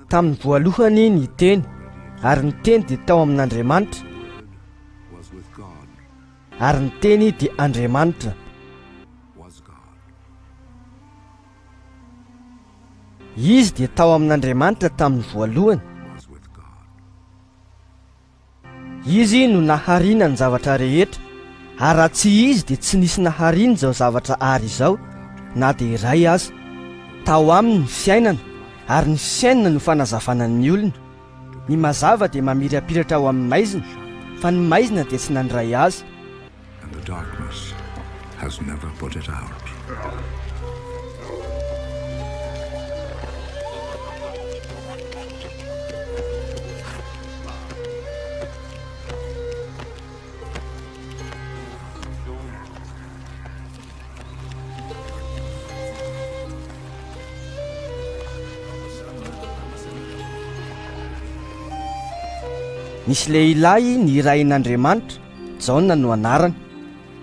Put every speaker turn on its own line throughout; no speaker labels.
Tamin'ny voalohany ny Teny, ary ny Teny dia tao amin'Andriamanitra, ary ny Teny dia Andriamanitra. Izy dia tao amin'Andriamanitra tamin'ny voalohany. Izy no nahariana ny zavatra rehetra, ary raha tsy Izy dia tsy nisy nahariana izao zavatra àry izao, na dia iray aza. Tao Aminy ny fiainana, ary ny fiainana no fanazavana ny olona. Ny mazava dia mamirapiratra ao amin'ny maizina, fa ny maizina dia tsy nandray azy.
And the darkness has never put it out.
Nisy lehilahy nirahin'Andriamanitra Jaona no anarany.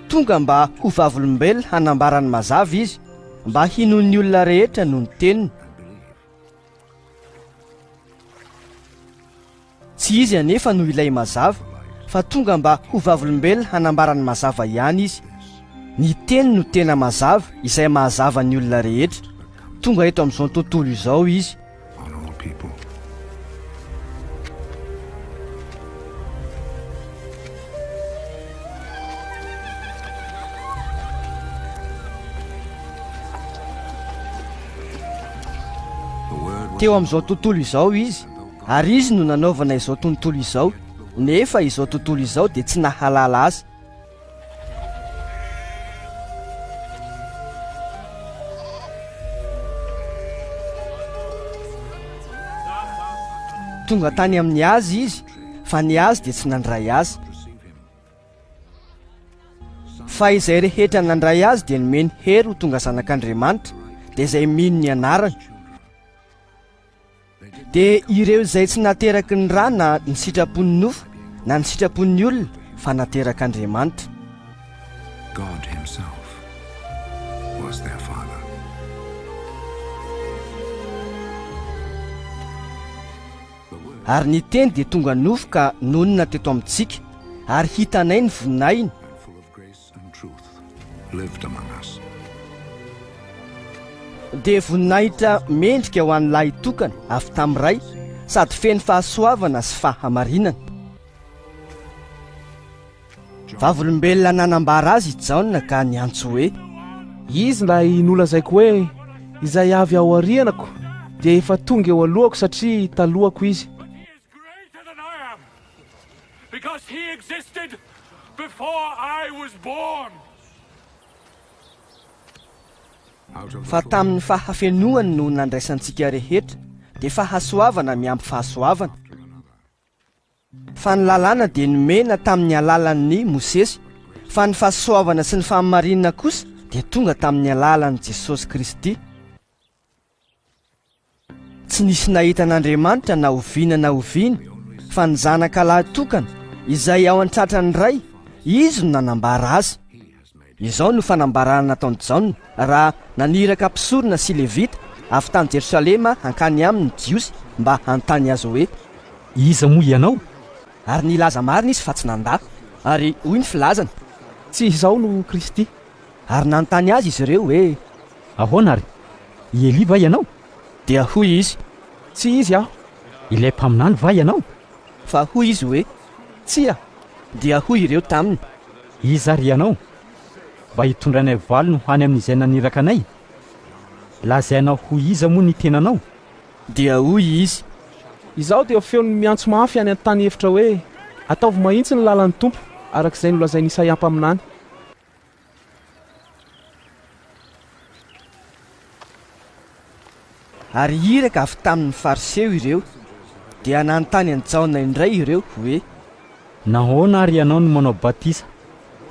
Tonga mba ho vavolombelona hanambara ny mazava izy, mba hinoan'ny olona rehetra noho ny teniny. Tsy izy anefa no ilay mazava, fa tonga mba ho vavolombelona hanambara ny mazava ihany izy. Ny teny no tena mazava, izay mahazava ny olona rehetra. Tonga eto amin'izao tontolo izao izy.
on all people.
Teo amin'izao tontolo izao izy, ary izy no nanaovana izao tontolo izao, nefa izao tontolo izao dia tsy nahalala azy. Tonga tany amin'ny azy izy, fa ny azy dia tsy nandray azy. Fa izay rehetra nandray azy dia nomeny hery ho tonga zanak'Andriamanitra, dia izay mino ny anarany. Dia ireo izay tsy nateraky ny ra na ny sitrapon'ny nofo na ny sitrapon'ny olona fa naterak'Andriamanitra.
God himself was their father.
Ary ny Teny dia tonga nofo ka nonina teto amintsika, ary hitanay ny voninahiny.
And truth lived among us.
Dia voninahitra mendrika ho an'ny Lahitokana avy tamin'ny Ray, sady feno fahasoavana sy fahamarinana. Vavolombelona nanambara azy i Jaona ka niantso hoe.
Izy ilay nolazaiko hoe, Izay avy ao aorianako dia efa tonga eo alohako satria talohako izy.
Because he existed before I was born.
Fa tamin'ny fahafenoany no nandraisantsika rehetra, dia fahasoavana miampy fahasoavana. Fa ny lalàna dia nomena tamin'ny alalan'ny Mosesy, fa ny fahasoavana sy ny fahamarinana kosa dia tonga tamin'ny alalan'i Jesosy Kristy. Tsy nisy nahita an'Andriamanitra na oviana na oviana, fa ny Zanaka lahy tokana, izay ao an-tratran'ny Ray, Izy no nanambara Azy. Izao no fanambarana nataon'i Jaona, raha naniraka mpisorona sy Levita avy tany Jerosalema hankany aminy ny Jiosy mba hanontany azy hoe.
Iza moa ianao?
Ary nilaza marina izy fa tsy nandà. Ary hoy ny filazany.
Tsy izaho no Kristy.
Ary nanontany azy izy ireo hoe.
Ahoana àry? I Elia va ianao?
Dia hoy izy,
Tsy izy aho.
Ilay mpaminany va ianao?
Fa hoy izy hoe,
Tsia.
Dia hoy ireo taminy.
Iza àry ianao, mba hitondranay valiny ho any amin'izay naniraka anay? Lazainao ho iza moa ny tenanao?
Dia hoy izy.
Izaho dia feon'ny miantso mafy any an-tany efitra hoe, Ataovy mahitsy ny lalan'ny Tompo, araka izay nolazain'i Isaia mpaminany.
Ary iraka avy tamin' ny Fariseo ireo. Dia nanontany an'i Jaona indray ireo hoe.
Nahoana àry ianao no manao batisa,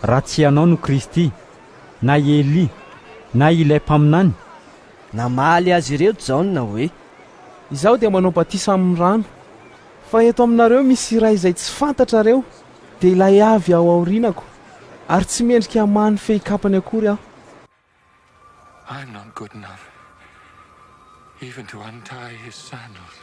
raha tsy ianao no Kristy, na i Elia, na ilay mpaminany?
Namaly azy ireo Jaona hoe.
Izaho dia manao batisa amin'ny rano, fa eto aminareo misy iray izay tsy fantatrareo, dia ilay avy ao aorianako, ary tsy mendrika hamaha ny fehin-kapany akory aho.
I'm not good enough even to untie his sandals.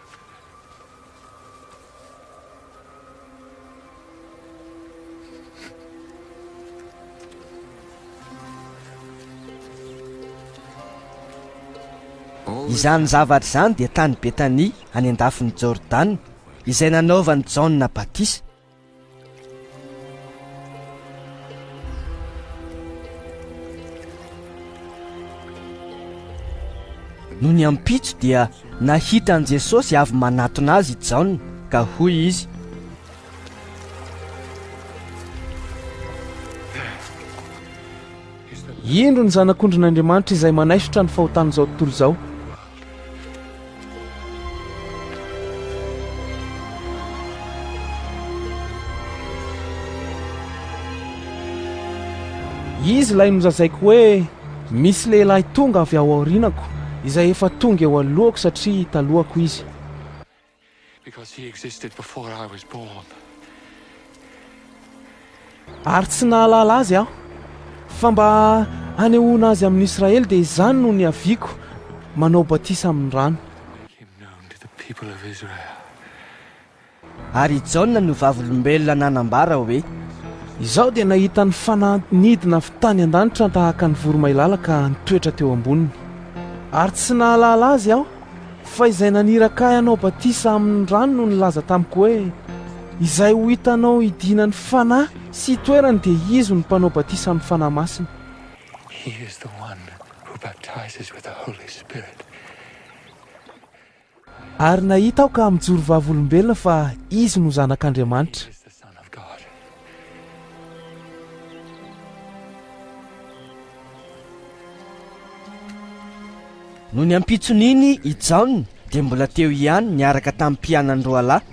Izany zavatra izany dia tany Betania any an-dafin'i Jordana, izay nanaovan'i Jaona batisa. Nony ampitso dia nahita an'i Jesosy avy manatona azy i Jaona, ka hoy izy.
Indro ny Zanak'ondrin'Andriamanitra izay manaisotra ny fahotan'izao tontolo izao. Izy ilay nolazaiko hoe, Misy lehilahy tonga avy ao aorianako, izay efa tonga eo alohako satria talohako izy. Ary tsy nahalala azy aho, fa mba hanehoana azy amin'i Israely dia izany no niaviako manao batisa amin'ny rano.
Ary i Jaona no vavolombelona nanambara hoe.
Izaho dia nahita ny Fanahy nidina avy tany an-danitra tahaka ny voromailala ka nitoetra teo amboniny. Ary tsy nahalala azy aho, fa izay naniraka ahy hanao batisa amin'ny rano no nilaza tamiko hoe, Izay ho hitanao hidinan'ny Fanahy sy hitoerany dia izy no mpanao batisa amin'ny Fanahy Masina. Ary nahita aho ka mijoro vavolombelona fa Izy no Zanak'Andriamanitra.
Nony ampitson'iny i Jaona dia mbola teo ihany niaraka tamin'ny mpianany roalahy,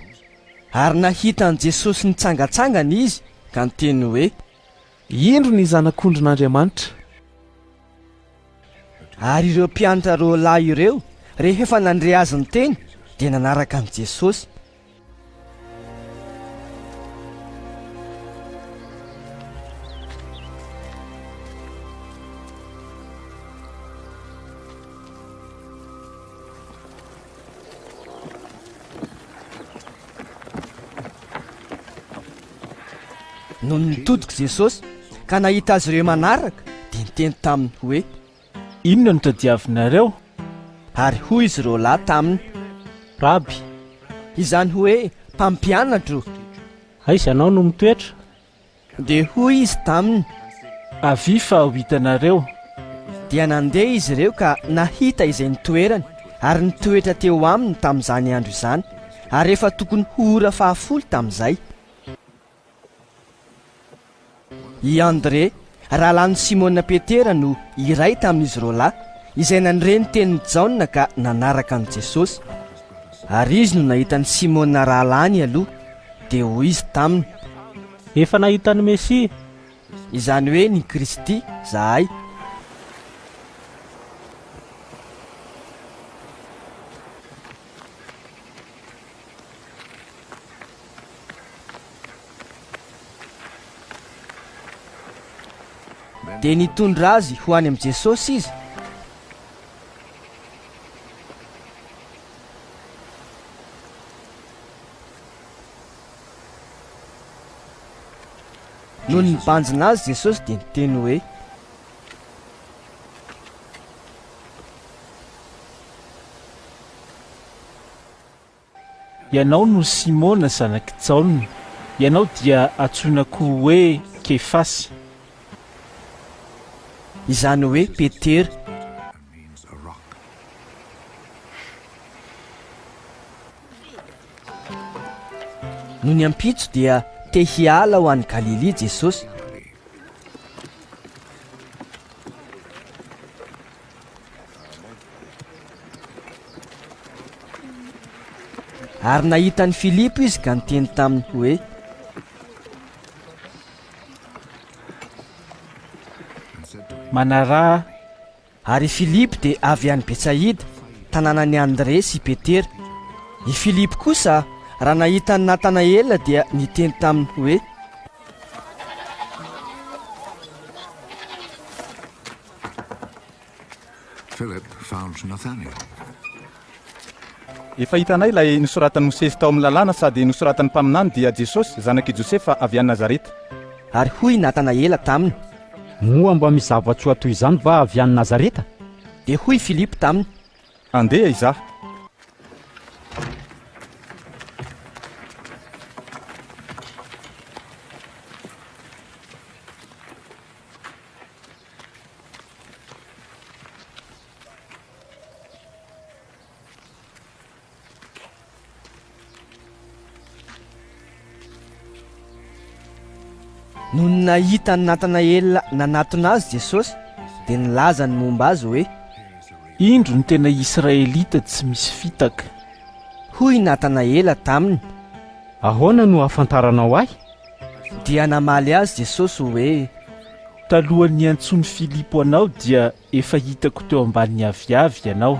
ary nahita an'i Jesosy nitsangantsangana izy ka niteny hoe.
Indro ny Zanak'ondrin'Andriamanitra.
Ary ireo mpianatra roalahy ireo, rehefa nandre azy niteny, dia nanaraka an'i Jesosy. Nony nitodika Jesosy ka nahita azy ireo manaraka, dia niteny taminy hoe.
Inona no tadiavinareo?
Ary hoy izy roalahy taminy.
Raby.
Izany hoe Mpampianatro.
Aiza ianao no mitoetra?
Dia hoy izy taminy.
Avia fa ho hitanareo.
Dia nandeha izy ireo ka nahita izay nitoerany, ary nitoetra teo aminy tamin'izany andro izany, ary efa tokony ho ora fahafolo tamin'izay. I Andre, rahalahin'i Simona Petera no iray tamin'izy roalahy, izay nandre ny tenin'i Jaona ka nanaraka an'i Jesosy. Ary izy no nahita an'i Simona rahalahiny aloha, dia hoy izy taminy.
Efa nahita ny Mesia.
Izany hoe ny Kristy, izahay. Dia nitondra azy ho any amin'i Jesosy izy. Nony nibanjina azy Jesosy dia niteny hoe.
Ianao no Simona zanak'i Jaona, ianao dia antsoina koa hoe Kefasy.
Izany hoe Petera. Nony ampitso dia te hiala ho any Galilia Jesosy. Ary nahita an'i Filipo izy ka niteny taminy hoe.
Manaraha.
Ary i Filipo dia avy any Betsaida, tanànan'i Andre sy Petera. I Filipo kosa, raha nahita an'i Natanaela dia niteny taminy hoe.
Philip found Nathaniel.
Efa hitanay ilay nosoratan'i Mosesy tao amin'ny Lalàna sady nosoratan'ny mpaminany, dia Jesosy, zanak'i Josefa avy any Nazareta.
Ary hoy i Natanaela taminy.
Moa mba misy zava-tsoa toy izany va avy any Nazareta?
Dia hoy i Filipo taminy.
Andeha hizaha.
Nony nahita an'i Natanaela nanatona azy Jesosy, dia nilaza ny momba azy hoe.
Indro ny tena Israelita tsy misy fitaka.
Hoy i Natanaela taminy.
Ahoana no ahafantaranao ahy?
Dia namaly azy Jesosy hoe.
Talohan'ny niantsoan'i Filipo anao dia efa hitako teo ambanin'ny aviavy ianao.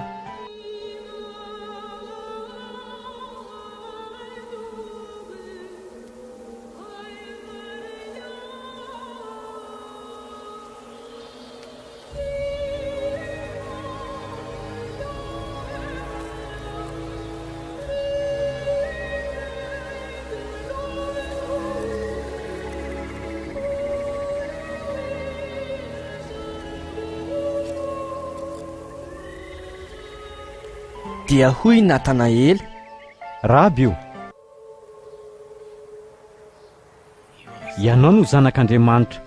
Dia hoy Natanaela.
Raby o! Ianao no Zanak'Andriamanitra,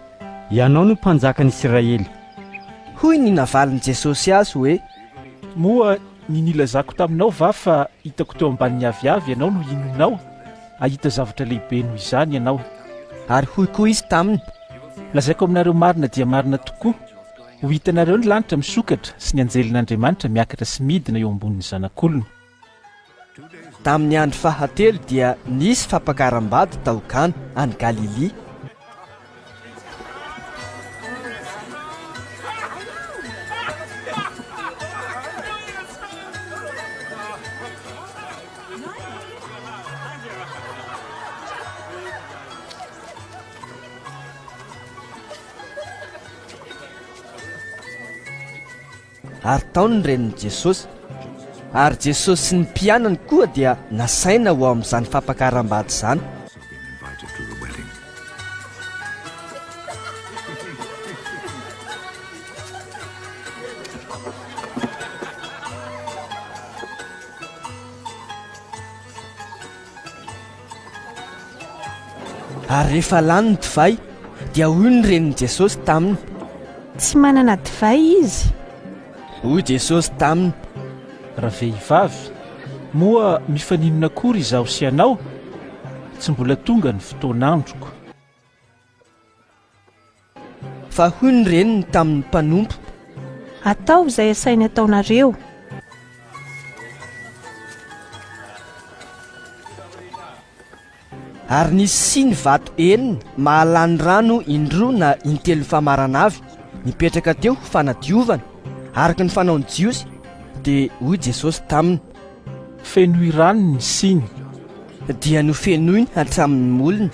Ianao no Mpanjakan'i Isiraely.
Hoy ny navalin'i Jesosy azy hoe.
Moa ny nilazako taminao va fa hitako teo ambanin'ny aviavy ianao no hinoanao? Hahita zavatra lehibe noho izany ianao.
Ary hoy koa izy taminy.
Lazaiko aminareo marina dia marina tokoa, ho hitanareo ny lanitra misokatra sy ny anjelin'Andriamanitra miakatra sy midina eo ambonin'ny Zanak'olona.
Tamin'ny andro fahatelo dia nisy fampakaram-bady tao Kana, any Galilia. Ary tao ny renin'i Jesosy. Ary Jesosy sy ny mpianany koa dia nasaina ho ao amin'izany fampakaram-bady izany. Ary rehefa lany ny divay, dia hoy ny renin'i Jesosy taminy.
Tsy manana divay izy.
Hoy Jesosy taminy.
Ravehivavy, moa mifaninona akory izaho sy ianao? Tsy mbola tonga ny fotoan'androko.
Fa hoy ny reniny tamin'ny mpanompo.
Ataovy izay asainy ataonareo.
Ary nisy siny vato enina mahalany rano indroa na intelo famarana avy, nipetraka teo ho fanadiovana, araka ny fanaon'ny Jiosy, dia hoy Jesosy taminy.
Fenoy rano ny siny.
Dia nofenoiny hatramin'ny molony.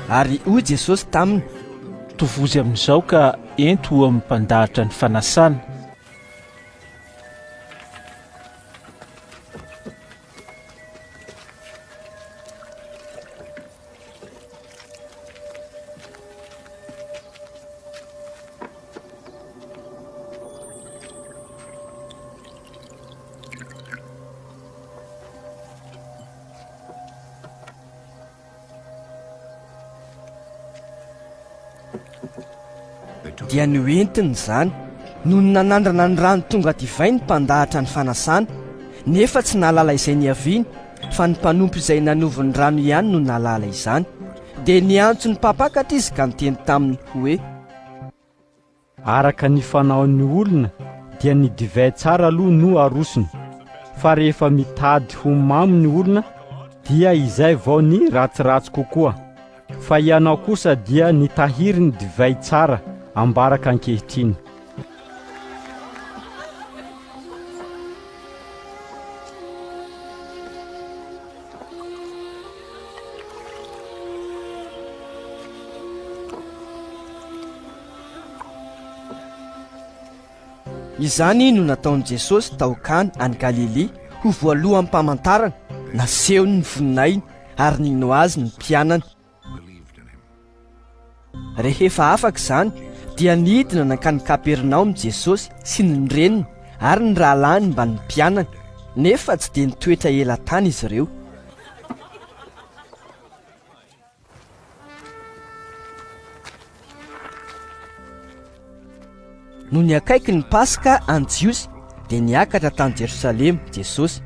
Ary hoy Jesosy taminy.
Tovozy amin'izao ka ento ho amin'ny mpandahatra ny fanasana.
Dia noentiny izany. Nony nanandrana ny rano tonga divay ny mpandahatra ny fanasana, nefa tsy nahalala izay niaviany, fa ny mpanompo izay nanovo ny rano ihany no nahalala izany. Dia niantso ny mpampakatra izy ka niteny taminy hoe.
Araka ny fanaon'ny olona dia ny divay tsara aloha no arosony, fa rehefa mitady ho mamo ny olona dia izay vao ny ratsiratsy kokoa. Fa ianao kosa dia nitahiry ny divay tsara ambaraka ankehitriny.
Izany no nataon'i Jesosy tao Kana any Galilia ho voaloham-pamantarana, nasehony ny voninahiny. Ary nino Azy ny mpianany. Rehefa afaka izany, dia nidina nankany Kapernaomy Jesosy sy ny reniny ary ny rahalahiny mbamin'ny mpianany, nefa tsy dia nitoetra ela tany izy ireo. Nony akaiky ny Paska an'ny Jiosy, dia niakatra tany Jerosalema Jesosy.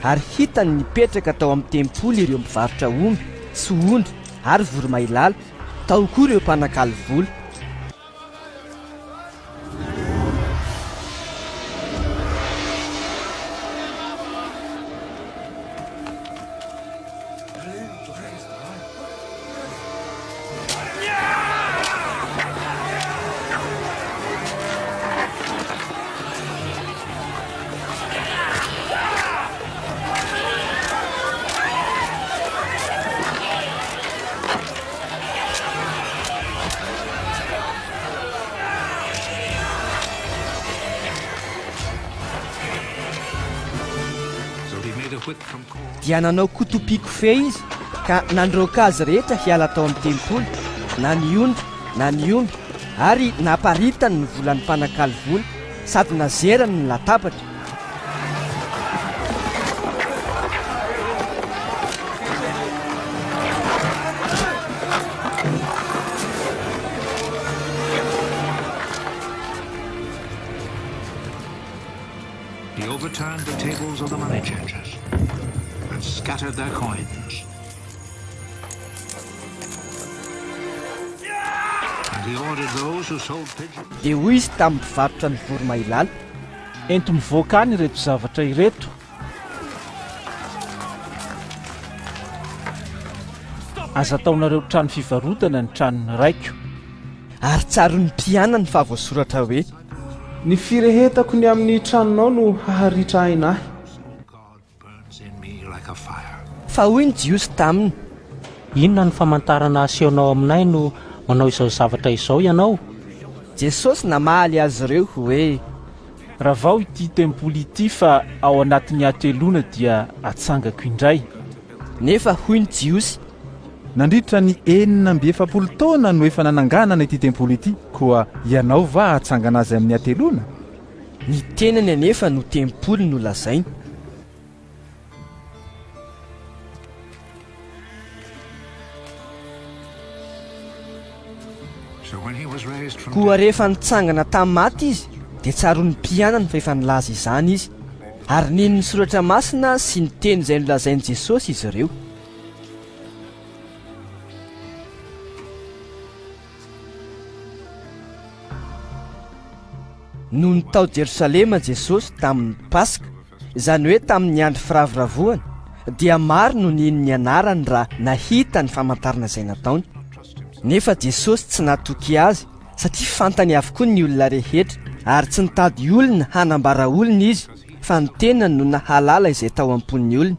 Ary hitany nipetraka tao amin'ny tempoly ireo mpivarotra omby sy ondry ary voromahilala, tao koa ireo mpanakalo vola. Dia nanao kotopikofehy izy ka nandroaka azy rehetra hiala tao amin'ny tempoly, na ny ondry na ny omby, ary naparitany ny volan'ny mpanakalo vola sady nazerany ny latabatra.
He overturned the tables of the money changers and scattered their coins. And he ordered those who sold pigeons.
Dia hoy izy tamin'ny mpivarotra ny voromailala.
Ento mivoaka any ireto zavatra ireto. Aza ataonareo trano fivarotana ny tranon'ny Raiko.
Ary tsaroan'ny mpianany fa voasoratra hoe.
Ny firehetako ny amin'ny tranonao no haharitra aina ahy.
Fa hoy ny Jiosy taminy.
Inona no famantarana asehonao aminay no manao izao zavatra izao ianao?
Jesosy namaly azy ireo hoe.
Ravao ity tempoly ity fa ao anatin'ny hateloana dia hatsangako indray.
Nefa hoy ny Jiosy.
Nandritra ny 46 taona no efa nananganana ity tempoly ity, koa ianao va hahatsangana azy amin'ny hateloana?
Ny tenany anefa no tempoly nolazainy. Koa rehefa nitsangana tamin'ny maty Izy, dia tsaroan'ny mpianany fa efa nilaza izany Izy, ary nino ny Soratra Masina sy ny teny izay nolazain'i Jesosy izy ireo. Nony tao Jerosalema Jesosy tamin'ny Paska, izany hoe tamin'ny andro firavoravoana, dia maro no nino ny anarany raha nahita ny famantarana izay nataony. Nefa Jesosy tsy natoky azy satria fantany avokoa ny olona rehetra, ary tsy nitady olona hanambara olona izy, fa ny tenany no nahalala izay tao am-pon'ny olona.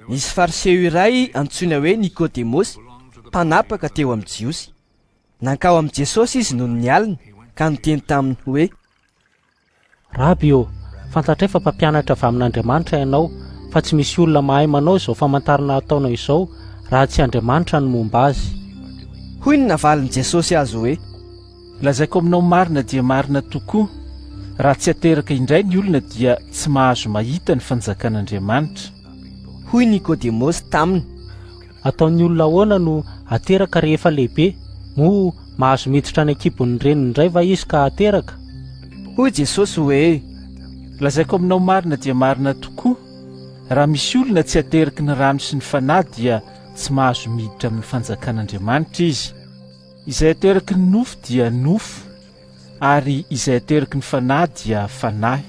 Nisy Fariseo iray antsoina hoe Nikodemosy, mpanapaka teo amin'ny Jiosy. Nankao amin'i Jesosy izy nony ny alina, ka niteny taminy hoe.
Raby ô, fantatray fa mpampianatra avy amin'Andriamanitra ianao, fa tsy misy olona mahay manao izao famantarana ataonao izao, raha tsy Andriamanitra no momba azy.
Hoy ny navalin'i Jesosy azy hoe.
Lazaiko aminao marina dia marina tokoa, raha tsy ateraka indray ny olona dia tsy mahazo mahita ny fanjakan'Andriamanitra.
Hoy Nikodemosy taminy.
Ataon'ny olona ahoana no ateraka rehefa lehibe? Moa mahazo miditra any an-kibon'ny reniny indray va izy ka ateraka?
Hoy Jesosy hoe.
Lazaiko aminao marina dia marina tokoa, raha misy olona tsy ateraky ny rano sy ny Fanahy dia tsy mahazo miditra amin'ny fanjakan'Andriamanitra izy. Izay ateraky ny nofo dia nofo, ary izay ateraky ny Fanahy dia fanahy.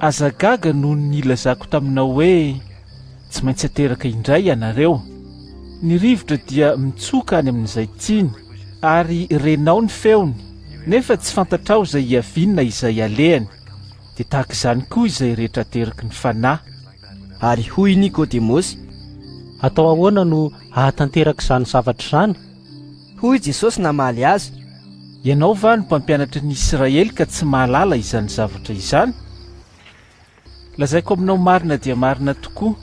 Aza gaga noho ny nilazako taminao hoe, Tsy maintsy ateraka indray ianareo. Ny rivotra dia mitsoka any amin'izay tiany, ary renao ny feony, nefa tsy fantatrao izay hiaviany na izay alehany. Dia tahaka izany koa izay rehetra ateraky ny Fanahy.
Ary hoy i Nikodemosy.
Atao ahoana no hahatanteraka izany zavatra izany?
Hoy Jesosy namaly azy.
Ianao va no mpampianatra ny Isiraely ka tsy mahalala izany zavatra izany? Lazaiko aminao marina dia marina tokoa,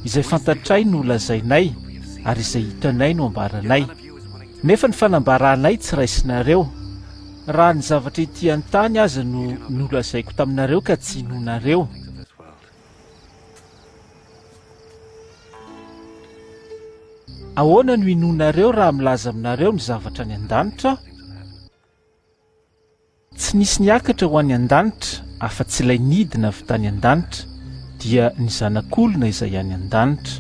izay fantatray no lazainay, ary izay hitanay no ambaranay. Nefa ny fanambaranay tsy raisinareo. Raha ny zavatra ety an-tany aza no nolazaiko taminareo ka tsy inoanareo. Ahoana no inoanareo raha milaza aminareo ny zavatra any an-danitra aho? Tsy nisy niakatra ho any an-danitra afa-tsy ilay nidina avy tany an-danitra, dia ny Zanak'olona izay any an-danitra.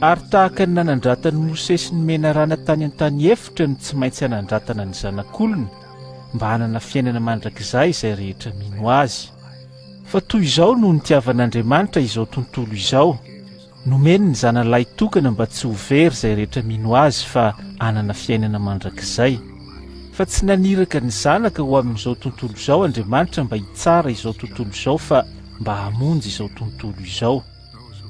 Ary tahaka ny nanandratan'i Mosesy ny menarana tany an-tany efitra no tsy maintsy hanandratana ny Zanak'olona, mba hanana fiainana mandrakizay izay rehetra mino Azy. Fa toy izao no nitiavan'Andriamanitra izao tontolo izao, nomeny ny Zanany lahitokana mba tsy ho very izay rehetra mino Azy fa hanana fiainana mandrakizay. Fa tsy naniraka ny Zanaka ho amin'izao tontolo izao Andriamanitra mba hitsara izao tontolo izao fa mba hamonjy izao tontolo izao.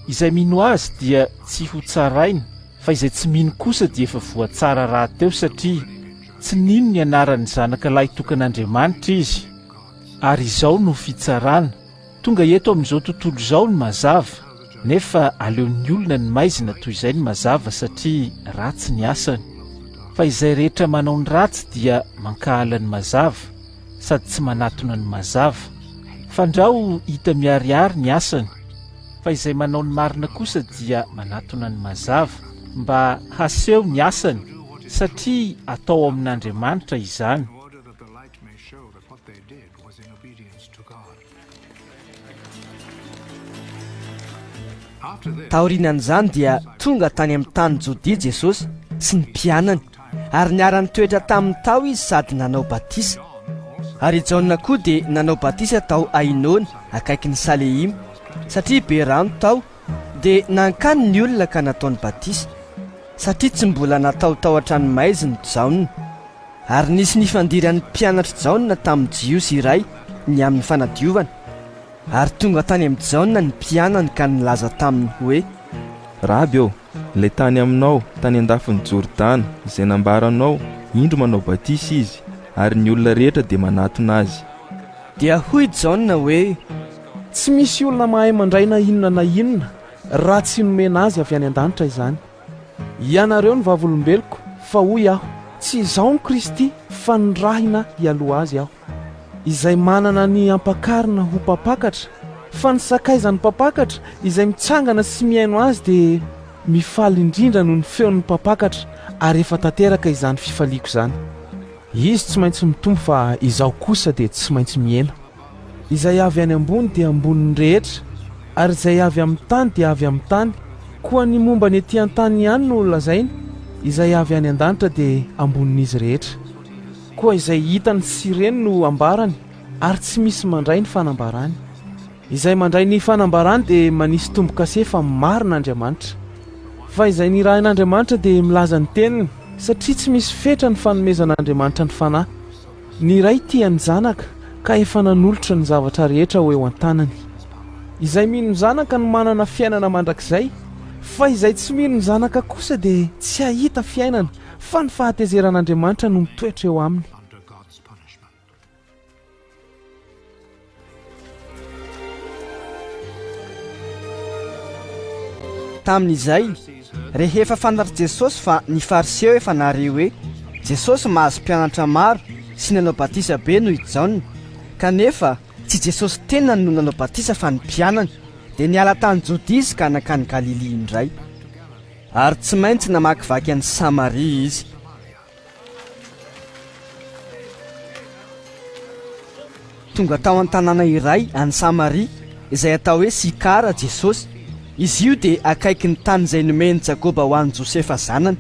Izay mino Azy dia tsy hotsaraina, fa izay tsy mino kosa dia efa voatsara rahateo satria tsy nino ny anaran'ny Zanaka lahitokan'Andriamanitra izy. Ary izao no fitsarana, tonga eto amin'izao tontolo izao ny mazava, nefa aleon'ny olona ny maizina toy izay ny mazava satria ratsy ny asany. Fa izay rehetra manao ny ratsy dia mankahala ny mazava, sady tsy manatona ny mazava, fandrao hita miharihary ny asany, fa izay manao ny marina kosa dia manatona ny mazava, mba haseho ny asany, satria atao ao amin'Andriamanitra izany.
Taorianan'izany dia tonga tany amin'ny tany Jodia Jesosy sy ny mpianany, ary niara-nitoetra taminy tao izy sady nanao batisa. Ary i Jaona koa dia nanao batisa tao Ainona akaikin'i Salehima, satria be rano tao, dia nankany ny olona ka nataony batisa, satria tsy mbola natao tao an-tranomaizina Jaona. Ary nisy nifandiran'ny mpianatr'i Jaona tamin'ny Jiosy iray ny amin'ny fanadiovana. Ary tonga tany amin'i Jaona ny mpianany ka nilaza taminy hoe.
Raby ô, ilay tany aminao, tany an-dafin'i Jordana, izay nambaranao, indro manao batisa izy, ary ny olona rehetra dia manatona azy.
Dia hoy Jaona hoe.
Tsy misy olona mahay mandray na inona na inona, raha tsy nomena azy avy any an-danitra izany. Ianareo no vavolombeloko, fa hoy aho, Tsy izaho no Kristy, fa nirahina hialoha azy aho. Izay manana ny ampakarina ho mpampakatra, fa ny sakaizan'ny mpampakatra, izay mitsangana sy mihaino azy dia mifaly indrindra noho ny feon'ny mpampakatra, ary efa tanteraka izany fifaliako izany. Izy tsy maintsy mitombo fa izaho kosa dia tsy maintsy mihena. Izay avy any ambony dia ambonin'ny rehetra, ary izay avy amin'ny tany dia avy amin'ny tany, koa ny momba ny ety an-tany ihany no lazainy, izay avy any an-danitra dia ambonin'izy rehetra. Koa izay hitany sy reny no ambarany, ary tsy misy mandray ny fanambarany. Izay mandray ny fanambarany dia manisy tombo-kase fa marina Andriamanitra. Fa izay nirahin'Andriamanitra dia milaza ny teniny, satria tsy misy fetra ny fanomezan'Andriamanitra ny Fanahy. Ny Ray tia ny Zanaka ka efa nanolotra ny zavatra rehetra ho eo an-tanany. Izay mino ny Zanaka no manana fiainana mandrakizay, fa izay tsy mino ny Zanaka kosa dia tsy hahita fiainana, fa ny fahatezeran'Andriamanitra no mitoetra eo aminy.
Tamin'izay, rehefa fantatr'i Jesosy fa ny Fariseo efa nahare hoe Jesosy mahazo mpianatra maro sy nanao batisa be noho i Jaona, kanefa tsy Jesosy tenany no nanao batisa fa ny mpianany, dia niala tany Jodia izy ka nankany Galilia indray. Ary tsy maintsy namakivaky an'i Samaria izy. Tonga tao an-tanàna iray any Samaria, izay atao hoe Sikara, Jesosy. Izy io dia akaikin'ny tany izay nomen'i Jakoba ho an'i Josefa zanany.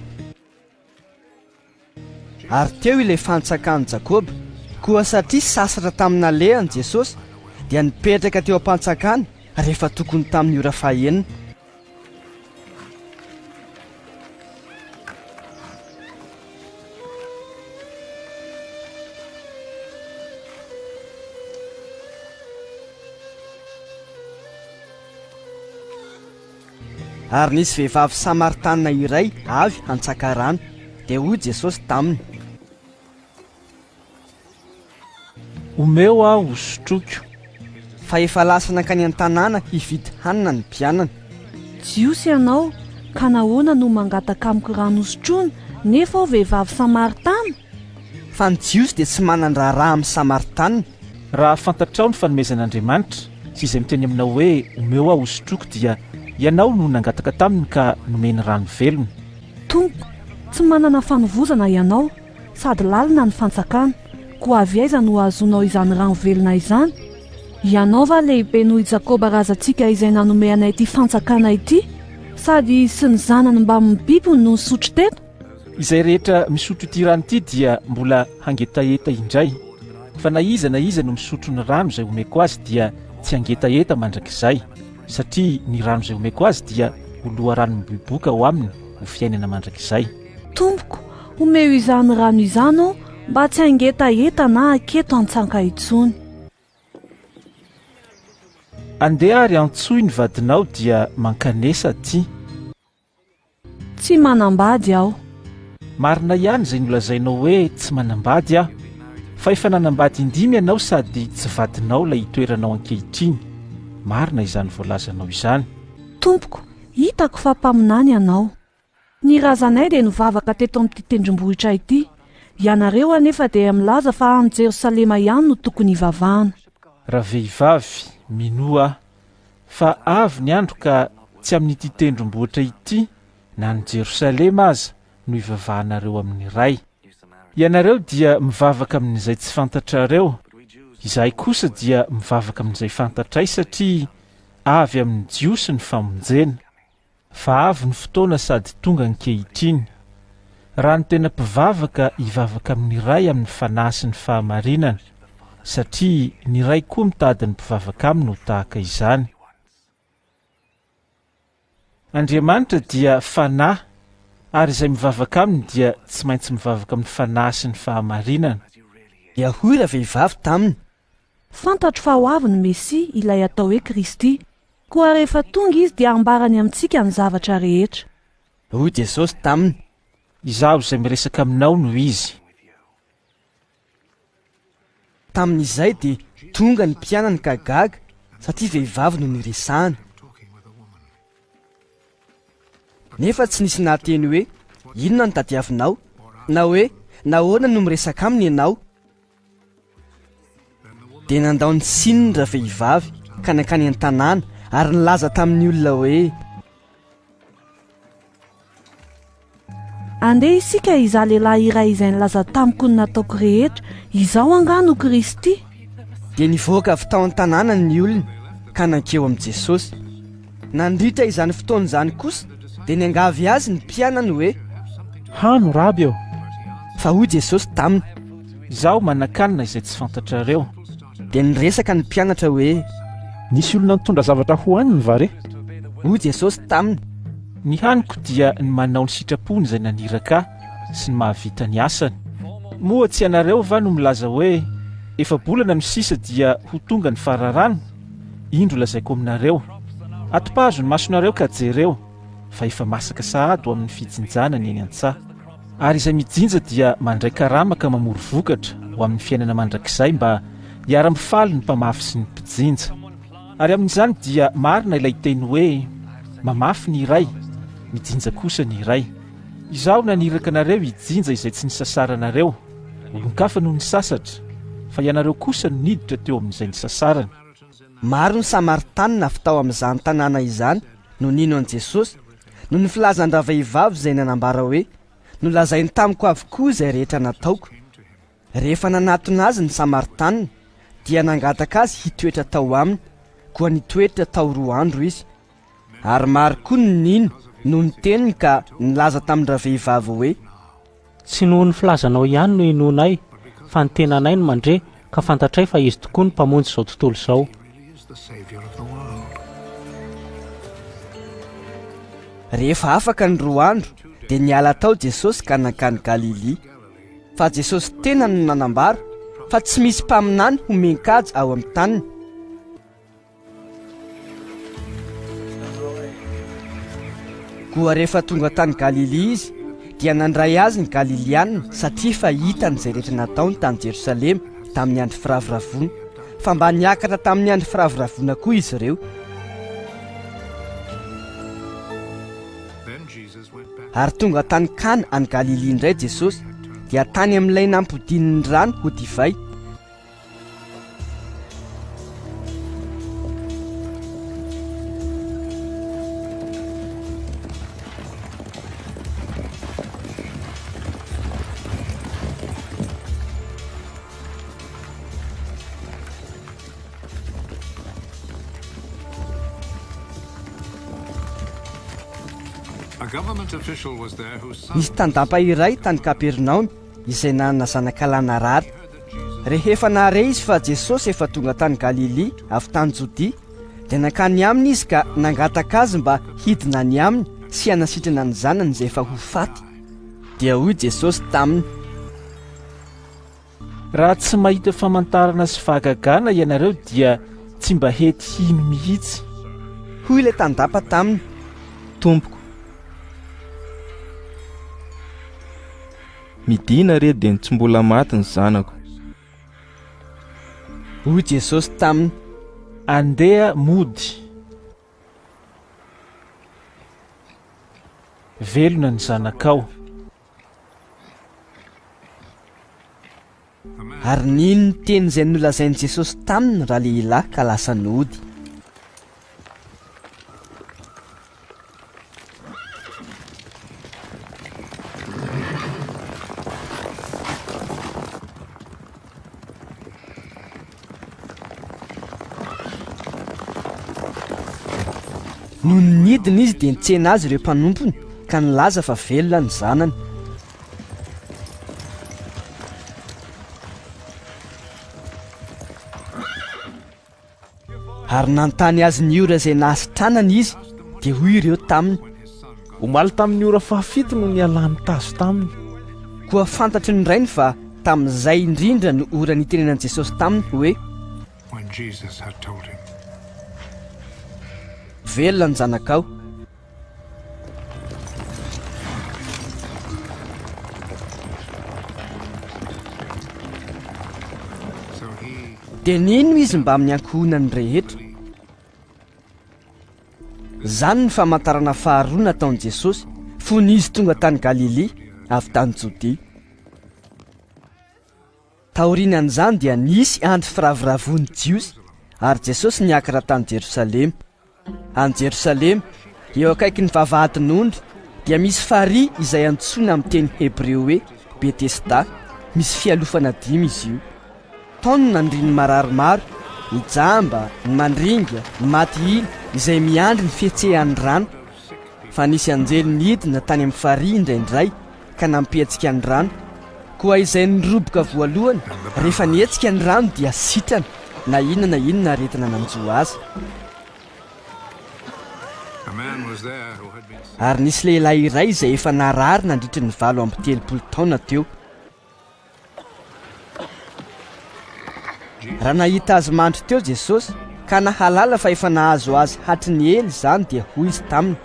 Ary teo ilay fantsakan'i Jakoba. Koa satria sasatra tamin'ny nalehany Jesosy, dia nipetraka teo am-pantsakana rehefa tokony tamin'ny ora fahenina. Ary nisy vehivavy Samaritanina iray avy hantsaka rano. Dia hoy Jesosy taminy.
Omeo aho hosotroiko.
Fa efa lasa nankany an-tanàna hividy hanina ny mpianany.
Jiosy ianao, ka nahoana no mangataka amiko rano hosotroina, nefa aho vehivavy Samaritana?
Fa ny Jiosy dia tsy manan-draharaha amin'ny Samaritanina.
Raha fantatrao ny fanomezan'Andriamanitra, sy izay miteny aminao hoe, Omeo aho hosotroiko, dia ianao no nangataka taminy ka nomeny rano velona.
Tompoko, tsy manana fanovozana ianao, sady lalina ny fantsakana, koa avy aiza no hahazoanao izany rano velona izany? Ianao va lehibe noho i Jakoba razantsika izay nanome anay ity fantsakana ity, sady izy sy ny zanany mbamin'ny bibiny no nisotro teto?
Izay rehetra misotro ity rano ity dia mbola hangetaheta indray, fa na iza na iza no misotro ny rano izay omeko azy dia tsy hangetaheta mandrakizay, satria ny rano izay omeko azy dia ho loharano miboiboika ao aminy ho fiainana mandrakizay.
Tompoko, omeo izany rano izany aho mba tsy hangetaheta na haketo an-tsanka intsony.
Andeha ary antsoy ny vadinao dia mankanesa aty.
Tsy manambady aho.
Marina ihany izay nolazainao hoe tsy manambady aho. Fa efa nanambady indimy ianao sady tsy vadinao ilay itoeranao ankehitriny. Marina izany voalazanao izany.
Tompoko, hitako fa mpaminany ianao. Ny razanay dia nivavaka teto amin'ity tendrombohitra ity. Ianareo anefa dia milaza fa any Jerosalema ihany no tokony hivavahana.
Ravehivavy, minoa aho, Fa avy ny andro ka tsy amin'ity tendrombohitra ity na any Jerosalema aza no hivavahanareo amin'ny Ray. Ianareo dia mivavaka amin'izay tsy fantatrareo, izahay kosa dia mivavaka amin'izay fantatray satria avy amin'ny Jiosy ny famonjena. Fa avy ny fotoana sady tonga ankehitriny, raha ny tena mpivavaka hivavaka amin'ny Ray amin'ny fanahy sy ny fahamarinana, satria ny Ray koa mitady ny mpivavaka aminy ho tahaka izany. Andriamanitra dia Fanahy, ary izay mivavaka aminy dia tsy maintsy mivavaka amin'ny fanahy sy ny fahamarinana.
Dia hoy ravehivavy taminy,
Fantatro fa ho avy ny Mesia, ilay atao hoe Kristy. Koa rehefa tonga Izy dia hambarany amintsika ny zavatra rehetra.
Hoy Jesosy taminy.
Izaho izay miresaka aminao no Izy.
Tamin'izay dia tonga ny mpianany ka gaga satria vehivavy no niresahany. Nefa tsy nisy nahateny hoe, Inona no tadiavinao? na hoe, Nahoana no miresaka aminy ianao? Dia nandao ny sininy ravehivavy ka nankany an-tanàna ary nilaza tamin'ny olona hoe.
Andeha isika hizaha lehilahy iray izay nilaza tamiko ny nataoko rehetra, izaho angaha no Kristy?
Dia nivoaka avy tao an-tanàna ny olona ka nankeo amin'i Jesosy. Nandritra izany fotoana izany kosa dia niangavy azy ny mpianany hoe.
Hano, Raby ô!
Fa hoy Jesosy taminy.
Izaho manan-kanina izay tsy fantatrareo.
Dia niresaka ny mpianatra hoe.
Nisy olona nitondra zavatra hohaniny va re?
Hoy Jesosy taminy.
Ny haniko dia ny manao ny sitrapony izay naniraka Ahy sy ny mahavita ny asany. Moa tsy ianareo va no milaza hoe, Efa-bolana no sisa dia ho tonga ny fararano? Indro lazaiko aminareo, Atopazo ny masonareo ka jereo, fa efa masaka sahady ho amin'ny fijinjana ny eny an-tsaha. Ary izay mijinja dia mandray karama ka mamory vokatra ho amin'ny fiainana mandrakizay mba hiara-mifaly ny mpamafy sy ny mpijinja. Ary amin'izany dia marina ilay teny hoe, Mamafy ny iray, mijinja kosa ny iray. Izaho naniraka anareo hijinja izay tsy nisasaranareo, olon-kafa no nisasatra, fa ianareo kosa no niditra teo amin'izay nisasarany.
Maro ny Samaritanina avy tao amin'izany tanàna izany no nino an'i Jesosy, noho ny filazan-dravehivavy izay nanambara hoe, Nolazainy tamiko avokoa izay rehetra nataoko. Rehefa nanatona azy ny Samaritanina, dia nangataka azy hitoetra tao aminy, koa nitoetra tao roa andro izy. Ary maro koa no nino noho ny teniny ka nilaza tamin-dravehivavy hoe.
Tsy noho ny filazanao ihany no inoanay, fa ny tenanay no mandre ka fantatray fa Izy tokoa no Mpamonjy izao tontolo izao.
Rehefa afaka ny roa andro, dia niala tao Jesosy ka nankany Galilia. Fa Jesosy tenany no nanambara fa tsy misy mpaminany homen-kaja ao amin'ny taniny. Koa rehefa tonga tany Galilia izy, dia nandray azy ny Galilianina, satria efa hitany izay rehetra nataony tany Jerosalema tamin'ny andro firavoravoana, fa mba niakatra tamin'ny andro firavoravoana koa izy ireo. Ary tonga tany Kana any Galilia indray Jesosy, dia tany amin'ilay nampodiany ny rano ho divay. Nisy tandapa iray tany Kapernaomy izay nanana zanakalahy narary. Rehefa nahare izy fa Jesosy efa tonga tany Galilia avy tany Jodia, dia nankany aminy izy ka nangataka azy mba hidina any aminy sy hanasitrana ny zanany izay efa ho faty. Dia hoy Jesosy taminy.
Raha tsy mahita famantarana sy fahagagana ianareo dia tsy mba hety hino mihitsy.
Hoy ilay tandapa taminy.
Tompoko, midina re dia ny tsy mbola maty ny zanako.
Hoy Jesosy taminy.
Andeha mody. Velona ny zanakao.
Ary nino ny teny izay nolazain'i Jesosy taminy ralehilahy ka lasa nody. Nony nidina izy dia nitsena azy ireo mpanompony ka nilaza fa velona ny zanany. Ary nanontany azy ny ora izay nahasitranany izy, dia hoy ireo taminy.
Omaly tamin'ny ora fahafito no nialan'ny tazo taminy.
Koa fantatry ny rainy fa tamin'izay indrindra no ora nitenenan'i Jesosy taminy hoe. Velona ny zanakao. Dia nino izy mbamin'ny ankohonany rehetra. Izany no famantarana faharoa nataon'i Jesosy fony izy tonga tany Galilia avy tany Jodia. Taorian'izany dia nisy andro firavoravoan'ny Jiosy, ary Jesosy niakatra tany Jerosalema. Any Jerosalema, eo akaikin'ny vavahadin'ondry, dia misy farihy izay antsoina amin'ny teny hebreo hoe Betesda, misy fialofana dimy izy io. Tao no nandrian'ny marary maro, ny jamba, ny mandringa, ny maty ila, izay miandry ny fihetsehan'ny rano. Fa nisy anjely nidina tany amin'ny farihy indraindray, ka nampihetsika ny rano. Koa izay niroboka voalohany, rehefa nihetsika ny rano dia sitrana, na inona na inona aretina nanjo azy. Ary nisy lehilahy iray izay efa narary nandritry ny 38 taona teo. Raha nahita azy mandry teo Jesosy, ka nahalala fa efa nahazo azy hatry ny ela izany, dia hoy Izy taminy.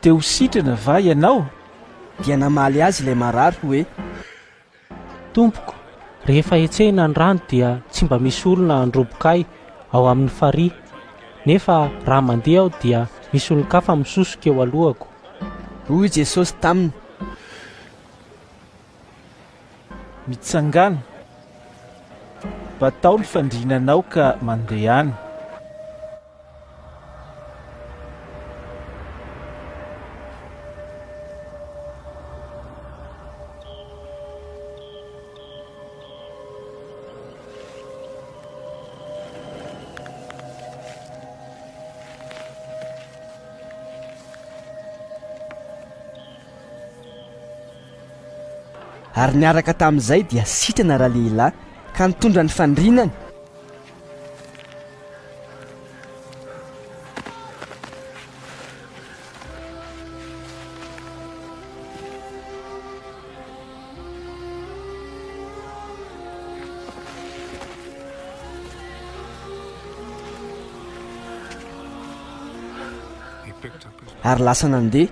Te ho sitrana va ianao?
Dia namaly azy ilay marary hoe.
Tompoko, rehefa hetsehina ny rano dia tsy mba misy olona handroboka ahy ao amin'ny farihy, nefa raha mandeha aho dia misy olon-kafa misosoka eo alohako.
Hoy Jesosy taminy.
Mitsangàna, batao ny fandrinanao ka mandehana.
Ary niaraka tamin'izay dia sitrana ralehilahy ka nitondra ny fandrinany. Ary lasa nandeha.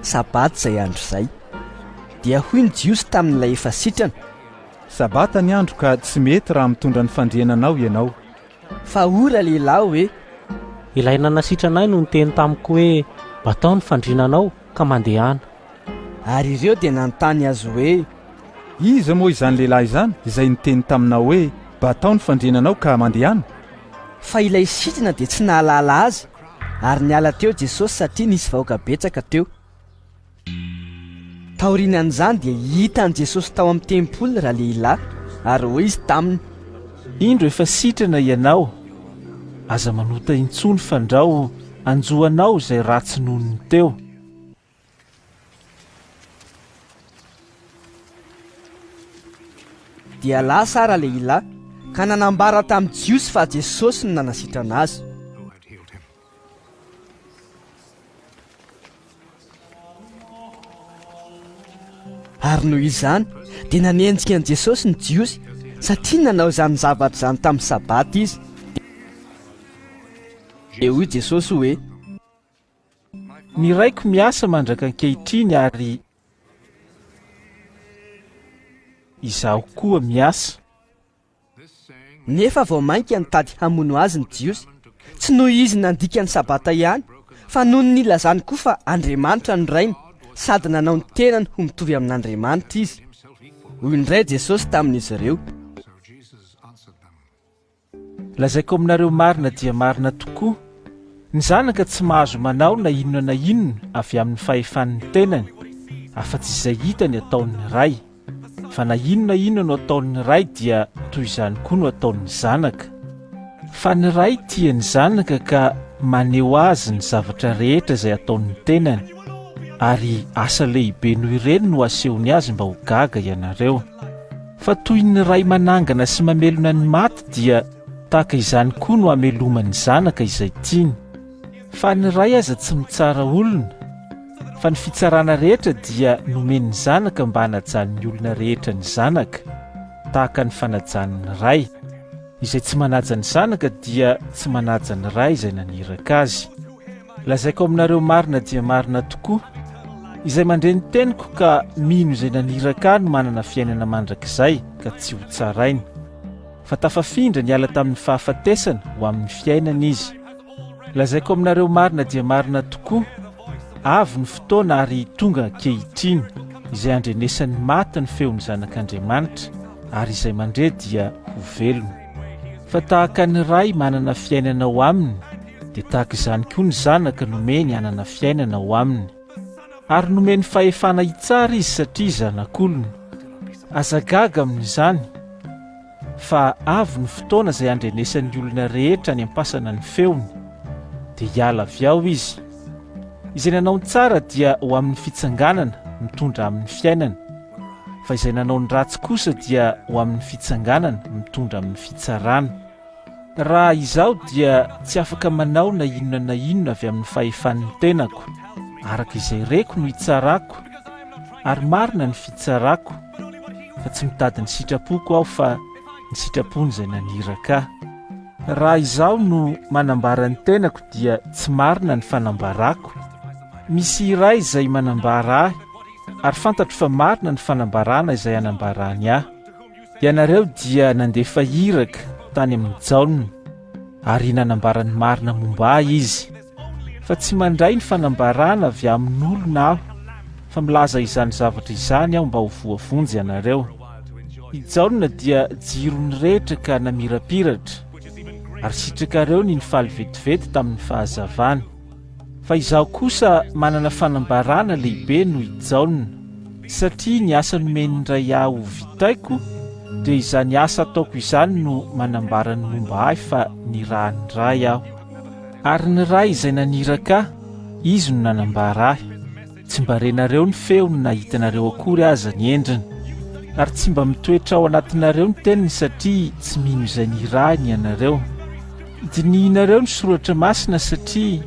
Sabata izay andro izay. Dia hoy ny Jiosy tamin'ilay efa sitrana.
Sabata ny andro ka tsy mety raha mitondra ny fandriananao ianao.
Fa hoy ralehilahy hoe.
Ilay nanasitrana ahy no niteny tamiko hoe, Batao ny fandriananao ka mandehana.
Ary ireo dia nanontany azy hoe.
Iza moa izany lehilahy izany izay niteny taminao hoe, Batao ny fandriananao ka mandehana?
Fa ilay sitrana dia tsy nahalala azy, ary niala teo Jesosy satria nisy vahoaka betsaka teo. Taorianan'izany dia hitan'i Jesosy tao amin'ny tempoly ralehilahy, ary hoy izy taminy.
Indro efa sitrana ianao, aza manota intsony fandrao hanjo anao izay ratsy noho ny teo.
Dia lasa ralehilahy ka nanambara tamin'ny Jiosy fa Jesosy no nanasitrana azy. Ary noho izany dia nanenjika an'i Jesosy ny Jiosy satria nanao izany zavatra izany tamin'ny Sabata izy. Dia hoy Jesosy hoe.
Ny Raiko miasa mandraka ankehitriny ary Izaho koa miasa.
Nefa vao mainka nitady hamono azy ny Jiosy, tsy noho izy nandika ny Sabata ihany, fa noho ny nilazany koa fa Andriamanitra no Rainy, sady nanao ny tenany ho mitovy amin'Andriamanitra izy. Hoy indray Jesosy tamin'izy ireo.
Lazaiko aminareo marina dia marina tokoa, ny Zanaka tsy mahazo manao na inona na inona avy amin'ny fahefan'ny tenany, afa-tsy izay hitany ataon'ny Ray. Fa na inona inona no ataon'ny Ray dia toy izany koa no ataon'ny Zanaka. Fa ny Ray tia ny Zanaka ka maneho Azy ny zavatra rehetra izay ataon'ny tenany, ary asa lehibe noho ireny no asehony Azy mba ho gaga ianareo. Fa toy ny ray manangana sy mamelona ny maty dia tahaka izany koa no hamelomany zanaka izay tiany. Fa ny ray aza tsy mitsara olona, fa ny fitsarana rehetra dia nomeny ny zanaka mba hanajan'ny olona rehetra ny zanaka, tahaka ny fanajany ny ray. Izay tsy manaja ny zanaka dia tsy manaja ny ray izay naniraka azy. Lazaiko aminareo marina dia marina tokoa, izay mandre ny teniko ka mino izay naniraka ahy no manana fiainana mandrakizay ka tsy ho tsaraina. Fa tafafindra niala tamin'ny fahafatesana ho amin'ny fiainana izy. Lazaiko aminareo marina dia marina tokoa, avy ny fotoana ary tonga ankehitriny, izay handrenesan'ny maty ny feon'ny Zanak'Andriamanitra, ary izay mandre dia ho velona. Fa tahaka ny Ray manana fiainana ao aminy, dia tahaka izany koa ny Zanaka nomeny hanana fiainana ao aminy. Ary nomeny fahefana hitsara izy satria Zanak'olona. Aza gaga amin'izany, fa avy ny fotoana izay handrenesan'ny olona rehetra any am-pasana ny feony, dia hiala avy ao izy. Izay nanao ny tsara dia ho amin'ny fitsanganana mitondra amin'ny fiainana, fa izay nanao ny ratsy kosa dia ho amin'ny fitsanganana mitondra amin'ny fitsarana. Raha izaho dia tsy afaka manao na inona na inona avy amin'ny fahefan'ny tenako, araka izay reko no itsarako, ary marina ny fitsarako, fa tsy mitady ny sitrapoko aho fa ny sitrapon'izay naniraka ahy. Raha izaho no manambara ny tenako dia tsy marina ny fanambarako. Misy iray izay manambara ahy, ary fantatro fa marina ny fanambarana izay anambarany ahy. Ianareo dia nandefa iraka tany amin'i Jaona, ary nanambara ny marina momba ahy izy. Fa tsy mandray ny fanambarana avy amin'olona aho, fa milaza izany zavatra izany aho mba ho voavonjy ianareo. I Jaona dia jiro nirehitra ka namirapiratra, Ary sitrakareo ny nifaly vetivety tamin'ny fahazavany. Fa izaho kosa manana fanambarana lehibe noho i Jaona, satria ny asa nomen'ny Ray ahy ho vitaiko, dia izany asa ataoko izany no manambara ny momba ahy fa nirahin'ny Ray aho. Ary ny Ray izay naniraka ahy, Izy no nanambara ahy. Tsy mba renareo ny feony na hitanareo akory aza ny endriny. Ary tsy mba mitoetra ao anatinareo ny teniny satria tsy mino izay nirahiny ianareo. Dinihinareo ny soratra masina satria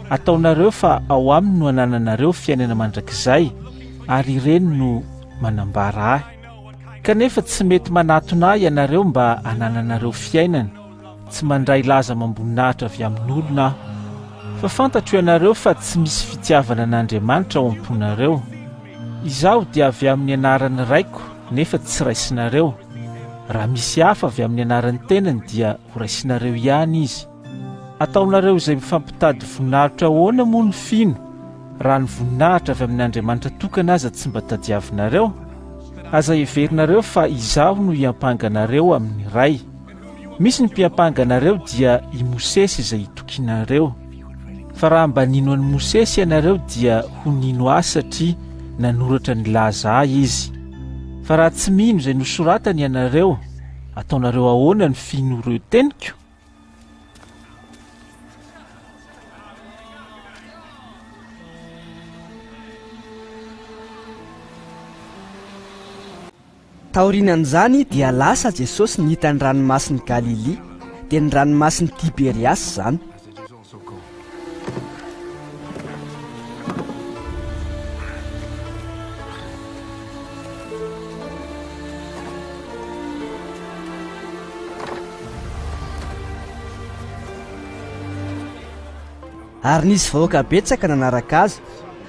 ataonareo fa ao aminy no anananareo fiainana mandrakizay ary ireny no manambara ahy. Kanefa tsy mety manatona ahy ianareo mba hanananareo fiainana. Tsy mandray laza amam-boninahitra avy amin'olona aho. Fa fantatro ianareo fa tsy misy fitiavana an'Andriamanitra ao am-ponareo. Izaho dia avy amin'ny anaran'ny Raiko, nefa tsy raisinareo. Raha misy hafa avy amin'ny anaran'ny tenany dia horaisinareo ihany izy. Ataonareo izay mifampitady voninahitra ahoana moa ny fino, raha ny voninahitra avy amin'Andriamanitra tokana aza tsy mba tadiavinareo? Aza heverinareo fa izaho no hiampanga anareo amin'ny Ray. Misy ny mpiampanga anareo dia i Mosesy izay itokianareo. Fa raha mba nino an'i Mosesy ianareo dia ho nino ahy satria nanoratra nilaza ahy izy. Fa raha tsy mino izay nosoratany ianareo, ataonareo ahoana ny fino ireo teniko?
Taorianan'izany dia lasa Jesosy nita ny ranomasin'i Galilia, dia ny ranomasin'i Tiberiasy izany. Ary nisy vahoaka betsaka nanaraka azy,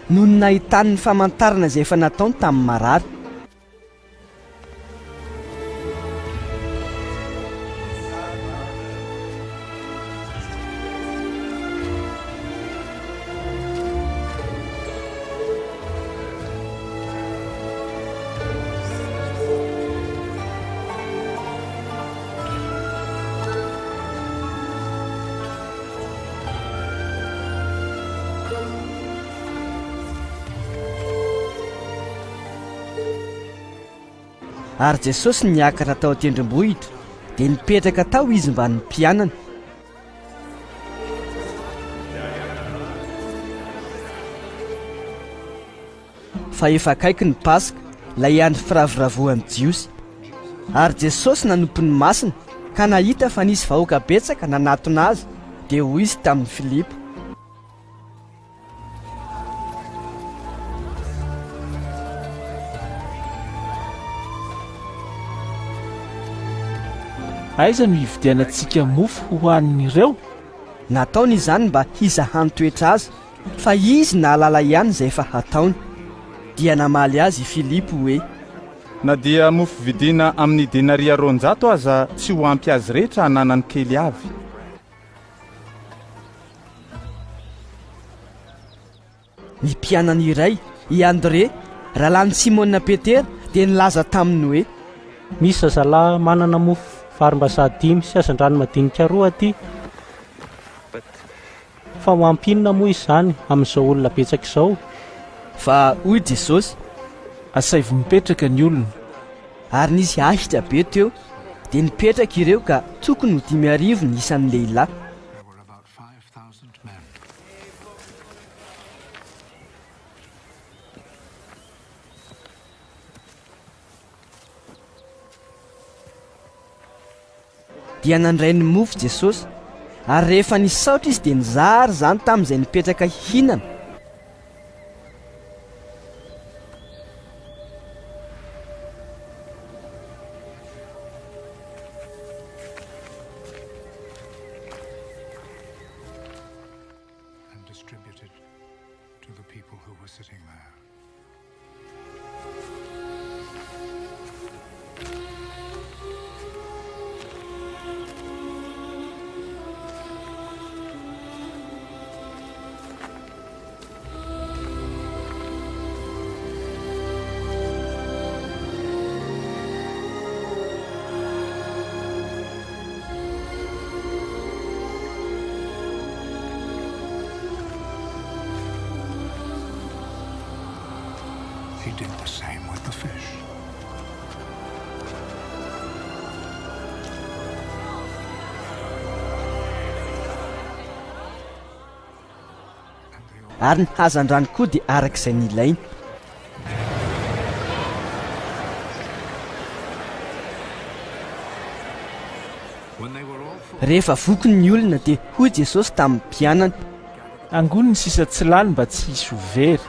noho ny nahitany ny famantarana izay efa nataony tamin'ny marary. Ary Jesosy niakatra tao an-tendrombohitra, dia nipetraka tao Izy mbamin'ny mpianany. Fa efa akaiky ny Paska, ilay andro firavoravoan'ny Jiosy. Ary Jesosy nanompo ny masina, ka nahita fa nisy vahoaka betsaka nanatona Azy, dia hoy Izy tamin'i Filipo.
Aiza no hividianantsika mofo hohanin'ireo?
Nataony izany mba hizahany toetra azy, fa izy nahalala ihany izay efa hataony. Dia namaly azy i Filipo hoe.
Na dia mofo vidina amin'ny denaria 200 aza tsy ho ampy azy rehetra hananany kely avy.
Ny mpianany iray, i Andre, rahalahin'i Simona Petera, dia nilaza taminy hoe.
Misy zazalahy manana mofo varimbazaha dimy sy hazandrano madinika roa aty. Fa ho ampy inona moa izany amin'izao olona betsaka izao?
Fa hoy Jesosy.
Asaivo mipetraka ny olona.
Ary nisy ahitra be teo, dia nipetraka ireo ka tokony ho 5000 ny isan'ny lehilahy. Dia nandray ny mofo Jesosy, ary rehefa nisaotra Izy dia nizara izany tamin'izay nipetraka hihinana.
And distributed to the people who were sitting there. did the same with the fish.
Ary ny hazandrano koa dia araka izay nilainy. Rehefa voky ny olona dia hoy Jesosy tamin'ny mpianany.
Angony ny sisa tsy lany mba tsy hisy ho very.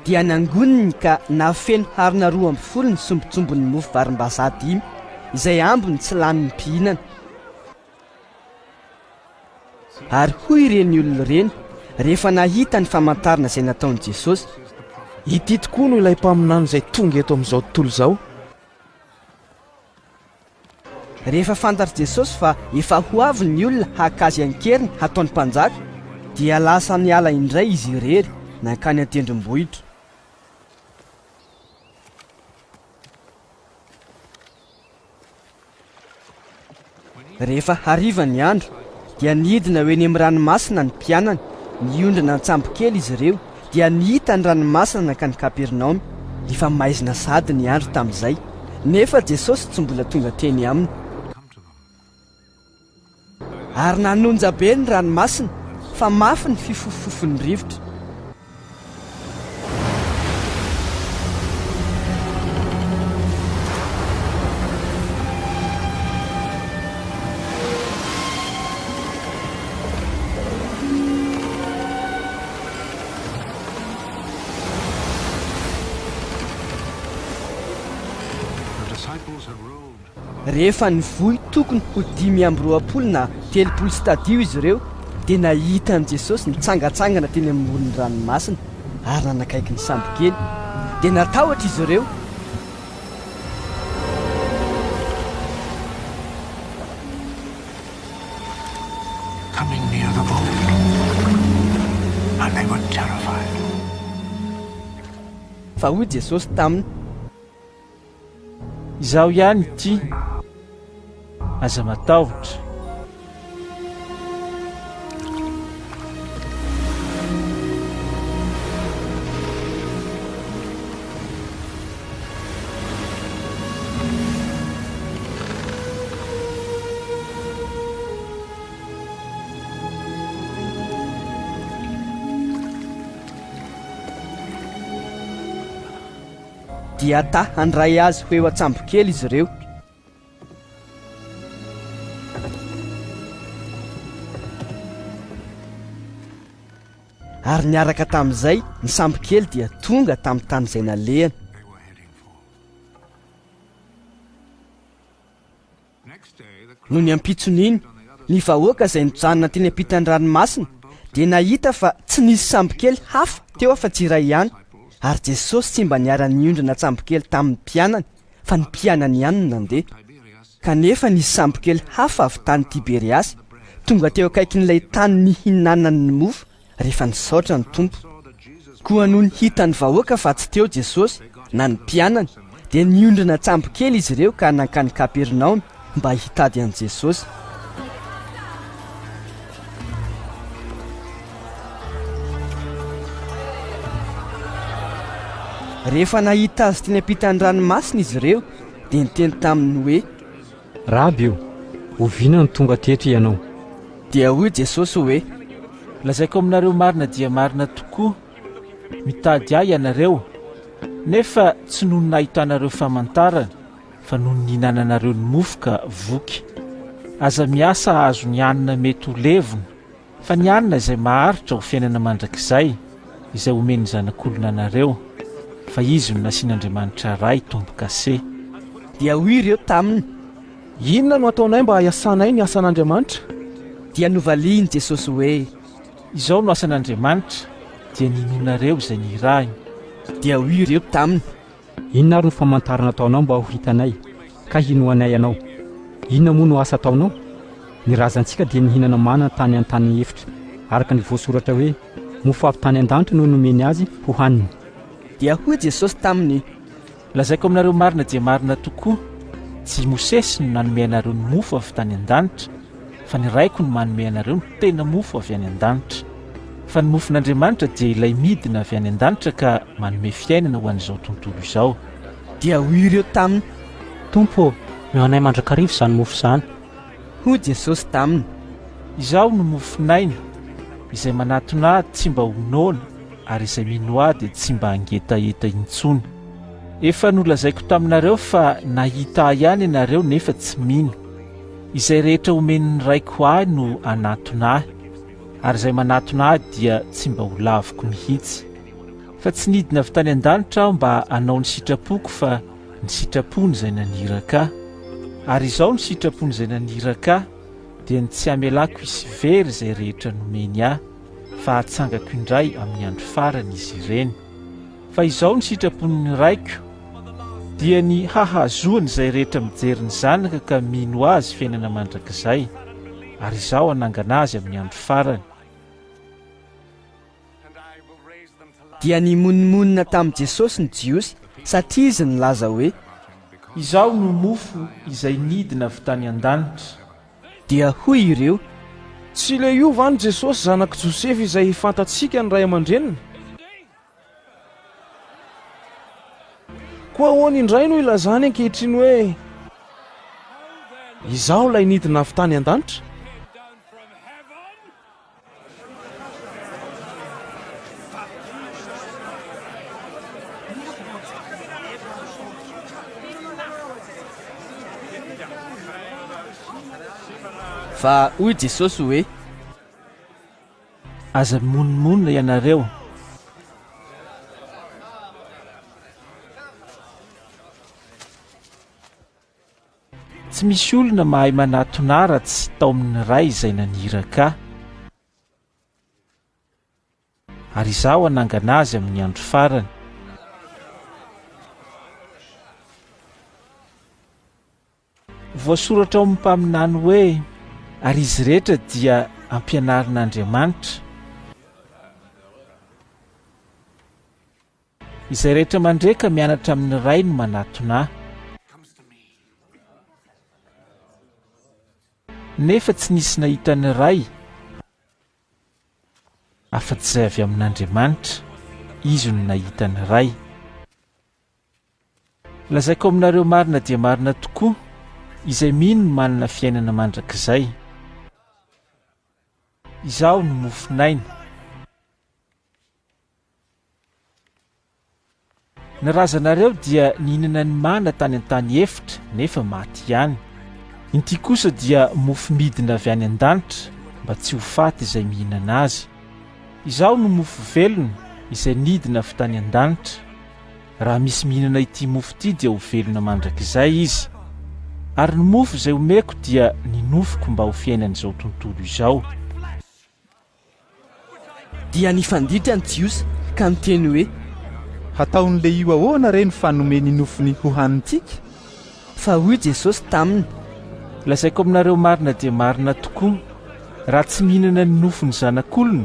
Dia nangoniny ka nahafeno harona 12 ny sombintsombin'ny mofo varimbazaha dimy, izay ambiny tsy lanin'ny mpihinana. Ary hoy ireny olona ireny, rehefa nahita ny famantarana izay nataon'i Jesosy.
Ity tokoa no ilay mpaminany izay tonga eto amin'izao tontolo izao.
Rehefa fantatr'i Jesosy fa efa ho avy ny olona haka azy an-keriny hataony mpanjaka, dia lasa niala indray izy irery nankany an-tendrombohitra. Rehefa hariva ny andro, dia nidina ho eny amin'ny ranomasina ny mpianany, niondrana an-tsambokely izy ireo, dia nita ny ranomasina nankany Kapernaomy. Efa maizina sahady ny andro tamin'izay, nefa Jesosy tsy mbola tonga teny aminy. Ary nanonja be ny ranomasina, fa mafy ny fifofofofon'ny rivotra. Rehefa nivoy tokony ho 25 na 30 stadio izy ireo, dia nahita an'i Jesosy nitsangantsangana teny amoron'ny ranomasina ary nanakaiky ny sambokely. Dia natahotra izy ireo.
Coming near the boat, and they were terrified.
Fa hoy Jesosy taminy.
Izaho ihany ity, aza matahotra.
Dia ta handray azy ho eo an-tsambokely izy ireo. Ary niaraka tamin'izay, ny sambokely dia tonga tamin'ny tany izay nalehany. Nony ampitson'iny, ny vahoaka izay nijanona teny ampitan'ny ranomasina dia nahita fa tsy nisy sambokely hafa teo afa-tsy iray ihany, ary Jesosy tsy mba niara-niondrana an-tsambokely tamin'ny mpianany, fa ny mpianany ihany no nandeha. Kanefa nisy sambokely hafa avy tany Tiberiasy, tonga teo akaikin'ilay tany nihinanany ny mofo rehefa nisaotra ny Tompo. Koa nony hitan'ny vahoaka fa tsy teo Jesosy na ny mpianany, dia niondrana an-tsambokely izy ireo ka nankany Kapernaomy mba hitady an'i Jesosy. Rehefa nahita azy teny ampitan'ny ranomasina izy ireo, dia niteny taminy hoe.
Raby ô, oviana no tonga teto ianao?
Dia hoy Jesosy hoe.
Lazaiko aminareo marina dia marina tokoa, mitady Ahy ianareo, nefa tsy noho ny nahitanareo famantarana, fa noho ny nihinananareo ny mofo ka voky. Aza miasa hahazo ny hanina mety ho levona, Fa ny hanina izay maharitra ho fiainana mandrakizay, izay omen'ny Zanak'olona anareo, fa Izy no nasian'Andriamanitra Ray tombo-kase.
Dia hoy ireo taminy.
Inona no hataonay mba hiasanay ny asan'Andriamanitra?
Dia novalian'i Jesosy hoe.
Izao no asan'Andriamanitra, dia ny hinoanareo izay nirahiny.
Dia hoy ireo taminy.
Inona ary no famantarana ataonao mba ho hitanay, ka hinoanay anao? Inona moa no asa ataonao? Ny razantsika dia nihinana mana tany an-tany efitra, araka ny voasoratra hoe, Mofo avy tany an-danitra no nomeny azy hohaniny.
Dia hoy Jesosy taminy.
Lazaiko aminareo marina dia marina tokoa, tsy i Mosesy no nanome anareo ny mofo avy tany an-danitra, fa ny Raiko no manome anareo ny tena mofo avy any an-danitra. Fa ny mofon'Andriamanitra dia ilay midina avy any an-danitra ka manome fiainana ho an'izao tontolo izao.
Dia hoy ireo taminy,
Tompo ô, omeo anay mandrakariva izany mofo izany.
Hoy Jesosy taminy,
Izaho no mofon'aina, izay manatona ahy tsy mba ho noana, ary izay mino ahy dia tsy mba hangetaheta intsony. Efa nolazaiko taminareo fa nahita ahy ihany ianareo nefa tsy mino. Izay rehetra omen'ny Raiko ahy no hanatona ahy, ary izay manatona ahy dia tsy mba ho laviko mihitsy. Fa tsy nidina avy tany an-danitra aho mba hanao ny sitrapoko fa ny sitrapony izay naniraka ahy. Ary izao no sitrapon'izay naniraka ahy, dia ny tsy hamelako hisy very izay rehetra nomeny ahy, fa hatsangako indray amin'ny andro farany izy ireny. Fa izao no sitrapon'ny Raiko, dia ny hahazoany izay rehetra mijery ny Zanaka ka mino Azy fiainana mandrakizay, ary Izaho hanangana azy amin'ny andro farany.
Dia nimonomonona tamin'i Jesosy ny Jiosy, satria Izy nilaza hoe.
Izaho no mofo izay nidina avy tany an-danitra.
Dia hoy ireo.
Tsy ilay io va no Jesosy zanak'i Josefa izay fantatsika ny ray aman-dreniny? Koa ahoana indray no ilazany ankehitriny hoe, Izaho ilay nidina avy tany an-danitra?
Fa hoy Jesosy hoe.
Aza mimonomonona ianareo. Tsy misy olona mahay manatona ahy raha tsy taomin'ny Ray izay naniraka ahy. Ary izaho hanangana azy amin'ny andro farany. Voasoratra ao amin'ny mpaminany hoe, Ary izy rehetra dia ampianarin'Andriamanitra. Izay rehetra mandre ka mianatra amin'ny Ray no manatona Ahy. Nefa tsy nisy nahita ny Ray afa-tsy izay avy amin'Andriamanitra, izy no nahita ny Ray. Lazaiko aminareo marina dia marina tokoa, izay mino no manana fiainana mandrakizay. Izaho no mofon'aina. Ny razanareo dia nihinana ny mana tany an-tany efitra nefa maty ihany. Inty kosa dia mofo midina avy any an-danitra mba tsy ho faty izay mihinana azy. Izaho no mofo velona izay nidina avy tany an-danitra. Raha misy mihinana ity mofo ity dia ho velona mandrakizay izy. Ary ny mofo izay omeko dia ny nofoko mba ho fiainan'izao tontolo izao.
Dia nifanditra ny Jiosy ka niteny hoe.
Hataon'i Lehio ahoana re ny fanome ny nofony hohanintsika?
Fa hoy Jesosy taminy.
Lazaiko aminareo marina dia marina tokoa, raha tsy mihinana ny nofon'ny Zanak'olona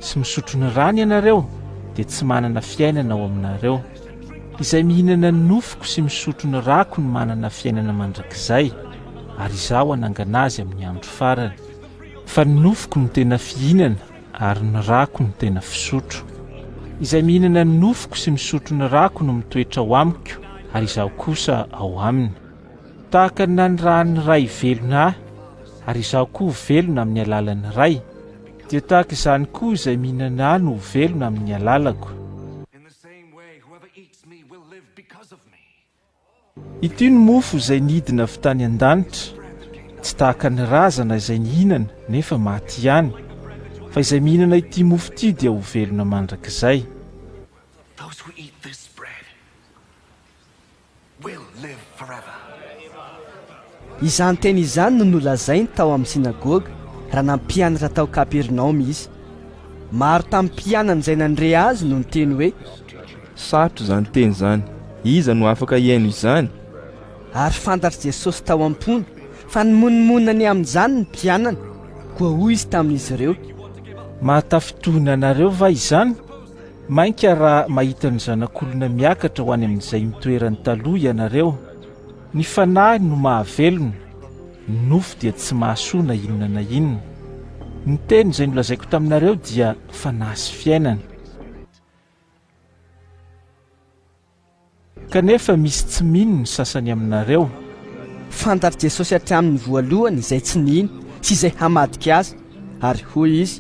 sy misotro ny rany ianareo, dia tsy manana fiainana ao aminareo. Izay mihinana ny nofoko sy misotro ny rako no manana fiainana mandrakizay, ary Izaho hanangana azy amin'ny andro farany. Fa ny nofoko no tena fihinana ary ny rako no tena fisotro. Izay mihinana ny nofoko sy misotro ny rako no mitoetra ao amiko ary izaho kosa ao aminy. Tahaka ny nanirahan'ny Ray velona ahy ary izaho koa velona amin'ny alalan'ny Ray, dia tahaka izany koa izay mihinana ahy no ho velona amin'ny alalako. Ity no mofo izay nidina avy tany an-danitra, tsy tahaka ny razana izay nihinana nefa maty ihany, fa izay mihinana ity mofo ity dia ho velona mandrakizay.
Izany teny izany no nolazainy tao amin'ny synagoga raha nampianatra tao Kapernaomy izy. Maro tamin'ny mpianany izay nandre azy no niteny hoe.
Sarotra izany teny izany. Iza no afaka hihaino izany?
Ary fantatr'i Jesosy tao am-pony fa nimonomonona ny amin'izany ny mpianany, koa hoy izy tamin'izy ireo.
Mahatafintohina anareo va izany? Mainka raha mahita ny Zanak'olona miakatra ho any amin'izay nitoerany taloha ianareo. Ny fanahy no mahavelona, ny nofo dia tsy mahasoa na inona na inona. Ny teny izay nolazaiko taminareo dia fanahy sy fiainana. Kanefa misy tsy mino ny sasany aminareo.
Fantatr'i Jesosy hatramin'ny voalohany izay tsy nino sy izay hamadika azy, ary hoy izy.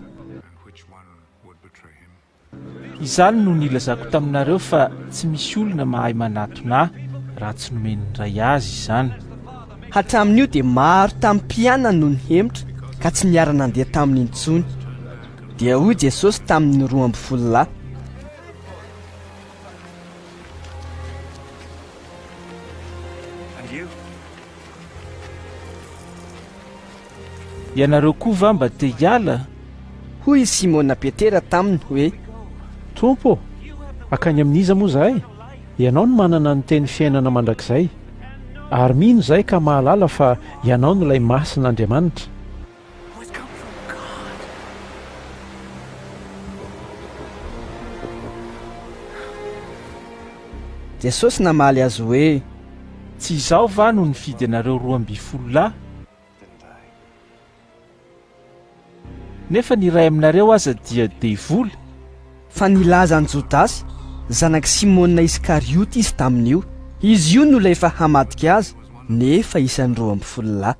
Izany no nilazako taminareo fa tsy misy olona mahay manatona ahy raha tsy nomen'ny Ray azy izany.
Hatramin'io dia maro tamin'ny mpianany no nihemotra ka tsy niara-nandeha taminy intsony. Dia hoy Jesosy tamin'ny 12 lahy.
Ianareo koa va mba te hiala?
Hoy i Simona Petera taminy hoe.
Tompo ô, hankany amin'iza moa izahay? Ianao no manana ny teny fiainana mandrakizay. Ary mino izahay ka mahalala fa Ianao no ilay Masin'Andriamanitra.
Jesosy namaly azy hoe.
Tsy Izaho va no nifidy anareo 12 lahy? Nefa ny iray aminareo aza dia devoly?
Fa nilaza an'i Jodasy, zanak'i Simona Iskariota izy tamin'io. Izy io no ilay efa hamadika azy, nefa isan'ny 12 lahy.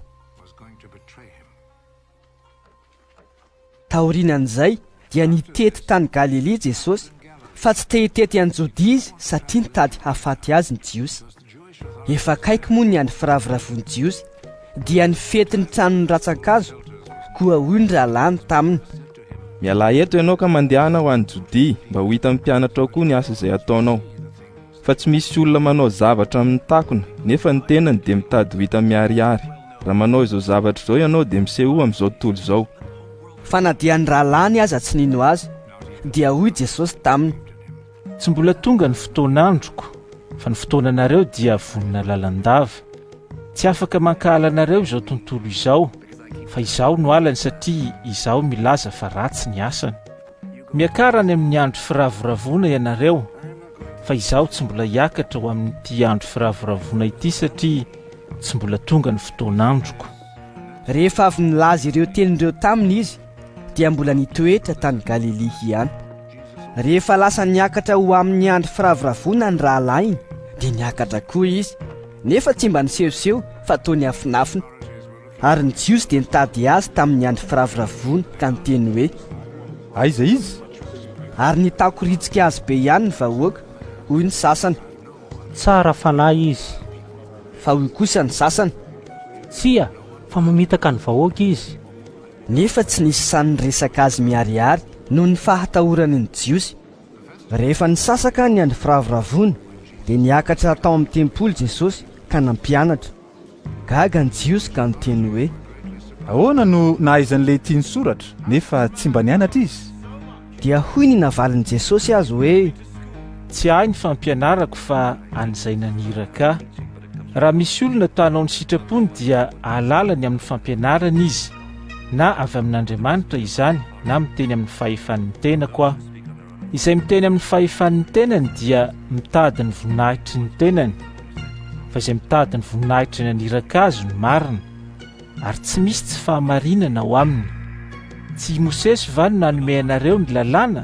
Taorianan'izay dia nitety tany Galilia Jesosy, fa tsy te hitety an'i Jodia izy satria nitady hahafaty azy ny Jiosy. Efa akaiky moa ny andro firavoravoan'ny Jiosy, dia ny fetin'ny tranon'ny rantsankazo, koa hoy ny rahalahiny taminy.
Mialà eto ianao ka mandehana ho any Jodia, mba ho hitan'ny mpianatrao koa ny asa izay ataonao. Fa tsy misy olona manao zavatra amin'ny takona, nefa ny tenany dia mitady ho hita miharihary. Raha manao izao zavatra izao ianao dia misehoa amin'izao tontolo izao.
Fa na dia ny rahalahiny aza tsy nino azy, dia hoy Jesosy taminy.
Tsy mbola tonga ny fotoan'androko, fa ny fotoananareo dia vonona lalandava. Tsy afaka mankahala anareo izao tontolo izao, fa Izaho no halany satria Izaho milaza fa ratsy ny asany. Miakara any amin'ny andro firavoravoana ianareo, fa izaho tsy mbola hiakatra ho amin'ity andro firavoravoana ity satria tsy mbola tonga ny fotoan'androko.
Rehefa avy nilaza ireo teny ireo taminy izy, dia mbola nitoetra tany Galilia ihany. Rehefa lasa niakatra ho amin'ny andro firavoravoana ny rahalahiny, dia niakatra koa izy, nefa tsy mba nisehoseho fa toa niafinafina. Ary ny Jiosy dia nitady azy tamin'ny andro firavoravoana ka niteny hoe.
Aiza izy?
Ary nitakoritsika azy be ihany ny vahoaka, hoy ny sasany.
Tsara fanahy izy.
Fa hoy kosa ny sasany.
Tsia, fa mamitaka ny vahoaka izy.
Nefa tsy nisy sahy niresaka azy miharihary noho ny fahatahorany ny Jiosy. Rehefa nisasaka ny andro firavoravoana, dia niakatra tao amin'ny tempoly Jesosy ka nampianatra. Gaga ny Jiosy ka niteny hoe.
Ahoana no nahaizan'ilay ity ny soratra, nefa tsy mba nianatra izy?
Dia hoy ny navalin'i Jesosy azy hoe.
Tsy ahy ny fampianarako fa an'izay naniraka ahy. Raha misy olona ta hanao ny sitrapony dia hahalala ny amin'ny fampianarana izy, na avy amin'Andriamanitra izany na miteny amin'ny fahefan'ny tenako aho. Izay miteny amin'ny fahefan'ny tenany dia mitady ny voninahitry ny tenany, fa izay mitady ny voninahitry ny naniraka azy no marina, ary tsy misy tsy fahamarinana ao aminy. Tsy i Mosesy va no nanome anareo ny lalàna?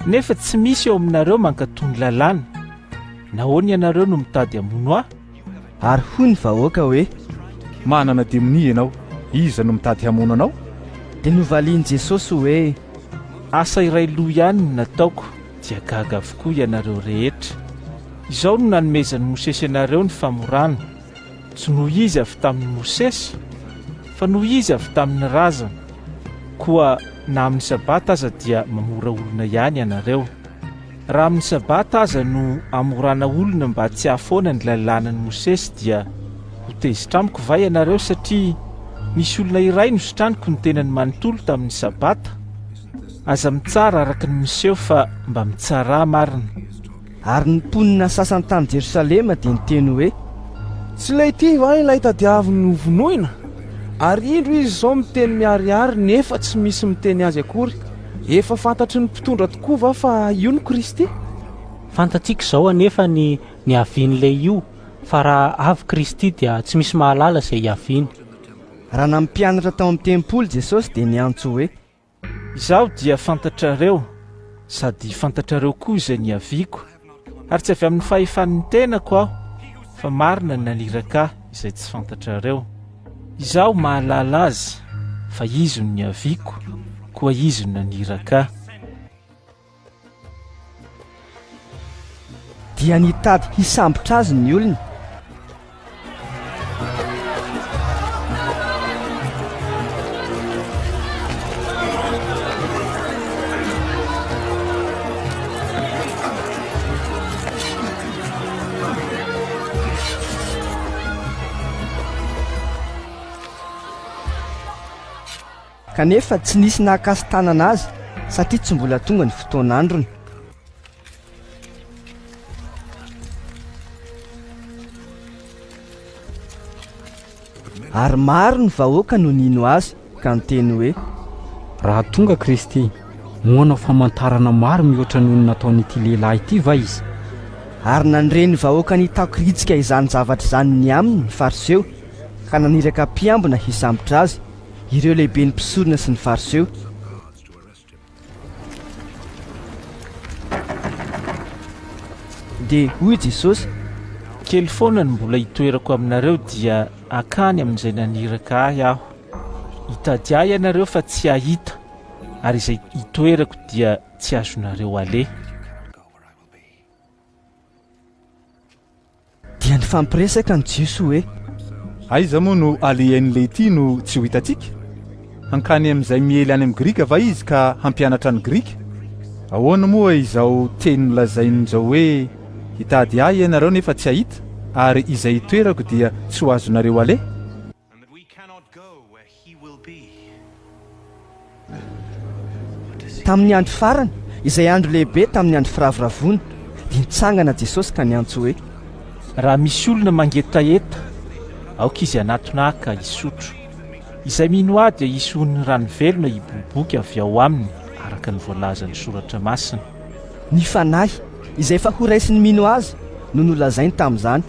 Nefa tsy misy eo aminareo mankatò ny lalàna. Nahoana ianareo no mitady hamono ahy?
Ary hoy ny vahoaka hoe.
Manana demonia ianao, iza no mitady hamono anao?
Dia novalian'i Jesosy hoe.
Asa iray loha ihany no nataoko, dia gaga avokoa ianareo rehetra. Izao no nanomezan'i Mosesy anareo ny famorana, tsy noho izy avy tamin'i Mosesy, fa noho izy avy tamin'ny razana. Koa na amin'ny Sabata aza dia mamora olona ihany ianareo. Raha amin'ny Sabata aza no amorana olona mba tsy hahafoana ny lalànan'i Mosesy dia ho tezitra amiko va ianareo satria nisy olona iray nositraniko ny tenany manontolo tamin'ny Sabata? Aza mitsara araka ny miseho fa mba mitsarà marina.
Ary ny mponina sasany tany Jerosalema dia niteny hoe.
Tsy ilay ity va ilay tadiaviny hovonoina? Ary indro izy izao miteny miharihary nefa tsy misy miteny azy akory. Efa fantatry ny mpitondra tokoa va fa io no Kristy?
Fantatsika izao anefa ny niavian'ilay io, fa raha avy Kristy dia tsy misy mahalala izay hiaviany.
Raha nampianatra tao amin'ny tempoly Jesosy dia niantso hoe.
Izaho dia fantatrareo, sady fantatrareo koa izay niaviako, ary tsy avy amin'ny fahefan'ny tenako aho, fa marina ny naniraka ahy izay tsy fantatrareo. Izaho mahalala azy, fa izy no niaviako, koa izy no naniraka ahy.
Dia nitady hisambotra azy ny olona. Kanefa tsy nisy nahakasi-tanana azy satria tsy mbola tonga ny fotoan'androny. Ary maro ny vahoaka no nino azy ka niteny hoe.
Raha tonga Kristy, moa hanao famantarana maro mihoatra noho ny nataon'ity lehilahy ity va izy?
Ary nandre ny vahoaka nitakoritsika izany zavatra izany ny aminy ny Fariseo, ka naniraka mpiambina hisambotra azy. Ireo lehiben'ny mpisorona sy ny Fariseo. Dia hoy Jesosy.
Kely foana no mbola hitoerako aminareo dia hankany amin'izay naniraka ahy aho. Hitady ahy ianareo fa tsy hahita, ary izay hitoerako dia tsy azonareo aleha.
Dia nifampiresaka ny Jiosy hoe.
Aiza moa no alehan'ilay ity no tsy ho hitantsika? Hankany amin'izay miely any amin'ny Grika va izy ka hampianatra ny Grika? Ahoana moa izao teny nolazainy izao hoe, Hitady ahy ianareo nefa tsy hahita, ary izay itoerako dia tsy ho azonareo aleha?
Tamin'ny andro farany, izay andro lehibe tamin'ny andro firavoravoana, dia nitsangana Jesosy ka niantso hoe.
Raha misy olona mangetaheta, aoka izy hanatona ahy ka hisotro. Izay mino ahy dia hisy onin'ny rano velona hiboiboika avy ao aminy, araka ny voalazan'ny Soratra Masina.
Ny Fanahy, izay efa horaisin'ny mino Azy, no nolazainy tamin'izany,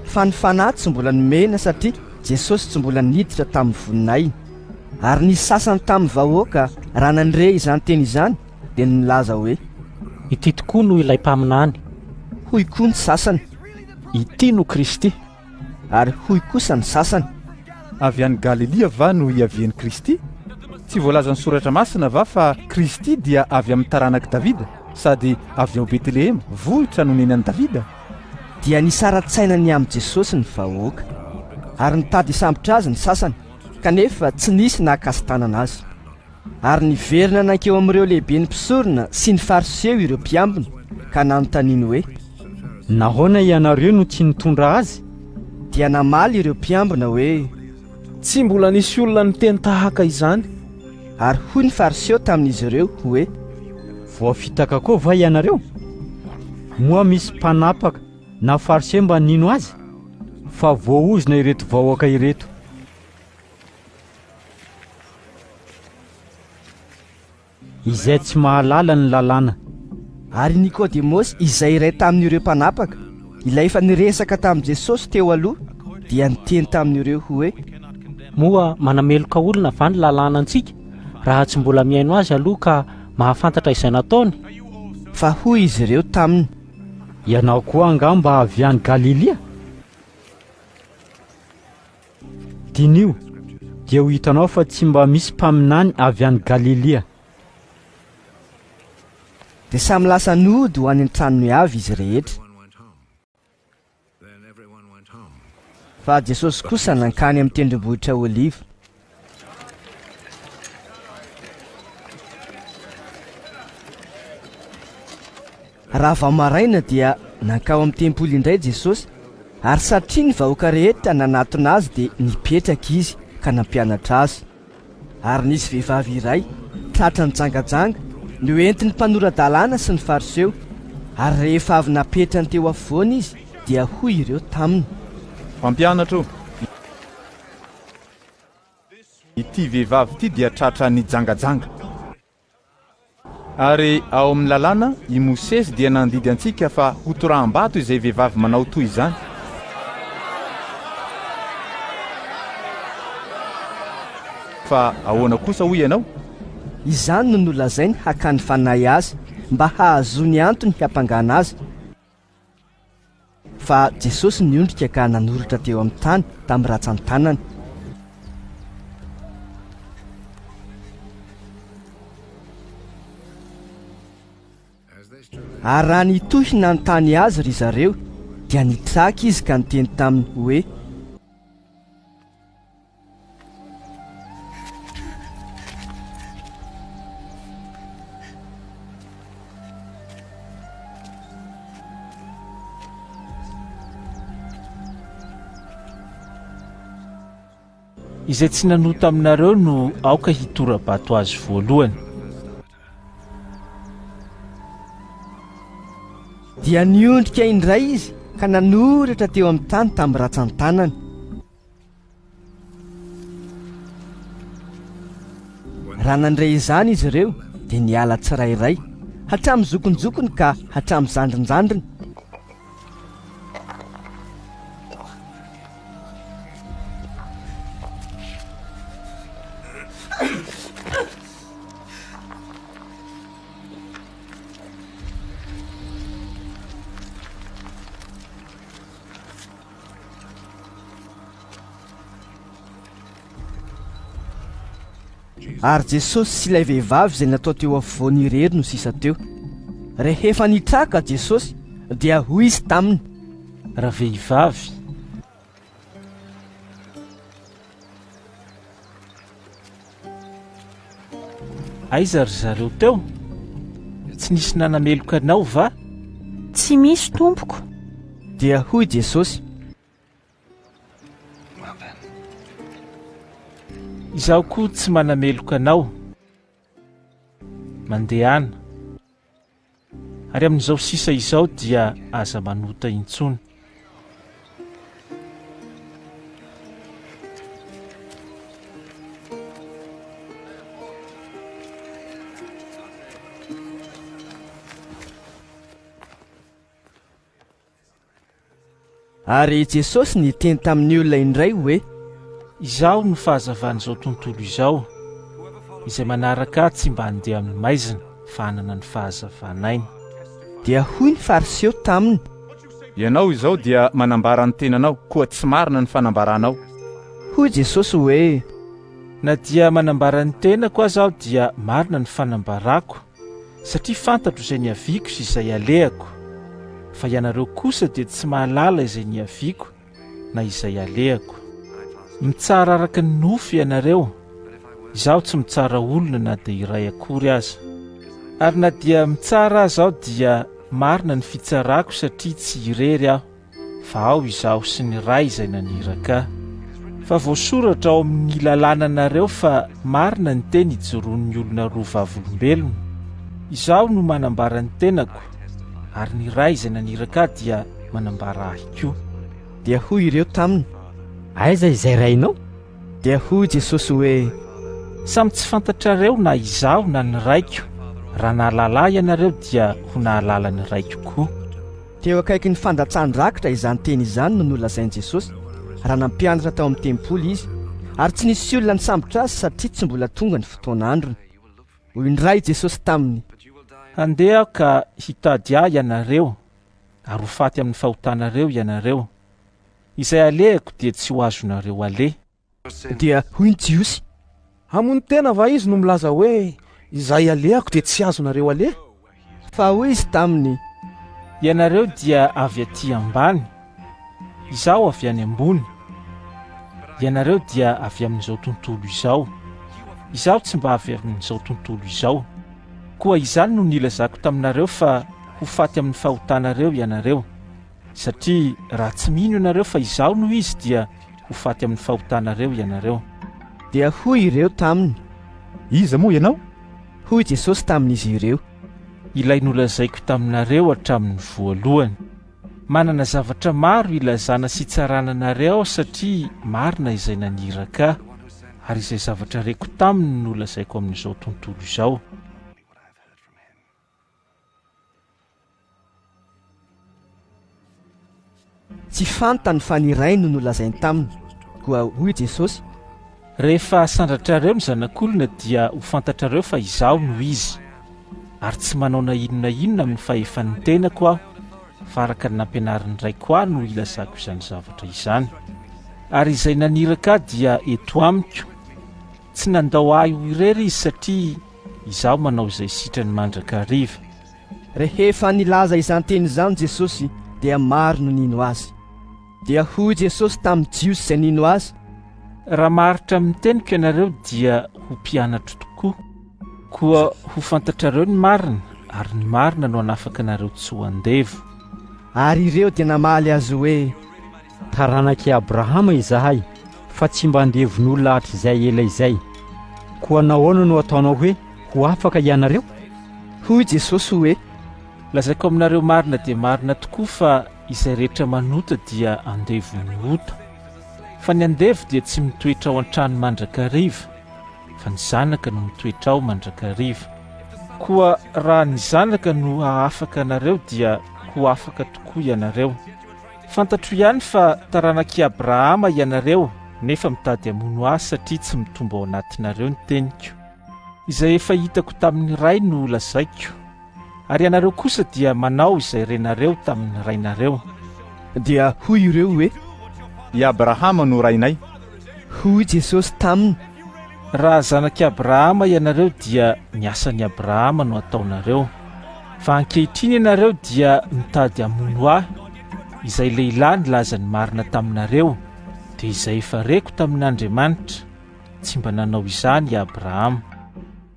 fa ny Fanahy tsy mbola nomena satria Jesosy tsy mbola niditra tamin'ny voninahiny. Ary ny sasany tamin'ny vahoaka, raha nandre izany teny izany, dia nilaza hoe.
Ity tokoa no ilay Mpaminany.
Hoy koa ny sasany.
Ity no Kristy.
Ary hoy kosa ny sasany.
Avy any Galilia va no hiavian'i Kristy? Tsy voalazan'ny Soratra Masina va fa Kristy dia avy amin'ny taranak'i Davida, sady avy ao Betlehema, vohitra nonenan'i Davida?
Dia nisara-tsaina ny amin'i Jesosy ny vahoaka, ary nitady hisambotra azy ny sasany, kanefa tsy nisy nahakasi-tanana azy. Ary niverina nankeo amin'ireo lehiben'ny mpisorona sy ny Fariseo ireo mpiambina, ka nanontaniany hoe.
Nahoana ianareo no tsy nitondra azy?
Dia namaly ireo mpiambina hoe.
Tsy mbola nisy olona niteny tahaka izany.
Ary hoy ny Fariseo tamin'izy ireo hoe.
Voafitaka koa va ianareo? Moa misy mpanapaka na Fariseo mba nino azy? Fa voaozona ireto vahoaka ireto. Izay tsy mahalala ny lalàna.
Ary i Nikodemosy, izay iray tamin'ireo mpanapaka, ilay efa niresaka tamin'i Jesosy teo aloha, dia niteny tamin'ireo hoe.
Moa manameloka olona va ny lalàna antsika, raha tsy mbola mihaino azy aloha ka mahafantatra izay nataony?
Fa hoy izy ireo taminy.
Ianao koa angamba avy any Galilia? Diniho, dia ho hitanao fa tsy mba misy mpaminany avy any Galilia.
Dia samy lasa nody ho any an-tranony avy izy rehetra. Fa Jesosy kosa nankany amin'ny tendrombohitra Oliva. Raha vao maraina dia nankao amin'ny tempoly indray Jesosy, ary satria ny vahoaka rehetra nanatona azy dia nipetraka izy ka nampianatra azy. Ary nisy vehivavy iray, tratra nijangajanga, noentin'ny mpanora-dalàna sy ny Fariseo, ary rehefa avy napetrany teo afovoany izy, dia hoy ireo taminy.
Mpampianatra ô, ity vehivavy ity dia tratra nijangajanga. Ary ao amin'ny lalàna, i Mosesy dia nandidy antsika fa hotoraham-bato izay vehivavy manao toy izany. Fa ahoana kosa hoy ianao?
Izany no nolazainy hakany fanahy azy mba hahazoany antony hiampangana azy. Fa Jesosy niondrika ka nanoratra teo amin'ny tany tamin'ny ratsan-tanany. Ary raha nitohy nanontany azy ry zareo, dia nitraka izy ka niteny taminy hoe.
Izay tsy nanota aminareo no aoka hitora-bato azy voalohany.
Dia niondrika indray izy ka nanoratra teo amin'ny tany tamin'ny ratsan-tanany. Raha nandre izany izy ireo dia niala tsirairay, hatramin'ny zokinjokiny ka hatramin'ny zandrinjandriny. Ary Jesosy sy ilay vehivavy izay natao teo afovoany irery no sisa teo. Rehefa nitraka Jesosy, dia hoy izy taminy.
Ravehivavy, Aiza ry zareo teo? Tsy nisy nanameloka anao va?
Tsy misy, tompoko.
Dia hoy Jesosy.
Izaho koa tsy manameloka anao. Mandehana. Ary amin'izao sisa izao dia aza manota intsony.
Ary Jesosy niteny tamin'ny olona indray hoe.
Izaho no fahazavan'izao tontolo izao. Izay manaraka Ahy tsy mba handeha amin'ny maizina, fa hanana ny fahazavan'aina.
Dia hoy ny Fariseo taminy.
Ianao izao dia manambara ny tenanao, koa tsy marina ny fanambaranao.
Hoy Jesosy hoe.
Na dia manambara ny tenako aza Aho dia marina ny fanambarako, satria fantatro izay niaviako sy izay alehako, fa ianareo kosa dia tsy mahalala izay niaviako na izay alehako. Mitsara araka ny nofo ianareo, izaho tsy mitsara olona na dia iray akory aza. Ary na dia mitsara aza aho dia marina ny fitsarako satria tsy irery aho. fa ao izaho sy ny Ray izay naniraka ahy. Fa voasoratra ao amin' ny lalànanareo fa marina ny teny ijoroan' ny olona roa vavolombelona. Izaho no manambara ny tenako, ary ny Ray izay naniraka ahy dia manambara ahy koa.
Dia hoy ireo taminy,
Aiza izay Rainao?
Dia hoy Jesosy hoe,
Samy tsy fantatrareo na izaho na ny Raiko, raha nahalala ahy ianareo dia ho nahalala ny Raiko koa.
Teo akaikin'ny fandatsahan-drakitra izany teny izany no nolazain'i Jesosy, raha nampianatra tao amin'ny tempoly izy, ary tsy nisy olona nisambotra azy satria tsy mbola tonga ny fotoan'androny. Hoy indray Jesosy taminy.
Handeha aho ka hitady ahy ianareo, ary ho faty amin'ny fahotanareo ianareo. Izay alehako dia tsy ho azonareo aleha.
Dia hoy ny Jiosy.
Hamono tena va izy no milaza hoe, Izay alehako dia tsy azonareo aleha?
Fa hoy izy taminy.
Ianareo dia avy aty ambany, izaho avy any ambony. Ianareo dia avy amin'izao tontolo izao, izaho tsy mba avy amin'izao tontolo izao. Koa izany no nilazako taminareo fa ho faty amin'ny fahotanareo ianareo. Satria raha tsy mino ianareo fa Izaho no Izy dia ho faty amin'ny fahotanareo ianareo.
Dia hoy ireo taminy.
Iza moa ianao?
Hoy Jesosy tamin'izy ireo.
Ilay nolazaiko taminareo hatramin'ny voalohany. Manana zavatra maro hilazana sy hitsarana anareo aho satria marina izay naniraka ahy, ary izay zavatra reko taminy no lazaiko amin'izao tontolo izao.
Tsy fantany fa ny Rainy no nolazainy taminy. Koa hoy Jesosy.
Rehefa asandratrareo ny Zanak'olona dia ho fantatrareo fa Izaho no Izy, ary tsy manao na inona na inona amin'ny fahefan'ny tenako Aho, fa araka ny nampianarin'ny Raiko Ahy no ilazako izany zavatra izany. Ary izay naniraka Ahy dia eto amiko. Tsy nandao Ahy ho irery Izy satria Izaho manao izay sitrany mandrakariva.
Rehefa nilaza izany teny izany Jesosy dia maro no nino Azy. Dia hoy Jesosy tamin'ny Jiosy izay nino Azy.
Raha maharitra amin'ny teniko ianareo dia ho mpianatro tokoa. Koa ho fantatrareo ny marina, ary ny marina no hanafaka anareo tsy ho andevo.
Ary ireo dia namaly Azy hoe.
Taranak'i Abrahama izahay, fa tsy mba andevon'olona hatrizay ela izay. Koa nahoana no ataonao hoe ho afaka ianareo?
Hoy Jesosy hoe.
Lazaiko aminareo marina dia marina tokoa fa izay rehetra manota dia andevon'ny ota. Fa ny andevo dia tsy mitoetra ao an-trano mandrakariva, fa ny zanaka no mitoetra ao mandrakariva. Koa raha ny zanaka no hahafaka anareo dia ho afaka tokoa ianareo. Fantatro ihany fa taranak'i Abrahama ianareo, nefa mitady hamono ahy satria tsy mitombo ao anatinareo ny teniko. Izay efa hitako tamin'ny Ray no lazaiko, ary ianareo kosa dia manao izay renareo tamin'ny rainareo.
Dia hoy ireo hoe,
I Abrahama no rainay.
Hoy Jesosy taminy,
Raha zanak'i Abrahama ianareo dia ny asan'i Abrahama no ataonareo. Fa ankehitriny ianareo dia mitady hamono ahy, izay lehilahy nilaza ny marina taminareo, dia izay efa reko tamin'Andriamanitra. Tsy mba nanao izany i Abrahama.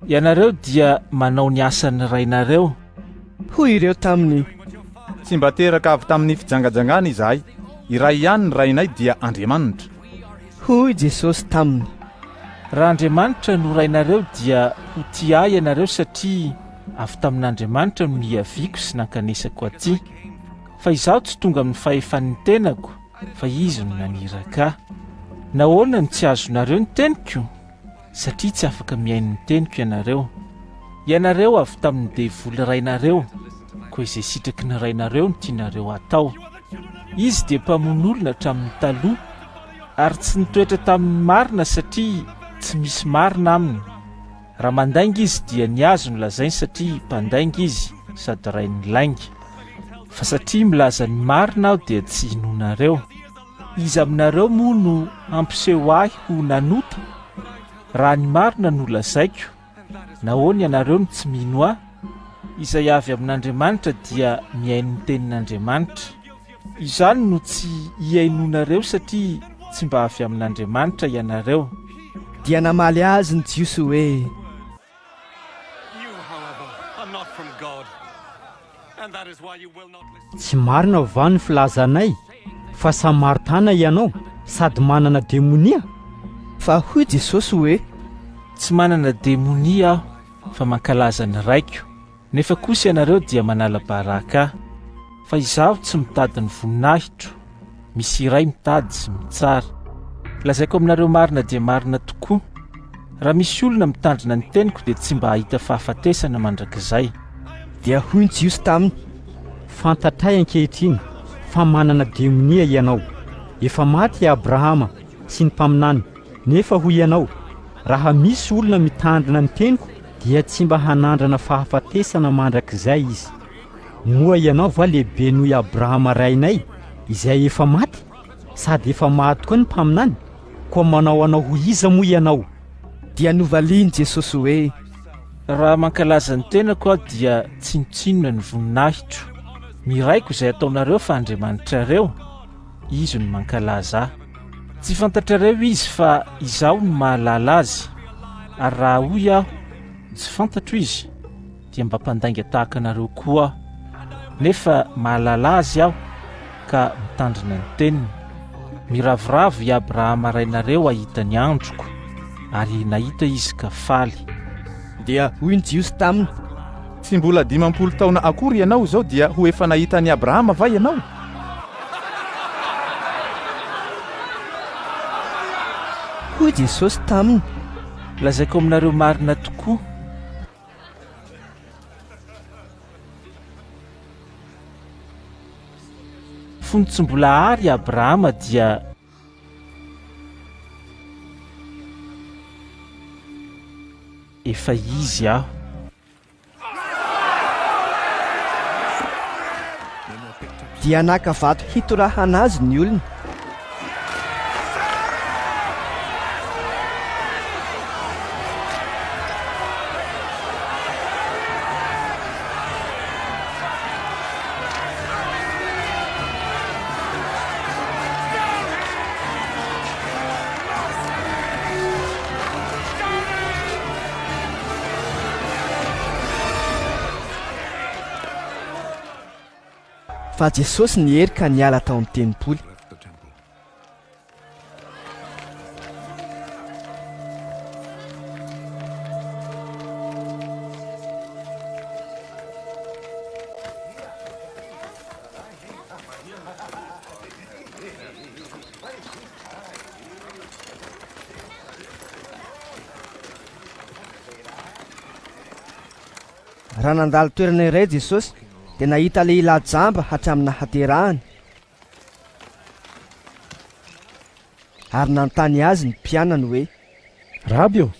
Ianareo dia manao ny asan'ny rainareo.
Hoy ireo taminy,
Tsy mba teraka avy tamin'ny fijangajangana izahay. Iray ihany ny Rainay dia Andriamanitra.
Hoy Jesosy taminy,
Raha Andriamanitra no Rainareo dia ho tia Ahy ianareo satria avy tamin'Andriamanitra no niaviako sy nankanesako aty. Fa Izaho tsy tonga amin'ny fahefan'ny tenako, fa Izy no naniraka Ahy. Nahoana no tsy azonareo ny teniko? Satria tsy afaka mihaino ny teniko ianareo. Ianareo avy tamin'ny devoly rainareo, koa izay sitraky ny rainareo no tianareo hatao. Izy dia mpamono olona hatramin'ny taloha, ary tsy nitoetra tamin'ny marina satria tsy misy marina aminy. Raha mandainga izy dia ny azy no lazainy satria mpandainga izy sady rain'ny lainga. Fa satria milaza ny marina aho dia tsy inoanareo. Iza aminareo moa no hampiseho ahy ho nanota? Raha ny marina no lazaiko, nahoana ianareo no tsy mino ahy? Izay avy amin'Andriamanitra dia mihaino ny tenin'Andriamanitra. Izany no tsy ihainoanareo satria tsy mba avy amin'Andriamanitra ianareo.
Dia namaly azy ny Jiosy hoe.
Tsy marina va ny filazanay fa Samaritana ianao sady manana demonia?
Fa hoy Jesosy hoe.
Tsy manana demonia aho fa mankalaza ny Raiko, nefa kosa ianareo dia manala baraka ahy. Fa izaho tsy mitady ny voninahitro, misy iray mitady sy mitsara. Lazaiko aminareo marina dia marina tokoa, raha misy olona mitandrina ny teniko dia tsy mba hahita fahafatesana mandrakizay.
Dia hoy ny Jiosy taminy,
Fantatray ankehitriny fa manana demonia ianao. Efa maty i Abrahama sy ny mpaminany, nefa hoy ianao, Raha misy olona mitandrina ny teniko dia tsy mba hanandrana fahafatesana mandrakizay izy. Moa ianao va lehibe noho i Abrahama rainay, izay efa maty? Sady efa maty koa ny mpaminany? Koa manao anao ho iza moa ianao?
Dia novalian'i Jesosy hoe.
Raha mankalaza ny tenako aho dia tsinontsinona ny voninahitro. Ny Raiko izay ataonareo fa Andriamanitrareo, Izy no mankalaza ahy. Tsy fantatrareo Izy fa Izaho no mahalala Azy. Ary raha hoy aho, Tsy fantatro Izy, dia mba mpandainga tahaka anareo koa aho, nefa mahalala azy aho ka mitandrina ny teniny. Miravoravo i Abrahama rainareo hahita ny androko, ary nahita izy ka faly.
Dia hoy ny Jiosy taminy.
Tsy mbola 50 taona akory ianao izao dia ho efa nahita an'i Abrahama va ianao?
Hoy Jesosy taminy.
Lazaiko aminareo marina tokoa, Fony tsy mbola àry i Abrahama dia. efa izy aho.
Dia naka vato hitorahana azy ny olona. Fa Jesosy niery ka niala tao amin'ny tempoly. Raha nandalo toerana iray Jesosy, dia nahita lehilahy jamba hatramin'ny nahaterahany. Ary nanontany azy ny mpianany hoe.
Raby ô,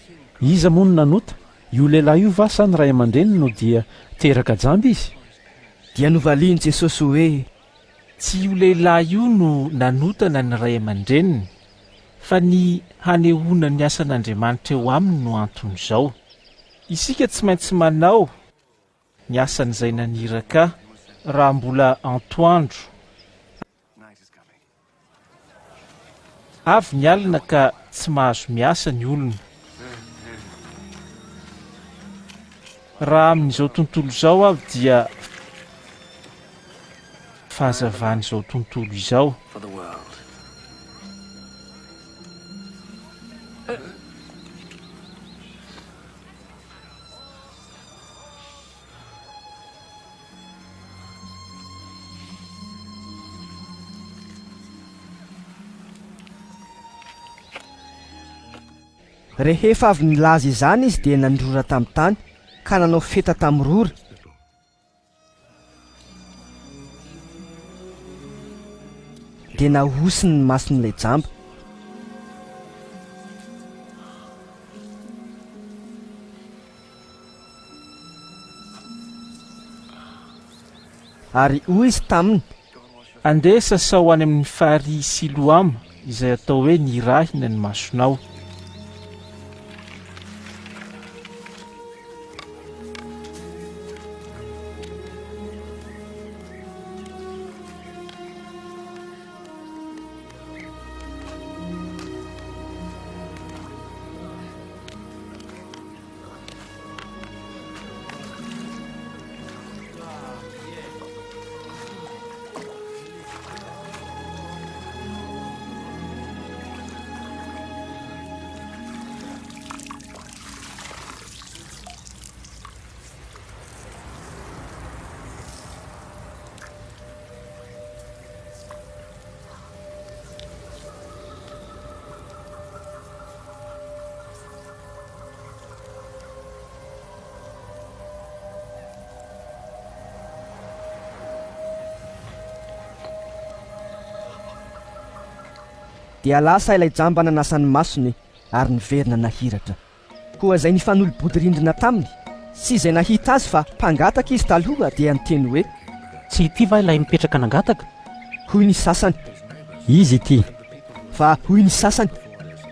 iza moa no nanota, io lehilahy io va sa ny ray aman-dreniny no dia teraka jamba izy?
Dia novalian'i Jesosy hoe.
Tsy io lehilahy io no nanota na ny ray aman-dreniny, fa ny hanehoana ny asan'Andriamanitra eo aminy no anton'izao. Isika tsy maintsy manao ny asan'izay naniraka ahy, raha mbola antoandro. Avy ny alina ka tsy mahazo miasa ny olona. Raha amin'izao tontolo izao aho dia fahazavan'izao tontolo izao.
Rehefa avy nilaza izany izy dia nandrora tamin'ny tany ka nanao feta tamin'ny rora. Dia nahosiny ny mason'ilay jamba. Ary hoy izy taminy.
Andeha sasao any amin'ny farihy Siloama, izay atao hoe Nirahina ny masonao.
Dia lasa ilay jamba nanasa ny masony ary niverina nahiratra. Koa izay nifanolo-bodirindrina taminy sy izay nahita azy fa mpangataka izy taloha dia niteny hoe.
Tsy ity va ilay mipetraka nangataka?
Hoy ny sasany.
Izy ity.
Fa hoy ny sasany.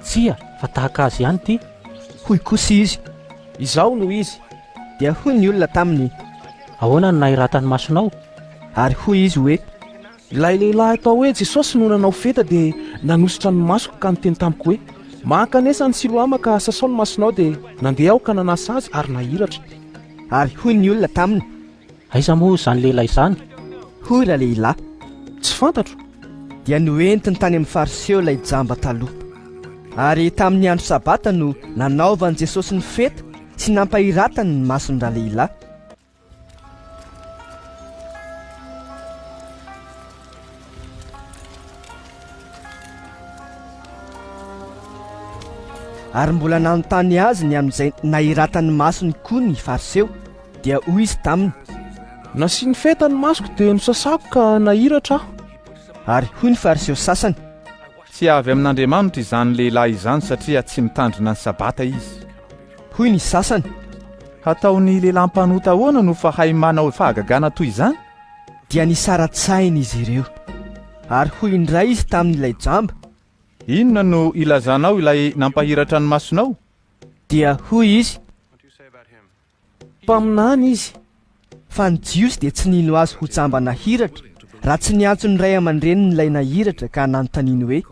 Tsia, fa tahaka azy ihany ity.
Hoy kosa izy.
Izaho no izy.
Dia hoy ny olona taminy.
Ahoana no nahiratan'ny masonao?
Ary hoy izy hoe.
Ilay lehilahy atao hoe Jesosy no nanao feta dia nanosotra ny masoko ka niteny tamiko hoe, 'Mankanesa any Siloama ka sasao ny masonao' dia nandeha aho ka nanasa azy ary nahiratra.
Ary hoy ny olona taminy.
Aiza moa izany lehilahy izany?
Hoy ralehilahy.
Tsy fantatro.
Dia noentiny tany amin'ny Fariseo ilay jamba taloha. Ary tamin'ny andro Sabata no nanaovan'i Jesosy ny fety sy nampahiratany ny mason-dralehilahy. Ary mbola nanontany azy ny amin'izay nahiratan'ny masony koa ny Fariseo. Dia hoy izy taminy.
Nasiany feta ny masoko dia nosasako ka nahiratra aho.
Ary hoy ny Fariseo sasany.
Tsy avy amin'Andriamanitra izany lehilahy izany satria tsy mitandrina ny Sabata izy.
Hoy ny sasany.
Hataon'ny lehilahy mpanota ahoana no fahay manao fahagagana toy izany?
Dia nisara-tsaina izy ireo. Ary hoy indray izy tamin'ilay jamba.
Inona no ilazanao ilay nampahiratra ny masonao?
Dia hoy izy.
Mpaminany izy.
Fa ny Jiosy dia tsy nino azy ho jamba nahiratra, raha tsy niantso ny ray aman-drenin'ilay nahiratra ka nanontaniany hoe.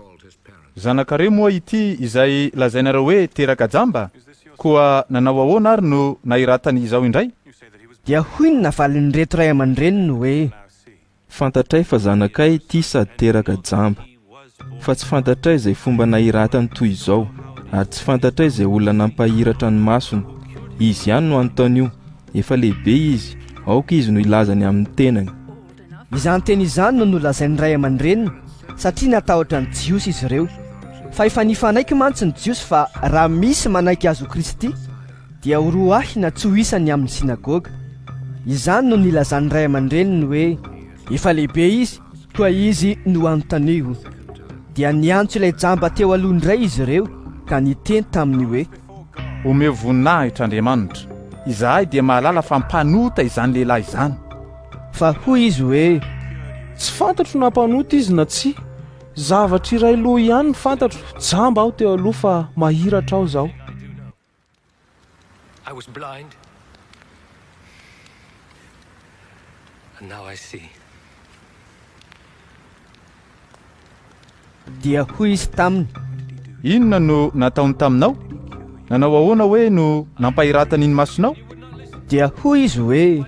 Zanakareo moa ity izay lazainareo hoe teraka jamba? Koa nanao ahoana ary no nahiratany izao indray?
Dia hoy ny navalin'ireto ray aman-dreniny hoe.
Fantatray fa zanakay ity sady teraka jamba. Fa tsy fantatray izay fomba nahiratany toy izao, ary tsy fantatray izay olona nampahiratra ny masony. Izy ihany no anontanio, efa lehibe izy, aoka izy no hilaza ny amin'ny tenany.
Izany teny izany no nolazain'ny ray aman-dreniny, satria natahotra ny Jiosy izy ireo. Fa efa nifanaiky mantsy ny Jiosy fa raha misy manaiky Azy ho Kristy, dia ho roahina tsy ho isan'ny amin'ny synagoga. Izany no nilazan'ny ray aman-dreniny hoe, Efa lehibe izy, koa izy no anontanio. Dia niantso ilay jamba teo aloha indray izy ireo, ka niteny taminy hoe.
Omeo voninahitra Andriamanitra, izahay dia mahalala fa mpanota izany lehilahy izany.
Fa hoy izy hoe.
Tsy fantatro na mpanota izy na tsia. Zavatra iray loha ihany no fantatro, jamba aho teo aloha fa mahiratra aho izao.
I was blind and now I see.
Dia hoy izy taminy.
Inona no nataony taminao? Nanao ahoana hoe no nampahiratany ny masonao?
Dia hoy izy hoe.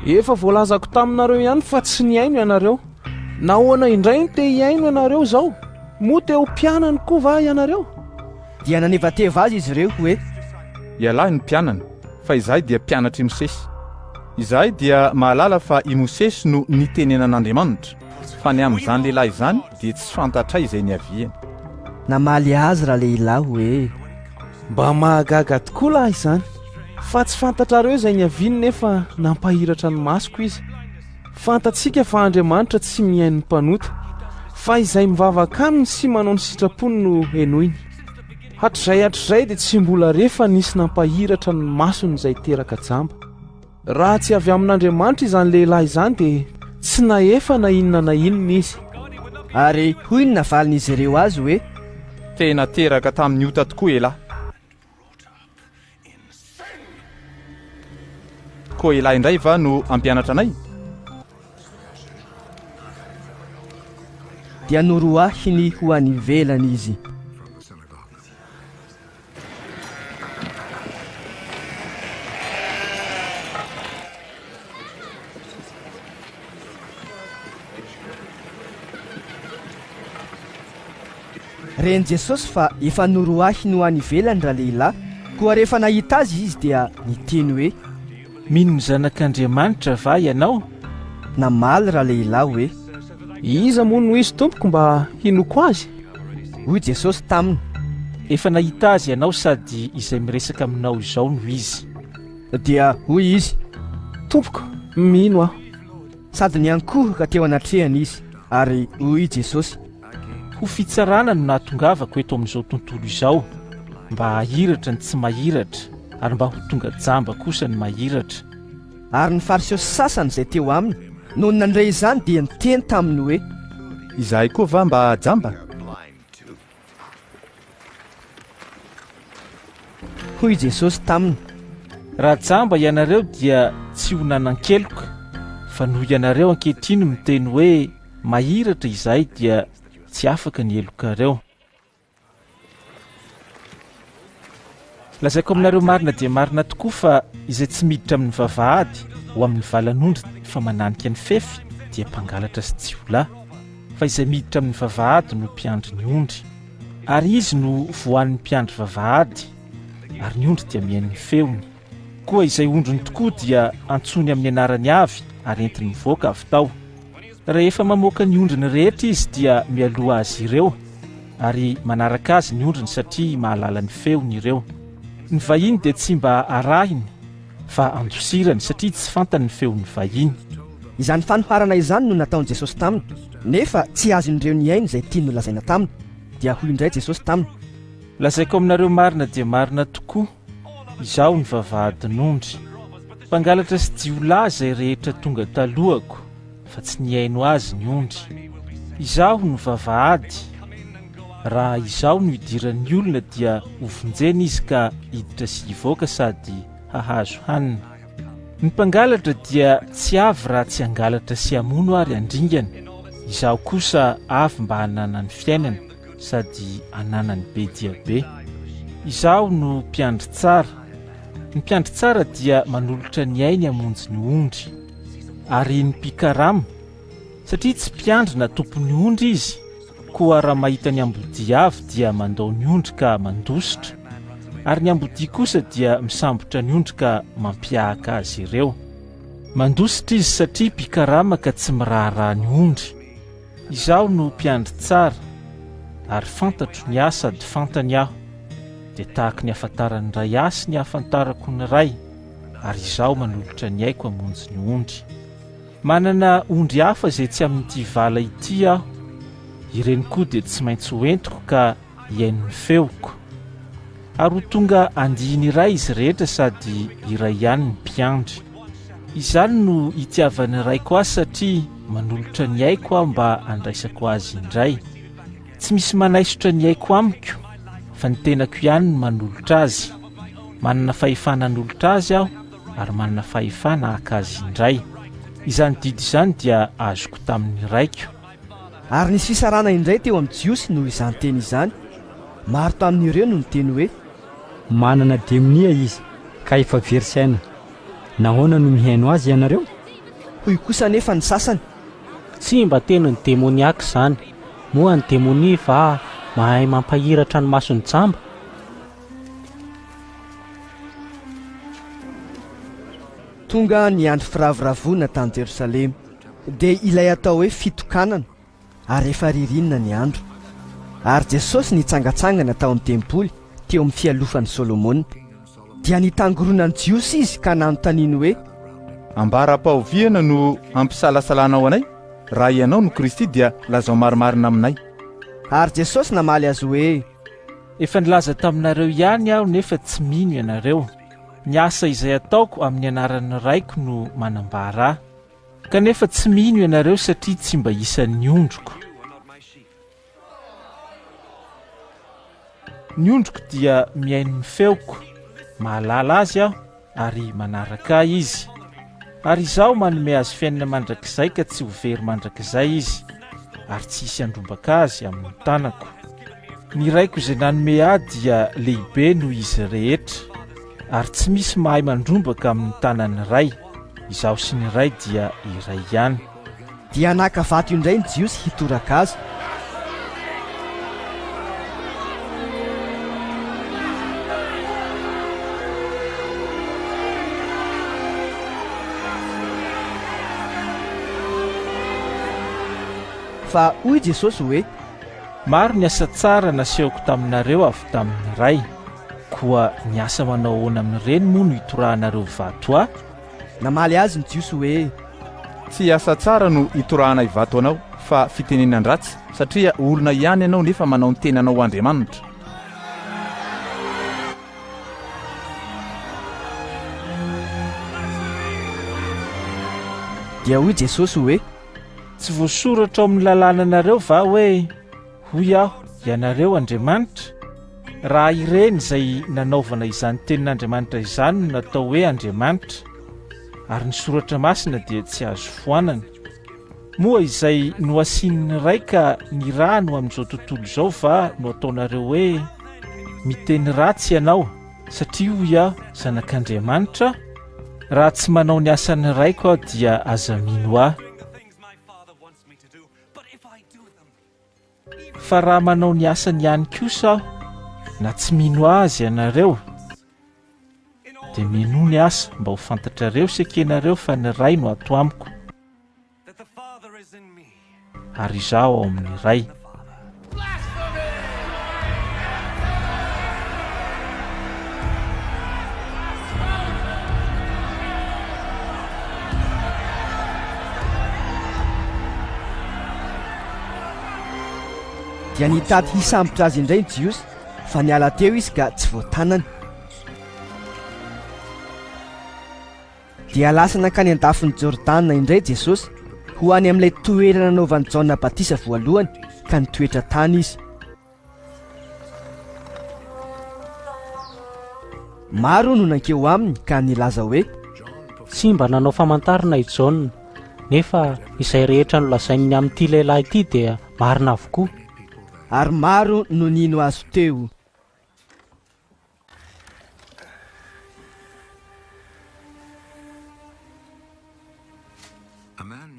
Efa voalazako taminareo ihany fa tsy nihaino ianareo. Nahoana indray no te hihaino ianareo izao? Moa te ho mpianany koa va ianareo?
Dia nanevateva azy izy ireo hoe.
Ialahy no mpianany, fa izahay dia mpianatr'i Mosesy. Izahay dia mahalala fa i Mosesy no nitenenan'Andriamanitra, fa ny amin'izany lehilahy izany dia tsy fantatray izay niaviany.
Namaly azy ralehilahy hoe.
Mba mahagaga tokoa lahy izany, fa tsy fantatrareo izay niaviany nefa nampahiratra ny masoko izy. Fantatsika fa Andriamanitra tsy mihaino ny mpanota, fa izay mivavaka aminy sy manao ny sitrapony no henoiny. Hatrizay hatrizay dia tsy mbola re fa nisy nampahiratra ny masony izay teraka jamba. Raha tsy avy amin'Andriamanitra izany lehilahy izany dia tsy nahefa na inona na inona izy.
Ary hoy ny navalin'izy ireo azy hoe.
Tena teraka tamin'ny ota tokoa elah. Koa elah indray va no hampianatra anay?
Dia noroahiny ho any ivelany izy. Ren'i Jesosy fa efa noroahiny ho any ivelany ralehilahy, koa rehefa nahita azy izy dia niteny hoe.
Mino ny Zanak'Andriamanitra va ianao?
Namaly ralehilahy hoe.
Iza moa no izy, Tompoko, mba hinoako azy?
Hoy Jesosy taminy.
Efa nahita azy ianao sady izay miresaka aminao izao no izy.
Dia hoy izy.
Tompoko, mino aho.
Sady niankohoka teo anatrehany izy, ary hoy Jesosy.
Ho fitsarana no nahatongavako eto amin'izao tontolo izao, mba hahiratra ny tsy mahiratra, ary mba ho tonga jamba kosa ny mahiratra.
Ary ny Fariseo sasany izay teo aminy, nony nandre izany, dia niteny taminy hoe.
Izahay koa va mba jamba?
Hoy Jesosy taminy.
Raha jamba ianareo dia tsy ho nanan-keloka, fa noho ianareo ankehitriny miteny hoe, Mahiratra izahay dia tsy afaka ny helokareo. Lazaiko aminareo marina dia marina tokoa fa izay tsy miditra amin'ny vavahady ho amin'ny valan'ondry fa mananika ny fefy dia mpangalatra sy jiolahy. Fa izay miditra amin'ny vavahady no mpiandry ny ondry. Ary izy no voan'ny mpiandry vavahady, ary ny ondry dia mihaino ny feony. Koa izay ondriny tokoa dia antsoiny amin'ny anarany avy ary entiny mivoaka avy tao. Rehefa mamoaka ny ondriny rehetra izy dia mialoha azy ireo, ary manaraka azy ny ondriny satria mahalala ny feony ireo. Ny vahiny dia tsy mba arahiny fa andosirany satria tsy fantany ny feon'ny vahiny.
Izany fanoharana izany no nataon'i Jesosy taminy, nefa tsy azon'ireo nihaino izay tiany nolazaina taminy. Dia hoy indray Jesosy taminy.
Lazaiko aminareo marina dia marina tokoa. Izaho no vavahadin'ondry. Mpangalatra sy jiolahy izay rehetra tonga talohako, fa tsy nihaino azy ny ondry. Izaho no vavahady. Raha izaho no idiran'ny olona dia hovonjena izy ka hiditra sy hivoaka sady hahazo hanina. Ny mpangalatra dia tsy avy raha tsy hangalatra sy hamono ary handringana. Izaho kosa avy mba hananany fiainana sady hananany be dia be. Izaho no mpiandry tsara. Ny mpiandry tsara dia manolotra ny ainy hamonjy ny ondry. Ary ny mpikarama, satria tsy mpiandry na tompon'ny ondry izy, Koa raha mahita ny ambodia avy dia mandao ny ondry ka mandositra, ary ny ambodia kosa dia misambotra ny ondry ka mampihahaka azy ireo. Mandositra izy satria mpikarama ka tsy miraharaha ny ondry. Izaho no mpiandry tsara, ary fantatro ny ahy sady fantany aho, dia tahaky ny ahafantaran'ny Ray ahy sy ny ahafantarako ny Ray, ary izaho manolotra ny aiko hamonjy ny ondry. Manana ondry hafa izay tsy amin'ity vala ity aho, ireny koa dia tsy maintsy ho entiko ka hihaino ny feoko. Ary ho tonga andiany iray izy rehetra sady iray ihany ny mpiandry. Izany no itiavan'ny Raiko ahy satria manolotra ny aiko aho mba handraisako azy indray. Tsy misy manaisotra ny aiko amiko fa ny tenako ihany no manolotra azy. Manana fahefana hanolotra azy aho ary manana fahefana haka azy indray. Izany didy izany dia azoko tamin'ny Raiko.
Ary nisy fisarahana indray teo amin'ny Jiosy noho izany teny izany. Maro tamin'ireo no niteny hoe.
Manana demonia izy, ka efa very saina. Nahoana no mihaino azy ianareo?
Hoy kosa anefa ny sasany.
Tsy mba tenin'ny demoniaka izany. Moa ny demonia va mahay mampahiratra ny mason'ny jamba?
Tonga ny andro firavoravoana tany Jerosalema, dia ilay atao hoe fitokanana, ary efa ririnina ny andro. Ary Jesosy nitsangantsangana tao amin'ny tempoly, teo amin'ny fialofan'i Solomona. Dia nitangoronan'ny Jiosy izy ka nanontaniany hoe.
Ambara-pahoviana no hampisalasalanao anay? Raha ianao no Kristy dia lazao marimarina aminay.
Ary Jesosy namaly azy hoe.
Efa nilaza taminareo ihany aho nefa tsy mino ianareo. Ny asa izay ataoko amin'ny anaran'ny Raiko no manambara ahy. Kanefa tsy mino ianareo satria tsy mba isan'ny ondriko. Ny ondriko dia mihaino ny feoko, mahalala azy aho ary manaraka ahy izy. Ary izaho manome azy fiainana mandrakizay ka tsy ho very mandrakizay izy, ary tsy hisy handrombaka azy amin'ny tanako. Ny Raiko izay nanome ahy dia lehibe noho izy rehetra, ary tsy misy mahay mandrombaka amin'ny tanan'ny Ray, izaho sy ny Ray dia iray ihany.
Dia naka vato indray ny Jiosy hitoraka azy. Fa hoy Jesosy hoe.
Maro ny asa tsara nasehoko taminareo avy tamin'ny Ray, koa ny asa manao ahoana amin'ireny moa no itorahanareo vato ahy?
Namaly azy ny Jiosy hoe.
Tsy asa tsara no itorahanay vato anao, fa fitenenan-dratsy, satria olona ihany ianao nefa manao ny tenanao ho Andriamanitra.
Dia hoy Jesosy hoe.
Tsy voasoratra ao amin'ny lalànanareo va hoe, Hoy aho, ianareo andriamanitra? Raha ireny izay nanaovana izany tenin'Andriamanitra izany no natao hoe andriamanitra, ary ny soratra masina dia tsy azo foanana. Moa izay nohasinin'ny Ray ka nirahany ho amin'izao tontolo izao va no ataonareo hoe, Miteny ratsy ianao, satria hoy aho, Zanak'Andriamanitra aho? Raha tsy manao ny asan'ny Raiko aho dia aza mino ahy. Fa raha manao ny asany ihany kosa aho, na tsy mino azy ianareo, dia minoa ny asa mba ho fantatrareo sy ekenareo fa ny Ray no ato amiko, ary izaho ao amin'ny Ray.
Dia nitady hisambotra azy indray ny Jiosy, fa niala teo izy ka tsy voatanany. Dia lasa nankany an-dafin'i Jordana indray Jesosy, ho any amin'ilay toerana nanaovan'i Jaona batisa voalohany, ka nitoetra tany izy. Maro no nankeo aminy ka nilaza hoe.
Tsy mba nanao famantarana i Jaona, nefa izay rehetra nolazainy ny amin'ity lehilahy ity dia marina avokoa.
Ary maro no nino azy teo.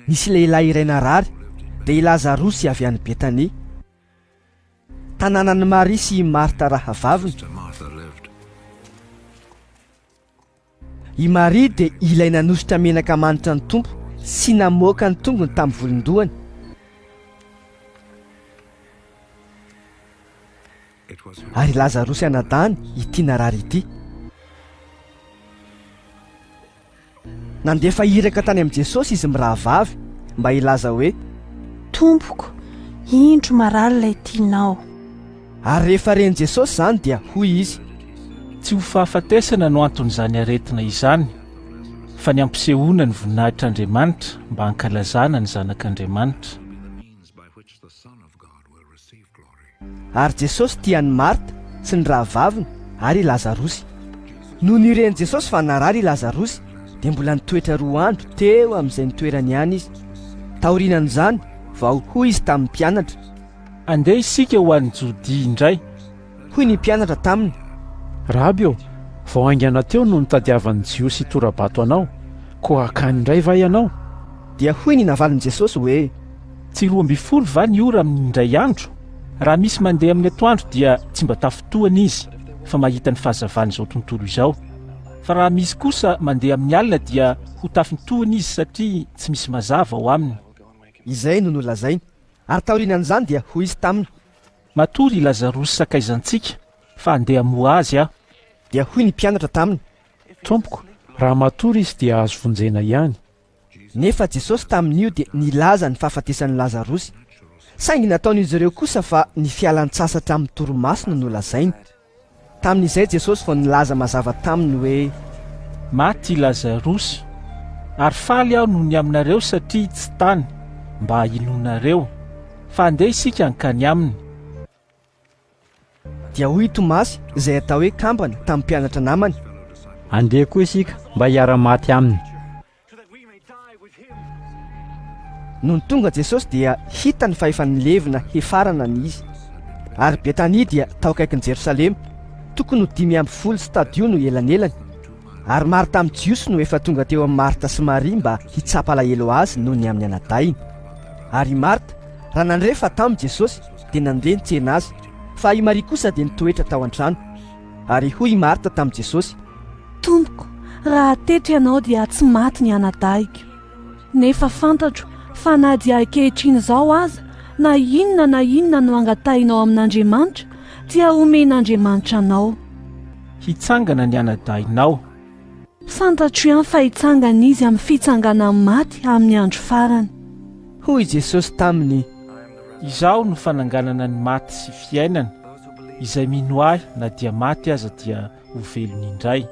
Nisy lehilahy iray narary, dia i Lazarosy avy any Betania. Tanànan'i Maria sy i Marta rahavaviny. I Maria dia ilay nanosotra menaka manitra ny Tompo sy namoaka ny tongony tamin'ny volon-dohany. Ary i Lazarosy anadahiny ity narary ity. Nandefa iraka tany amin'i Jesosy izy mirahavavy mba hilaza hoe.
Tompoko, indro marary ilay tianao.
Ary rehefa ren'i Jesosy izany dia hoy izy.
Tsy ho fahafatesana no anton'izany aretina izany, fa ny hampisehoana ny voninahitr'Andriamanitra mba hankalazana ny Zanak'Andriamanitra.
Ary Jesosy tia an'i Marta sy ny rahavaviny ary i Lazarosy. Nony ren'i Jesosy fa narary i Lazarosy, dia mbola nitoetra roa andro teo amin'izay nitoerany ihany izy. Taorianan'izany vao hoy izy tamin'ny mpianatra.
Andeha isika ho any Jodia indray.
Hoy ny mpianatra taminy.
Raby ô, vao haingana teo no nitadiavan'ny Jiosy hitora-bato anao, koa hankany indray va ianao?
Dia hoy ny navalin'i Jesosy hoe.
Tsy 12 va ny ora amin'ny indray andro? Raha misy mandeha amin'ny atoandro dia tsy mba tafintohana izy, fa mahita ny fahazavan'izao tontolo izao. Fa raha misy kosa mandeha amin'ny alina dia ho tafintohina izy satria tsy misy mazava ao aminy.
Izay no nolazainy. Ary taorianan'izany dia hoy izy taminy.
Matory i Lazarosy sakaizantsika, fa handeha hamoha azy aho.
Dia hoy ny mpianatra taminy.
Tompoko, raha matory izy dia azo vonjena ihany.
Nefa Jesosy tamin'io dia nilaza ny fahafatesan'i Lazarosy. Saingy nataon'izy ireo kosa fa ny fialan-tsasatra amin'ny torimasony no lazainy. Tamin'izay Jesosy vao nilaza mazava taminy hoe.
Maty i Lazarosy, ary faly aho noho ny aminareo satria tsy tany, mba hinoanareo. Fa andeha isika hankany aminy.
Dia hoy i Tomasy, izay atao hoe Kambana, tamin'ny mpianatra namany.
Andeha koa isika mba hiara-maty aminy.
Nony tonga Jesosy dia hitany fa efa nilevina hefarana ny izy. Ary Betania dia tao akaikin'i Jerosalema, tokony ho 15 stadio no elanelany. Ary maro tamin'ny Jiosy no efa tonga teo amin'i Marta sy Maria mba hitsapa alahelo azy noho ny amin'ny anadahiny. Ary i Marta, raha nandre fa tamy Jesosy, dia nandeha nitsena azy, fa i Maria kosa dia nitoetra tao an-trano. Ary hoy i Marta tamin'i Jesosy.
Tompoko, raha teto ianao dia tsy maty ny anadahiko. Nefa fantatro fa na dia ankehitriny izao aza, na inona na inona no angatahinao amin'Andriamanitra, dia homen'Andriamanitra anao.
Hitsangana ny anadahinao.
Fantatro ihany fa hitsangana izy amin'ny fitsanganan'ny maty amin'ny andro farany.
Hoy i Jesosy taminy.
Izaho no fananganana ny maty sy fiainana, izay mino Ahy na dia maty aza dia ho velona indray.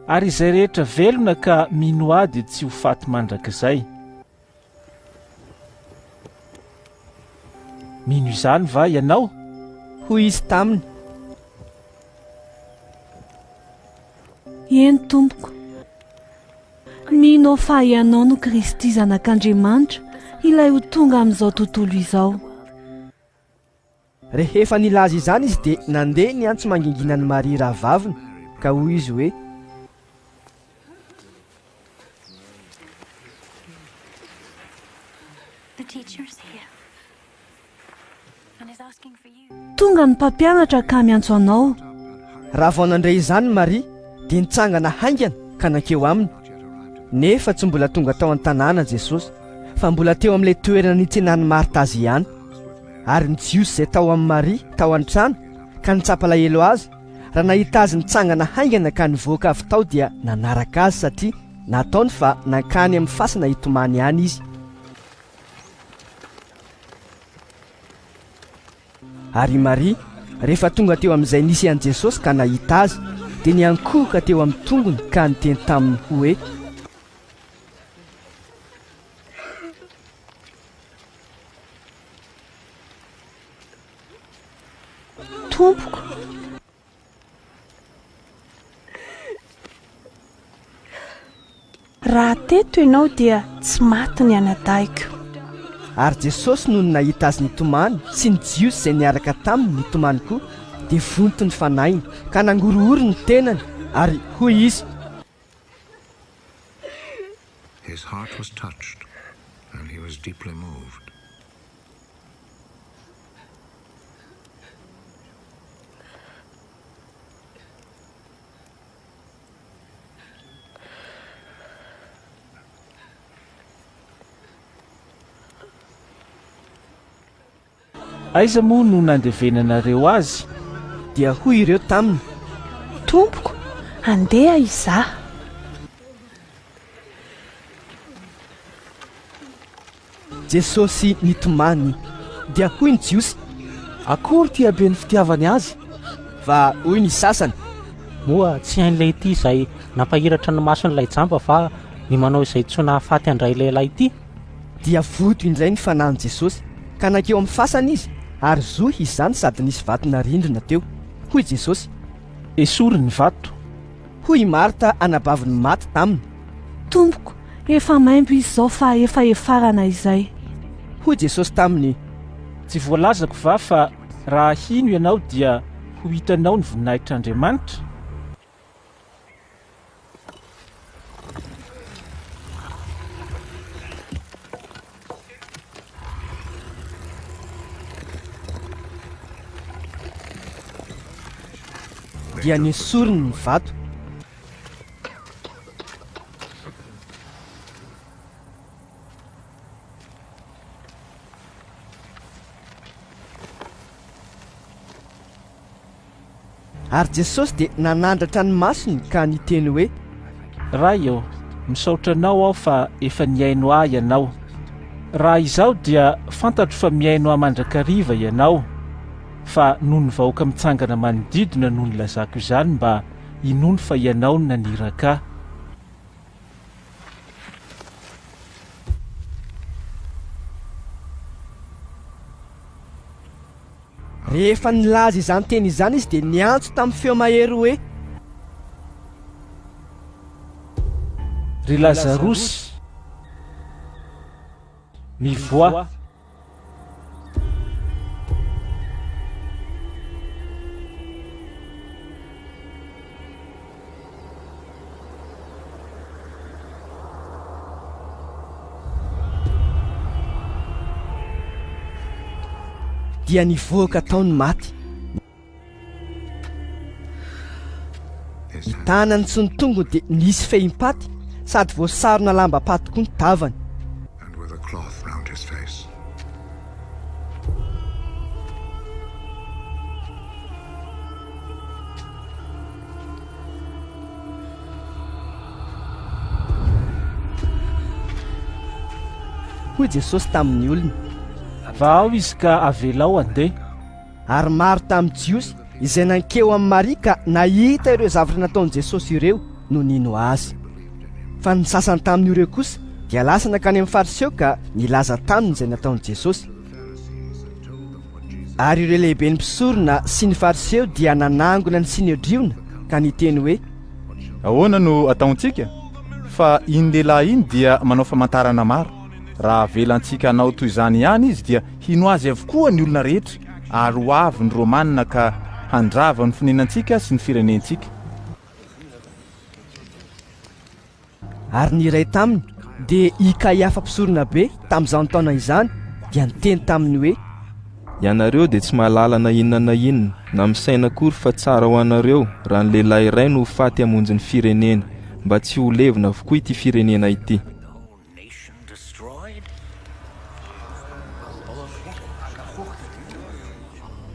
Ary izay rehetra velona ka mino Ahy dia tsy ho faty mandrakizay. Mino izany va ianao?
Hoy izy taminy.
Eny, Tompoko. Mino aho fa Ianao no Kristy Zanak'Andriamanitra, Ilay ho tonga amin'izao tontolo izao.
Rehefa nilaza izany izy dia nandeha niantso mangingina an'i Maria rahavaviny, ka hoy izy hoe.
Tonga ny mpampianatra ka miantso anao.
Raha vao nandre izany Maria, dia nitsangana haingana ka nankeo aminy. Nefa tsy mbola tonga tao an-tanàna Jesosy, fa mbola teo amin'ilay toerana nitsenan'i Marta azy ihany. Ary ny Jiosy izay tao amin'i Maria tao an-trano ka nitsapa alahelo azy, raha nahita azy nitsangana haingana ka nivoaka avy tao dia nanaraka azy satria nataony fa nankany amin'ny fasana hitomany any izy. Ary i Maria, rehefa tonga teo amin'izay nisy an'i Jesosy ka nahita Azy, dia niankohoka teo amin'ny tongony ka niteny taminy hoe.
Tompoko, raha teto ianao dia tsy maty ny anadahiko.
Ary Jesosy nony nahita azy nitomany sy ny Jiosy izay niaraka taminy nitomany koa, dia vonto ny fanahiny, ka nangorohoro ny tenany, ary hoy izy.
His heart was touched, and he was deeply moved.
Aiza moa no nandevenanareo azy?
Dia hoy ireo taminy,
Tompoko, andeha hizaha.
Jesosy nitomany. Dia hoy ny Jiosy.
Akory ity haben'ny fitiavany azy!
Fa hoy ny sasany.
Moa tsy hain'ilay ity izay nampahiratra ny mason'ilay jamba va ny manao izay tsy ho nahafaty an-dray lehilahy ity?
Dia vonto indray ny fanahin'i Jesosy, ka nankeo amin'ny fasana izy, ary zohy izany sady nisy vato narindrina teo. Hoy Jesosy.
Esory ny vato.
Hoy i Marta anabavin'ny maty taminy.
Tompoko, efa maimbo izy izao fa efa hefarana izay.
Hoy Jesosy taminy.
Tsy voalazako va fa raha hino ianao dia ho hitanao ny voninahitr'Andriamanitra?
Dia nesoriny ny vato. Ary Jesosy dia nanandratra ny masony ka niteny hoe.
Ray ô, misaotra Anao aho fa efa nihaino ahy Ianao. Raha izaho dia fantatro fa mihaino ahy mandrakariva Ianao, fa noho ny vahoaka mitsangana manodidina no nilazako izany mba hinoany fa Ianao no naniraka ahy.
Rehefa nilaza izany teny izany izy dia niantso tamin'ny feo mahery hoe.
Ry Lazarosy, mivoaha!
Dia nivoaka tao ny maty. Ny tanany sy ny tongony dia nisy fehim-paty sady voasarona lambam-paty koa ny tavany. Hoy Jesosy tamin'ny olona.
Vahao izy ka avelao handeha.
Ary maro tamin'ny Jiosy izay nankeo amin'i Maria ka nahita ireo zavatra nataon'i Jesosy ireo no nino Azy. Fa ny sasany tamin'ireo kosa dia lasa nankany amin'ny Fariseo ka nilaza taminy izay nataon'i Jesosy. Ary ireo lehiben'ny mpisorona sy ny Fariseo dia nanangona ny Synedriona ka niteny hoe.
Ahoana no ataontsika? Fa iny lehilahy iny dia manao famantarana maro. Raha avelantsika hanao toy izany ihany izy dia hino azy avokoa ny olona rehetra, ary ho avy ny Romana ka handrava ny fonenantsika sy ny firenentsika.
Ary ny iray taminy, dia i Kaiafa mpisoronabe, tamin'izany taona izany, dia niteny taminy hoe.
Ianareo dia tsy mahalala na inona na inona, na misaina akory fa tsara ho anareo raha ny lehilahy iray no ho faty hamonjy ny firenena, mba tsy ho levona avokoa ity firenena ity.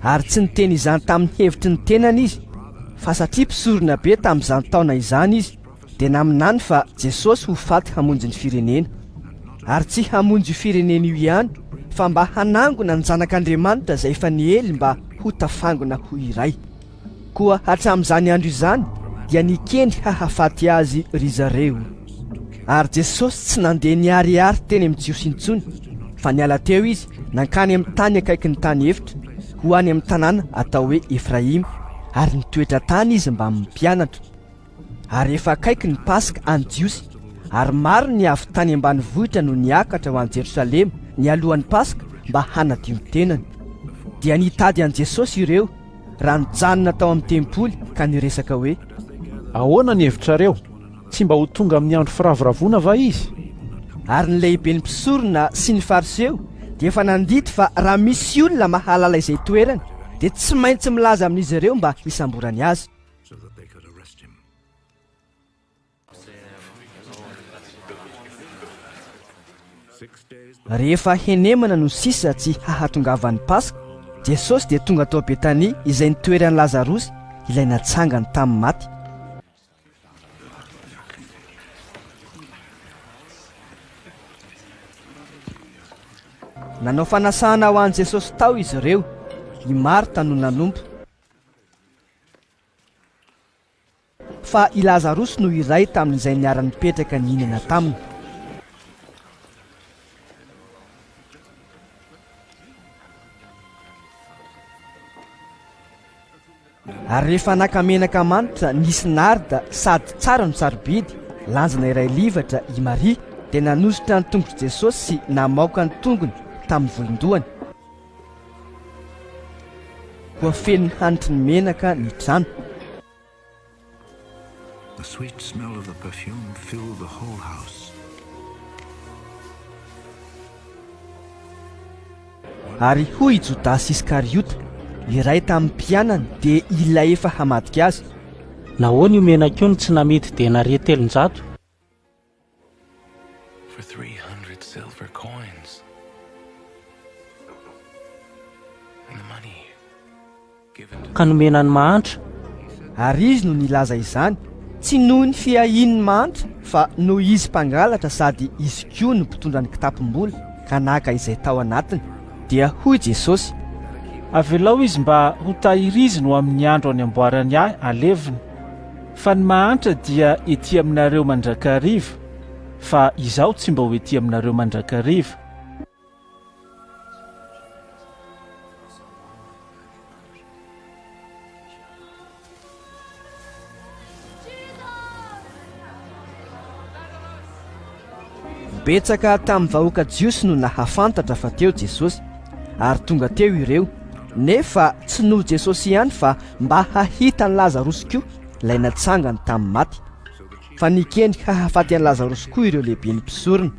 Ary tsy niteny izany tamin'ny hevitry ny tenany izy, fa satria mpisoronabe tamin'izany taona izany izy, dia naminany fa Jesosy ho faty hamonjy ny firenena. Ary tsy hamonjy io firenena io ihany, fa mba hanangona ny zanak'Andriamanitra izay efa niely mba ho tafangona ho iray. Koa hatramin'izany andro izany dia nikendry hahafaty azy ry zareo. Ary Jesosy tsy nandeha niharihary teny amin'ny Jiosy intsony, fa niala teo izy nankany amin'ny tany akaikin'ny tany efitra. ho any amin'ny tanàna atao hoe Efraima, ary nitoetra tany izy mbamin'ny mpianatra. Ary efa akaiky ny Paska any Jiosy, ary maro ny avy tany ambanivohitra no niakatra ho any Jerosalema nialoha ny Paska mba hanadio ny tenany. Dia nitady an'i Jesosy ireo, raha nijanona tao amin'ny tempoly ka niresaka hoe.
Ahoana ny hevitrareo? Tsy mba ho tonga amin'ny andro firavoravoana va izy?
Ary ny lehiben'ny mpisorona sy ny Fariseo dia efa nandidy fa raha misy olona mahalala izay toerany, dia tsy maintsy milaza amin'izy ireo mba hisamborany azy. Rehefa henemana no sisa tsy hahatongavan'ny Paska, Jesosy dia tonga tao Betania izay nitoeran'i Lazarosy, ilay natsangany tamin'ny maty. Nanao fanasana ho an'i Jesosy tao izy ireo. I Marta no nanompo. Fa i Lazarosy no iray tamin'izay niara-nipetraka nihinana taminy. Ary rehefa naka menaka manitra nisy narda sady tsara no sarobidy, lanjana iray livatra, i Maria, dia nanosotra ny tongotr'i Jesosy sy namaoka ny tongony tamin'ny volon-dohany. Koa feno ny hanitry ny menaka ny trano.
The sweet smell of the perfume filled the whole house.
Ary hoy i Jodasy Iskariota, iray tamin'ny mpianany, dia ilay efa hamadika azy.
Nahoana io menaka io no tsy namidy denaria 300?
For 300 silver coins. And the money given to
Ka nomena ny mahantra.
Ary izy no nilaza izany, tsy noho ny fiahiany ny mahantra, fa noho izy mpangalatra sady izy koa no mpitondra ny kitapom-bola ka naka izay tao anatiny. Dia hoy Jesosy.
Avelao izy mba hotahiriziny ho amin'ny andro anamboarany ahy halevina. Fa ny mahantra dia ety aminareo mandrakariva, fa izaho tsy mba ho ety aminareo mandrakariva.
Betsaka tamin'ny vahoaka jiosy no nahafantatra fa teo Jesosy, ary tonga teo ireo, nefa tsy noho Jesosy ihany fa mba hahita an'i Lazarosy koa, ilay natsangany tamin'ny maty. Fa nikendry hahafaty an'i Lazarosy koa ireo lehiben'ny mpisorona,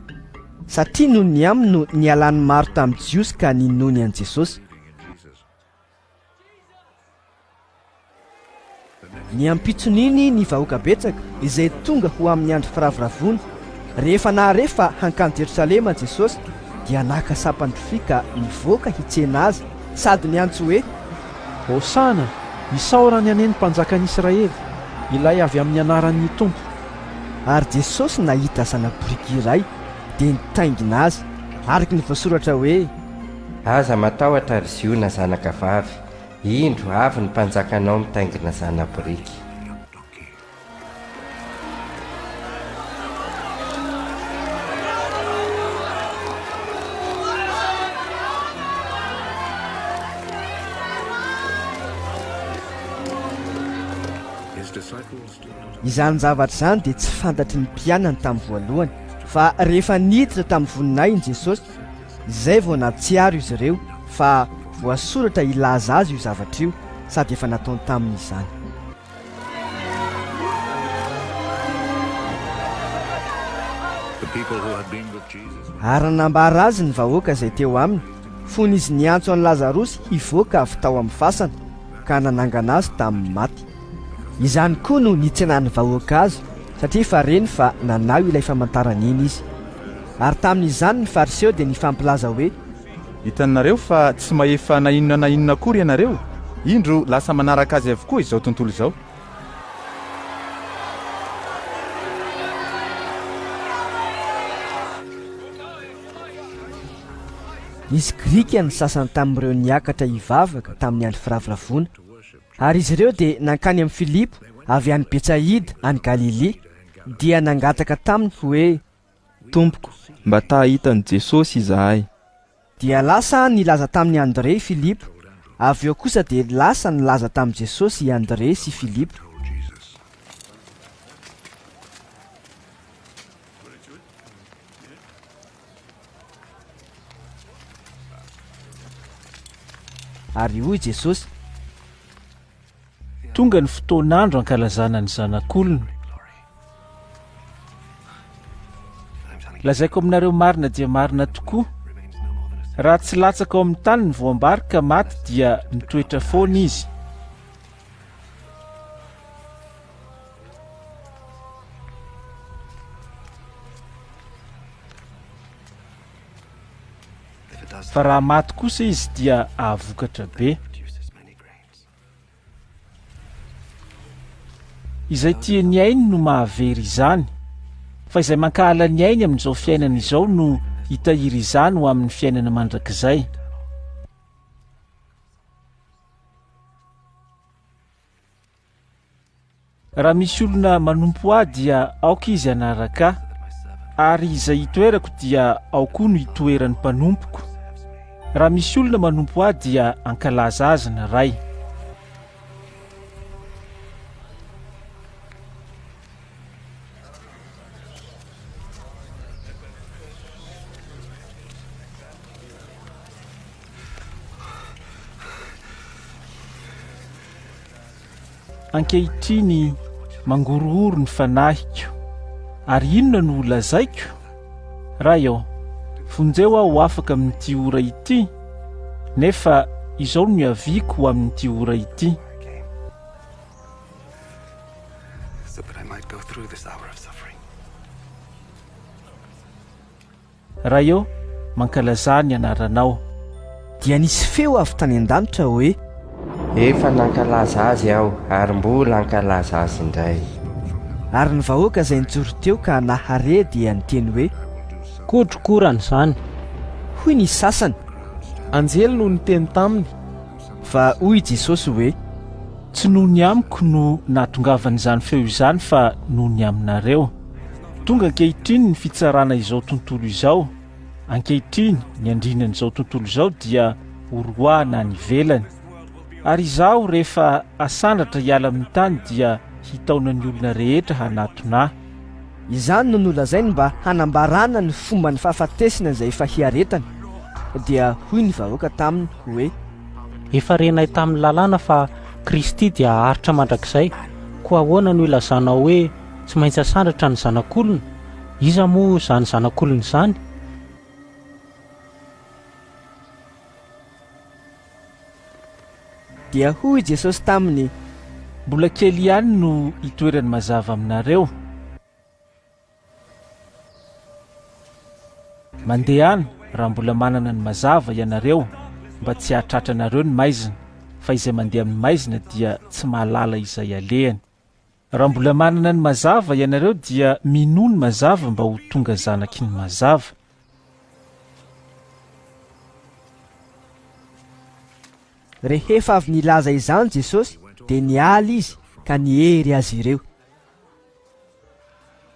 satria noho ny aminy no nialan'ny maro tamin'ny Jiosy ka ninoany an'i Jesosy. Ny ampitson'iny ny vahoaka betsaka izay tonga ho amin'ny andro firavoravoana, rehefa nahare fa hankany Jerosalema Jesosy, dia naka sampan-drofia ka nivoaka hitsena azy sady niantso hoe.
Hosana! Isaorany anie ny Mpanjakan'i Israely, ilay avy amin'ny anaran'ny Tompo!
Ary Jesosy nahita zana-boriky iray, dia nitaingina azy, araka ny voasoratra hoe.
Aza matahotra, ry Ziona zanakavavy, Indro, avy ny mpanjakanao mitaingina zana-boriky.
Izany zavatra izany dia tsy fantatry ny mpianany tamin'ny voalohany, fa rehefa niditra tamin'ny voninahiny Jesosy, Izay vao nahatsiaro izy ireo fa voasoratra hilaza azy io zavatra io sady efa nataony taminy izany. Ary nanambara azy ny vahoaka izay teo aminy, fony izy niantso an'i Lazarosy hivoaka avy tao amin'ny fasana, ka nanangana azy tamin'ny maty. Izany koa no nitsenan'ny vahoaka azy, satria efa reny fa nanao ilay famantarana iny izy. Ary tamin'izany ny Fariseo dia nifampilaza hoe.
Hitanareo fa tsy mahefa na inona na inona akory ianareo, indro lasa manaraka azy avokoa izao tontolo izao.
Nisy Grika ny sasany tamin'ireo niakatra hivavaka tamin'ny andro firavoravoana. Ary izy ireo dia nankany amin'i Filipo avy any Betsaida any Galilia, dia nangataka taminy hoe.
Tompoko, mba ta hahita an'i Jesosy izahay.
Dia lasa nilaza tamin'i Andrea i Filipo. Avy eo kosa dia lasa nilaza tamin'i Jesosy i Andrea sy Filipo. Ary hoy Jesosy.
Tonga ny fotoan'andro hankalazana ny Zanak'olona. Lazaiko aminareo marina dia marina tokoa, raha tsy latsaka ao amin'ny tany ny voam-bary ka maty dia mitoetra foana izy. Fa raha maty kosa izy dia hahavokatra be. Izay tia ny ainy no mahavery izany, fa izay mankahala ny ainy amin'izao fiainana izao no hitahiry izany ho amin'ny fiainana mandrakizay. Raha misy olona manompo ahy dia aoka izy hanaraka ahy, ary izay itoerako dia ao koa no hitoeran'ny mpanompoko. Raha misy olona manompo ahy dia hankalaza azy ny Ray. Ankehitriny mangorohoro ny fanahiko, ary inona no holazaiko? Ray ô, vonjeo aho ho afaka amin'ity ora ity, nefa izao no niaviako ho amin'ity ora ity. Ray ô, mankalazà ny anaranao.
Dia nisy feo avy tany an-danitra hoe.
Efa nankalaza azy aho ary mbola hankalaza azy indray.
Ary ny vahoaka izay nijoro teo ka nahare dia niteny hoe.
Kotrokorana izany!
Hoy ny sasany.
Anjely no niteny taminy.
Fa hoy Jesosy hoe.
Tsy noho ny amiko no nahatongavan'izany feo izany fa noho ny aminareo. Tonga ankehitriny ny fitsarana izao tontolo izao, ankehitriny ny andrinan'izao tontolo izao dia horoahana any ivelany. Ary izaho rehefa hasandratra hiala amin'ny tany dia hitaona ny olona rehetra hanatona ahy.
Izany no nolazainy mba hanambarana ny fomban'ny fahafatesana izay efa hiaretany. Dia hoy ny vahoaka taminy hoe.
Efa renay tamin'ny lalàna fa Kristy dia haharitra mandrakizay, koa ahoana no ilazanao hoe tsy maintsy hasandratra ny Zanak'olona? Iza moa izany Zanak'olona izany?
Dia hoy Jesosy taminy.
Mbola kely ihany no hitoerany mazava aminareo. Mandehana raha mbola manana ny mazava ianareo mba tsy hahatratra anareo ny maizina, fa izay mandeha amin'ny maizina dia tsy mahalala izay alehany. Raha mbola manana ny mazava ianareo dia minoa ny mazava mba ho tonga zanaky ny mazava.
Rehefa avy nilaza izany Jesosy dia niala izy ka niery azy ireo.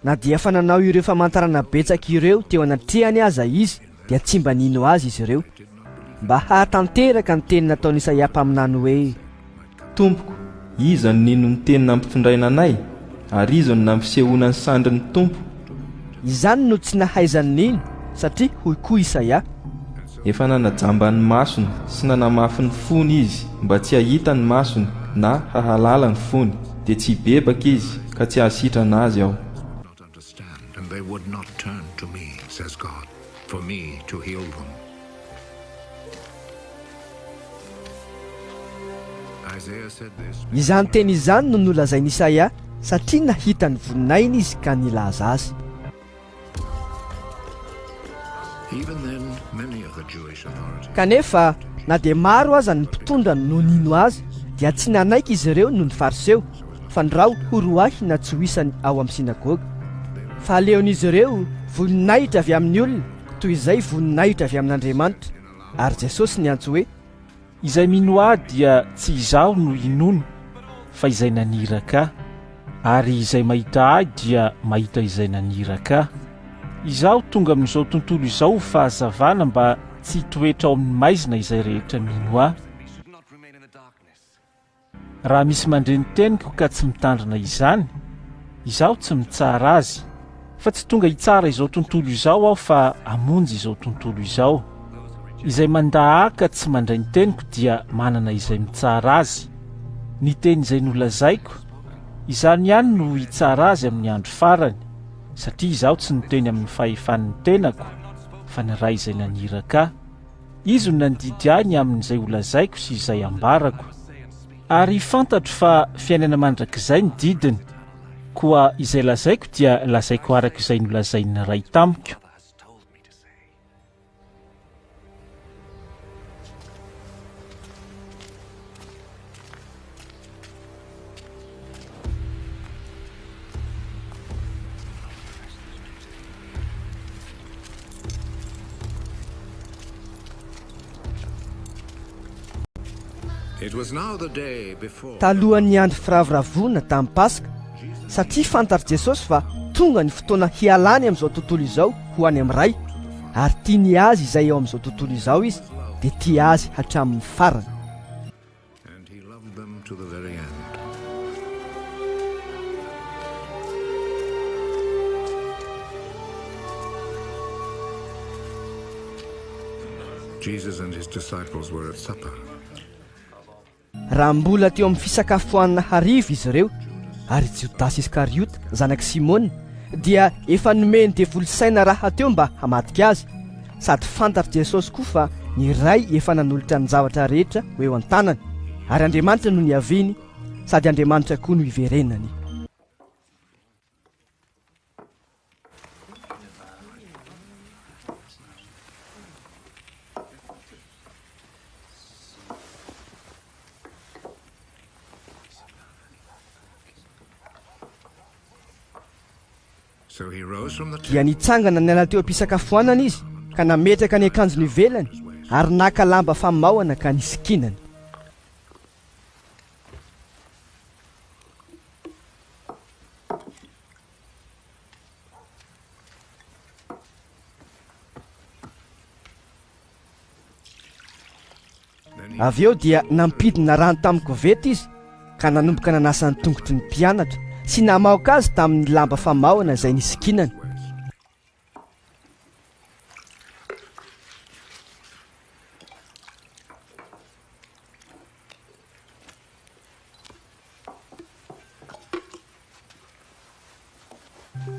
Na dia efa nanao ireo famantarana betsaka ireo teo anatrehany aza izy, dia tsy mba nino azy izy ireo. Mba hahatanteraka ny teny nataon'i Isaia mpaminany hoe.
Tompoko, iza no nino ny teny nampitondraina anay? Ary iza no nampisehoana ny sandrin'ny Tompo?
Izany no tsy nahaizany nino, satria hoy koa Isaia.
Efa nanajamba ny masony sy nanamafy ny fony izy mba tsy hahita ny masony na hahalala ny fony, dia tsy hibebaka izy ka tsy hahasitrana azy aho.
Izany teny izany no nolazain'i Isaia satria nahita ny voninahiny izy ka nilaza azy. Kanefa, na dia maro aza ny mpitondra no nino azy, dia tsy nanaiky izy ireo noho ny Fariseo, fandrao horoahina tsy ho isany ao amin'ny synagoga. Fa aleon'izy ireo voninahitra avy amin'ny olona toy izay voninahitra avy amin'Andriamanitra. Ary Jesosy niantso hoe.
Izay mino Ahy dia tsy Izaho no inoany fa izay naniraka Ahy, ary izay mahita Ahy dia mahita izay naniraka Ahy. Izaho tonga amin'izao tontolo izao ho fahazavana mba tsy hitoetra ao amin'ny maizina izay rehetra mino Ahy. Raha misy mandre ny teniko ka tsy mitandrina izany, izaho tsy mitsara azy, fa tsy tonga hitsara izao tontolo izao aho fa hamonjy izao tontolo izao. Izay mandà ahy ka tsy mandray ny teniko dia manana izay mitsara azy. Ny teny izay nolazaiko, izany ihany no hitsara azy amin'ny andro farany, satria izaho tsy niteny amin'ny fahefan'ny tenako, fa ny Ray izay naniraka ahy. Izy no nandidy ahy ny amin'izay holazaiko sy izay hambarako. Ary fantatro fa fiainana mandrakizay ny didiny, koa izay lazaiko dia lazaiko araka izay nolazain'ny Ray tamiko.
Talohan'ny andro firavoravoana tamin'ny Paska, satria fantatr'i Jesosy fa tonga ny fotoana hialany amin'izao tontolo izao ho any amin'ny Ray, ary tiany azy izay eo amin'izao tontolo izao izy, dia tia azy hatramin'ny farany.
And he loved them to the very end. Jesus and his disciples were at supper.
Raha mbola teo amin'ny fisakafoanana hariva izy ireo, ary Jodasy Iskariota, zanak'i Simona, dia efa nomen'ny devoly saina rahateo mba hamadika azy, Sady fantatr'i Jesosy koa fa ny Ray efa nanolotra ny zavatra rehetra ho eo an-tanany, ary Andriamanitra no niaviany, sady Andriamanitra koa no hiverenany. Dia nitsangana niala teo am-pisakafoanana izy ka nametraka ny akanjony ivelany ary naka lamba famaohana ka nisikinany. Avy eo dia nampidina rano tamin'ny koveta izy ka nanomboka nanasa ny tongotry ny mpianatra sy namaoka azy tamin'ny lamba famaohana izay nisikinany.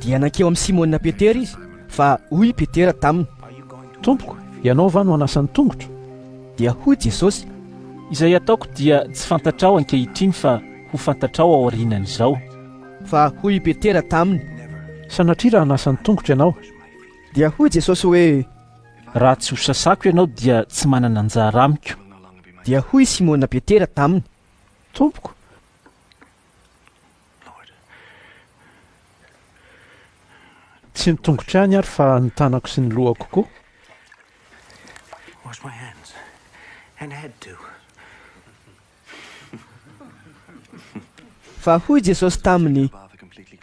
Dia nankeo amin'i Simona Petera izy, fa hoy i Petera taminy.
Tompoko, ianao va no hanasa ny tongotro?
Dia hoy Jesosy.
Izay ataoko dia tsy fantatrao ankehitriny fa ho fantatrao aorianan'izao.
Fa hoy i Petera taminy.
Sanatria raha hanasa ny tongotro ianao.
Dia hoy Jesosy hoe.
Raha tsy hosasako ianao dia tsy manana anjara amiko.
Dia hoy Simona Petera taminy.
Tompoko, Tsy ny tongotro ihany ary fa ny tanako sy ny lohako koa.
Fa hoy Jesosy taminy.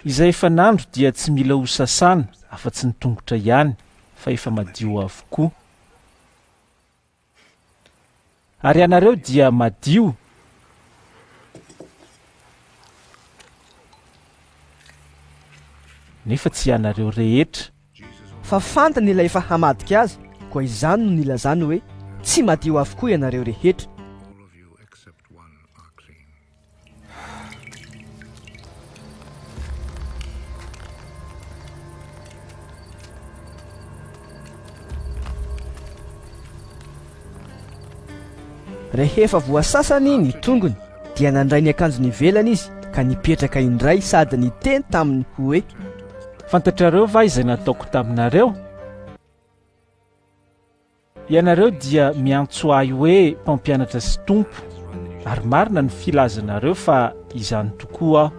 Izay efa nandro dia tsy mila ho sasana afa-tsy ny tongotra ihany, fa efa madio avokoa. Ary ianareo dia madio. Nefa tsy ianareo rehetra.
Fa fantany ilay efa hamadika azy, koa izany no nilazany hoe, Tsy madio avokoa ianareo rehetra. Rehefa voasasany ny tongony, dia nandray ny akanjony ivelany izy ka nipetraka indray sady niteny taminy hoe.
Fantatrareo va izay nataoko taminareo? Ianareo dia miantso ahy hoe Mpampianatra sy Tompo, ary marina ny filazanareo fa izany tokoa aho.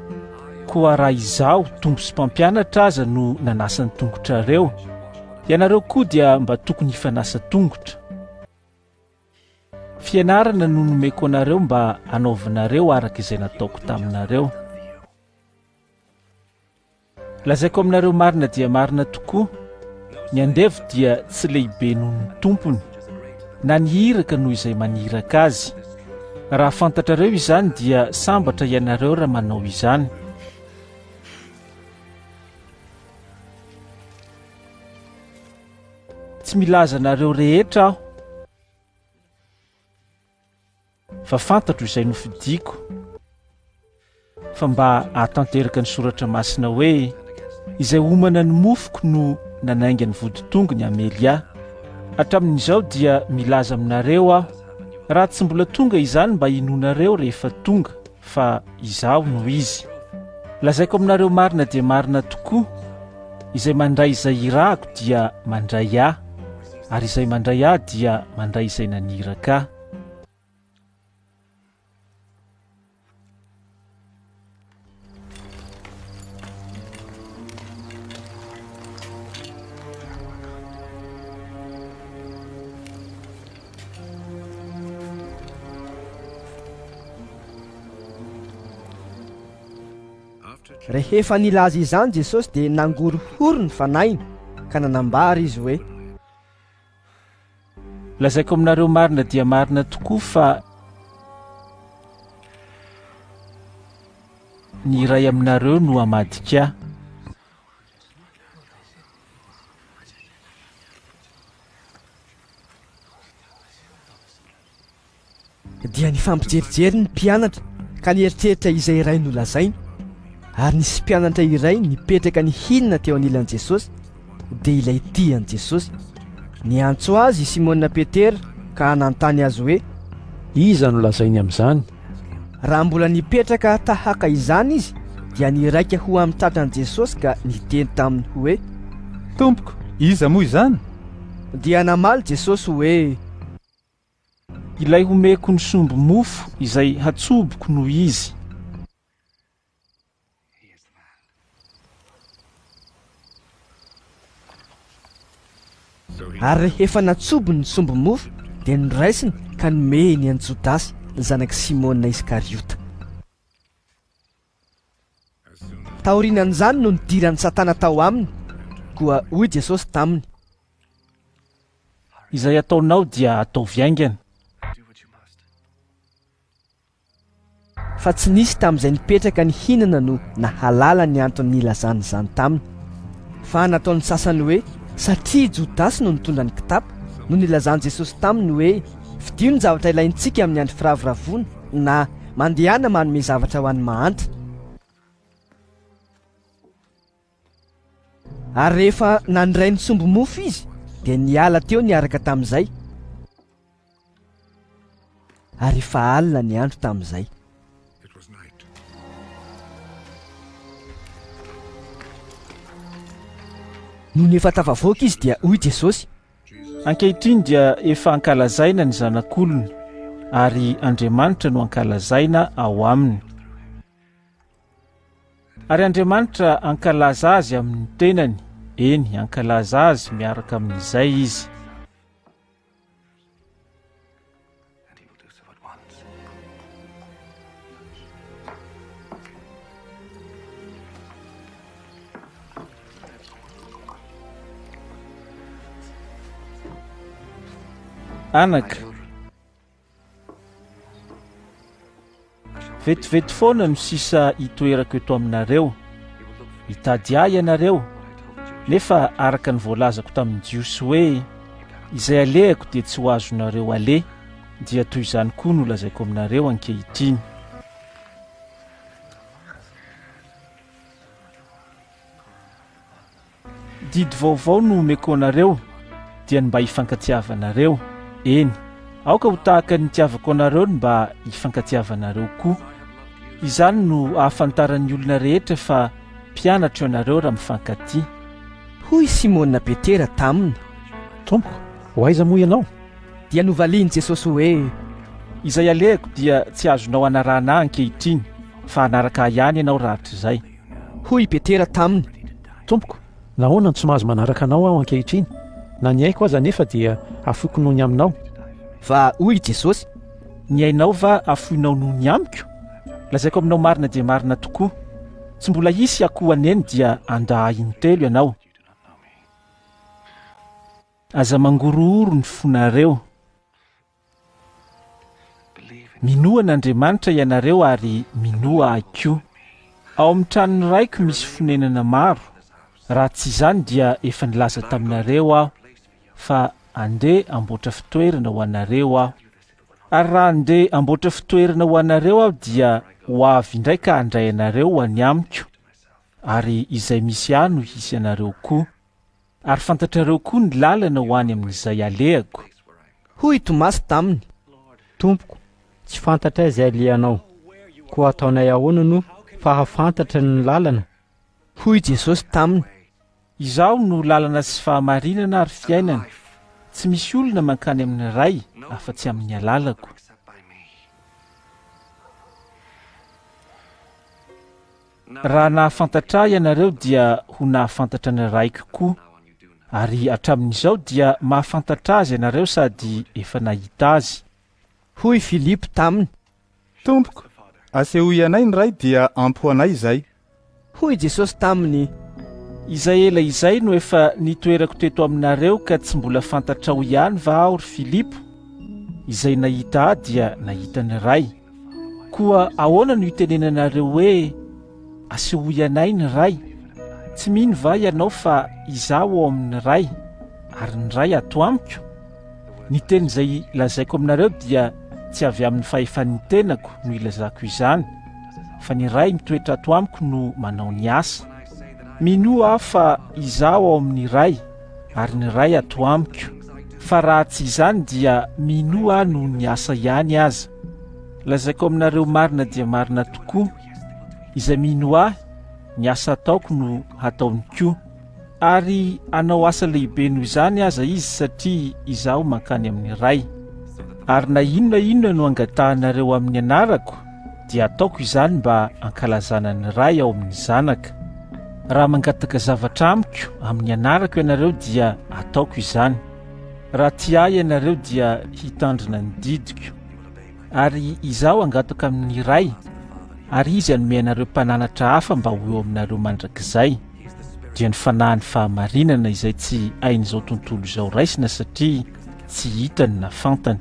Koa raha izaho, Tompo sy Mpampianatra aza no nanasa ny tongotrareo, ianareo koa dia mba tokony hifanasa tongotra. Fianarana no nomeko anareo mba hanaovanareo araka izay nataoko taminareo. Lazaiko aminareo marina dia marina tokoa, ny andevo dia tsy lehibe noho ny tompony, na ny iraka noho izay maniraka azy. Raha fantatrareo izany dia sambatra ianareo raha manao izany. Tsy milaza anareo rehetra aho. Fa fantatro izay nofidiko, fa mba hahatanteraka ny soratra masina hoe, Izay homana ny mofoko no nanainga ny voditongony hamely ahy. Hatramin'izao dia milaza aminareo aho, raha tsy mbola tonga izany mba hinoanareo rehefa tonga, fa izaho no izy. Lazaiko aminareo marina dia marina tokoa, izay mandray izay irahako dia mandray ahy, ary izay mandray ahy dia mandray izay naniraka ahy.
Rehefa nilaza izany Jesosy dia nangorohoro ny fanahiny ka nanambara izy hoe.
Lazaiko aminareo marina dia marina tokoa fa ny iray aminareo no hamadika ahy.
Dia nifampijerijery ny mpianatra ka nieritreritra izay iray nolazainy. Ary nisy mpianatra iray nipetraka nihinana teo anilan'i Jesosy, dia ilay tia an'i Jesosy. Niantso azy i Simona Petera ka nanontany azy hoe,
Iza no lazainy amin'izany?
Raha mbola nipetraka tahaka izany izy, dia niraika ho amin'ny tratran'i Jesosy ka niteny taminy hoe,
Tompoko, iza moa izany?
Dia namaly Jesosy hoe.
Ilay homeko ny sombi-mofo izay hatsoboko no izy.
Ary rehefa natsobony ny sombi-mofo, dia noraisiny ka nomeny an'i Jodasy, zanak'i Simona Iskariota. Taorian'izany no nidiran'i Satana tao aminy, koa hoy Jesosy taminy.
Izay ataonao dia ataovy haingana.
Fa tsy nisy tamin'izay nipetraka nihinana no nahalala ny antony nilazany izany taminy. Fa nataon'ny sasany hoe satria i Jodasy no nitondra ny kitapo, no nilazan'i Jesosy taminy hoe, Fidio ny zavatra ilaintsika amin'ny andro firavoravoana, na Mandehana manome zavatra ho an'ny mahantra. Ary rehefa nandray ny sombi-mofo izy, dia niala teo niaraka tamin'izay. Ary efa alina ny andro tamin'izay. Nony efa tafavoaka izy dia hoy Jesosy.
Ankehitriny dia efa ankalazaina ny Zanak'olona, ary Andriamanitra no ankalazaina ao aminy. Ary Andriamanitra hankalaza azy amin'ny tenany, eny, hankalaza azy miaraka amin'izay izy. Anaka, vetivety foana no sisa hitoerako eto aminareo. Hitady ahy ianareo, nefa araka ny voalazako tamin'ny Jiosy hoe, Izay alehako dia tsy ho azonareo aleha, dia toy izany koa no lazaiko aminareo ankehitriny. Didy vaovao no omeko anareo, dia ny mba hifankatiavanareo. Eny, aoka ho tahaka ny nitiavako anareo ny mba hifankatiavanareo koa. Izany no ahafantaran'ny olona rehetra fa mpianatro ianareo raha mifankatia.
Hoy Simona Petera taminy.
Tompoko, ho aiza moa ianao?
Dia novalian'i Jesosy hoe.
Izay alehako dia tsy azonao anarahana ahy ankehitriny, fa hanaraka ahy ihany ianao rahatrizay.
Hoy i Petera taminy.
Tompoko, nahoana no tsy mahazo manaraka anao aho ankehitriny? Na ny aiko aza anefa dia hafoiko noho ny aminao.
Fa hoy i Jesosy.
Ny ainao va hafoinao noho ny amiko? Lazaiko aminao marina dia marina tokoa, tsy mbola hisy akoho haneno dia handà ahy intelo ianao. Aza mangorohoro ny fonareo. Minoa an'Andriamanitra ianareo ary minoa ahy koa. Ao amin'ny tranon'ny Raiko misy fonenana maro, raha tsy izany dia efa nilaza taminareo aho, fa andeha hamboatra fitoerana ho anareo aho. Ary raha andeha hamboatra fitoerana ho anareo aho dia ho avy indray ka handray anareo ho any amiko, ary izay misy ahy no hisy anareo koa. Ary fantatrareo koa ny lalana ho any amin'izay alehako.
Hoy i Tomasy taminy.
Tompoko, tsy fantatray izay alehanao, koa ataonay ahoana no fahafantatra ny lalana?
Hoy Jesosy taminy.
Izaho no lalana sy fahamarinana ary fiainana, tsy misy olona mankany amin'ny Ray afa-tsy amin'ny alalako. Raha nahafantatra Ahy ianareo dia ho nahafantatra ny Raiko koa, ary hatramin'izao dia mahafantatra Azy ianareo sady efa nahita Azy.
Hoy Filipo taminy.
Tompoko, asehoy anay ny Ray dia ampy ho anay izay.
Hoy Jesosy taminy.
Izay ela izay no efa nitoerako teto aminareo ka tsy mbola fantatrao ihany va Aho, ry Filipo? Izay nahita Ahy dia nahita ny Ray. Koa ahoana no itenenanareo hoe, Asehoy anay ny Ray? Tsy mino va ianao fa Izaho ao amin'ny Ray, ary ny Ray ato amiko? Ny teny izay lazaiko aminareo dia tsy avy amin'ny fahefan'ny tenako no ilazako izany, fa ny Ray mitoetra ato amiko no manao ny asa. Minoa aho fa Izaho ao amin'ny Ray, ary ny Ray ato amiko, fa raha tsy izany dia minoa aho noho ny asa ihany aza. Lazaiko aminareo marina dia marina tokoa, izay mino ahy, ny asa ataoko no hataony koa. Ary hanao asa lehibe noho izany aza izy satria izaho mankany amin'ny Ray. Ary na inona inona no angatahanareo amin'ny anarako, dia ataoko izany mba hankalazana ny Ray ao amin'ny Zanaka. Raha mangataka zavatra amiko amin'ny anarako ianareo dia ataoko izany. Raha tia ahy ianareo dia hitandrina ny didiko. Ary izaho hangataka amin'ny Ray, ary Izy hanome anareo mpananatra hafa mba ho eo aminareo mandrakizay, dia ny Fanahin'ny fahamarinana izay tsy hain'izao tontolo izao raisina satria tsy hitany na fantany.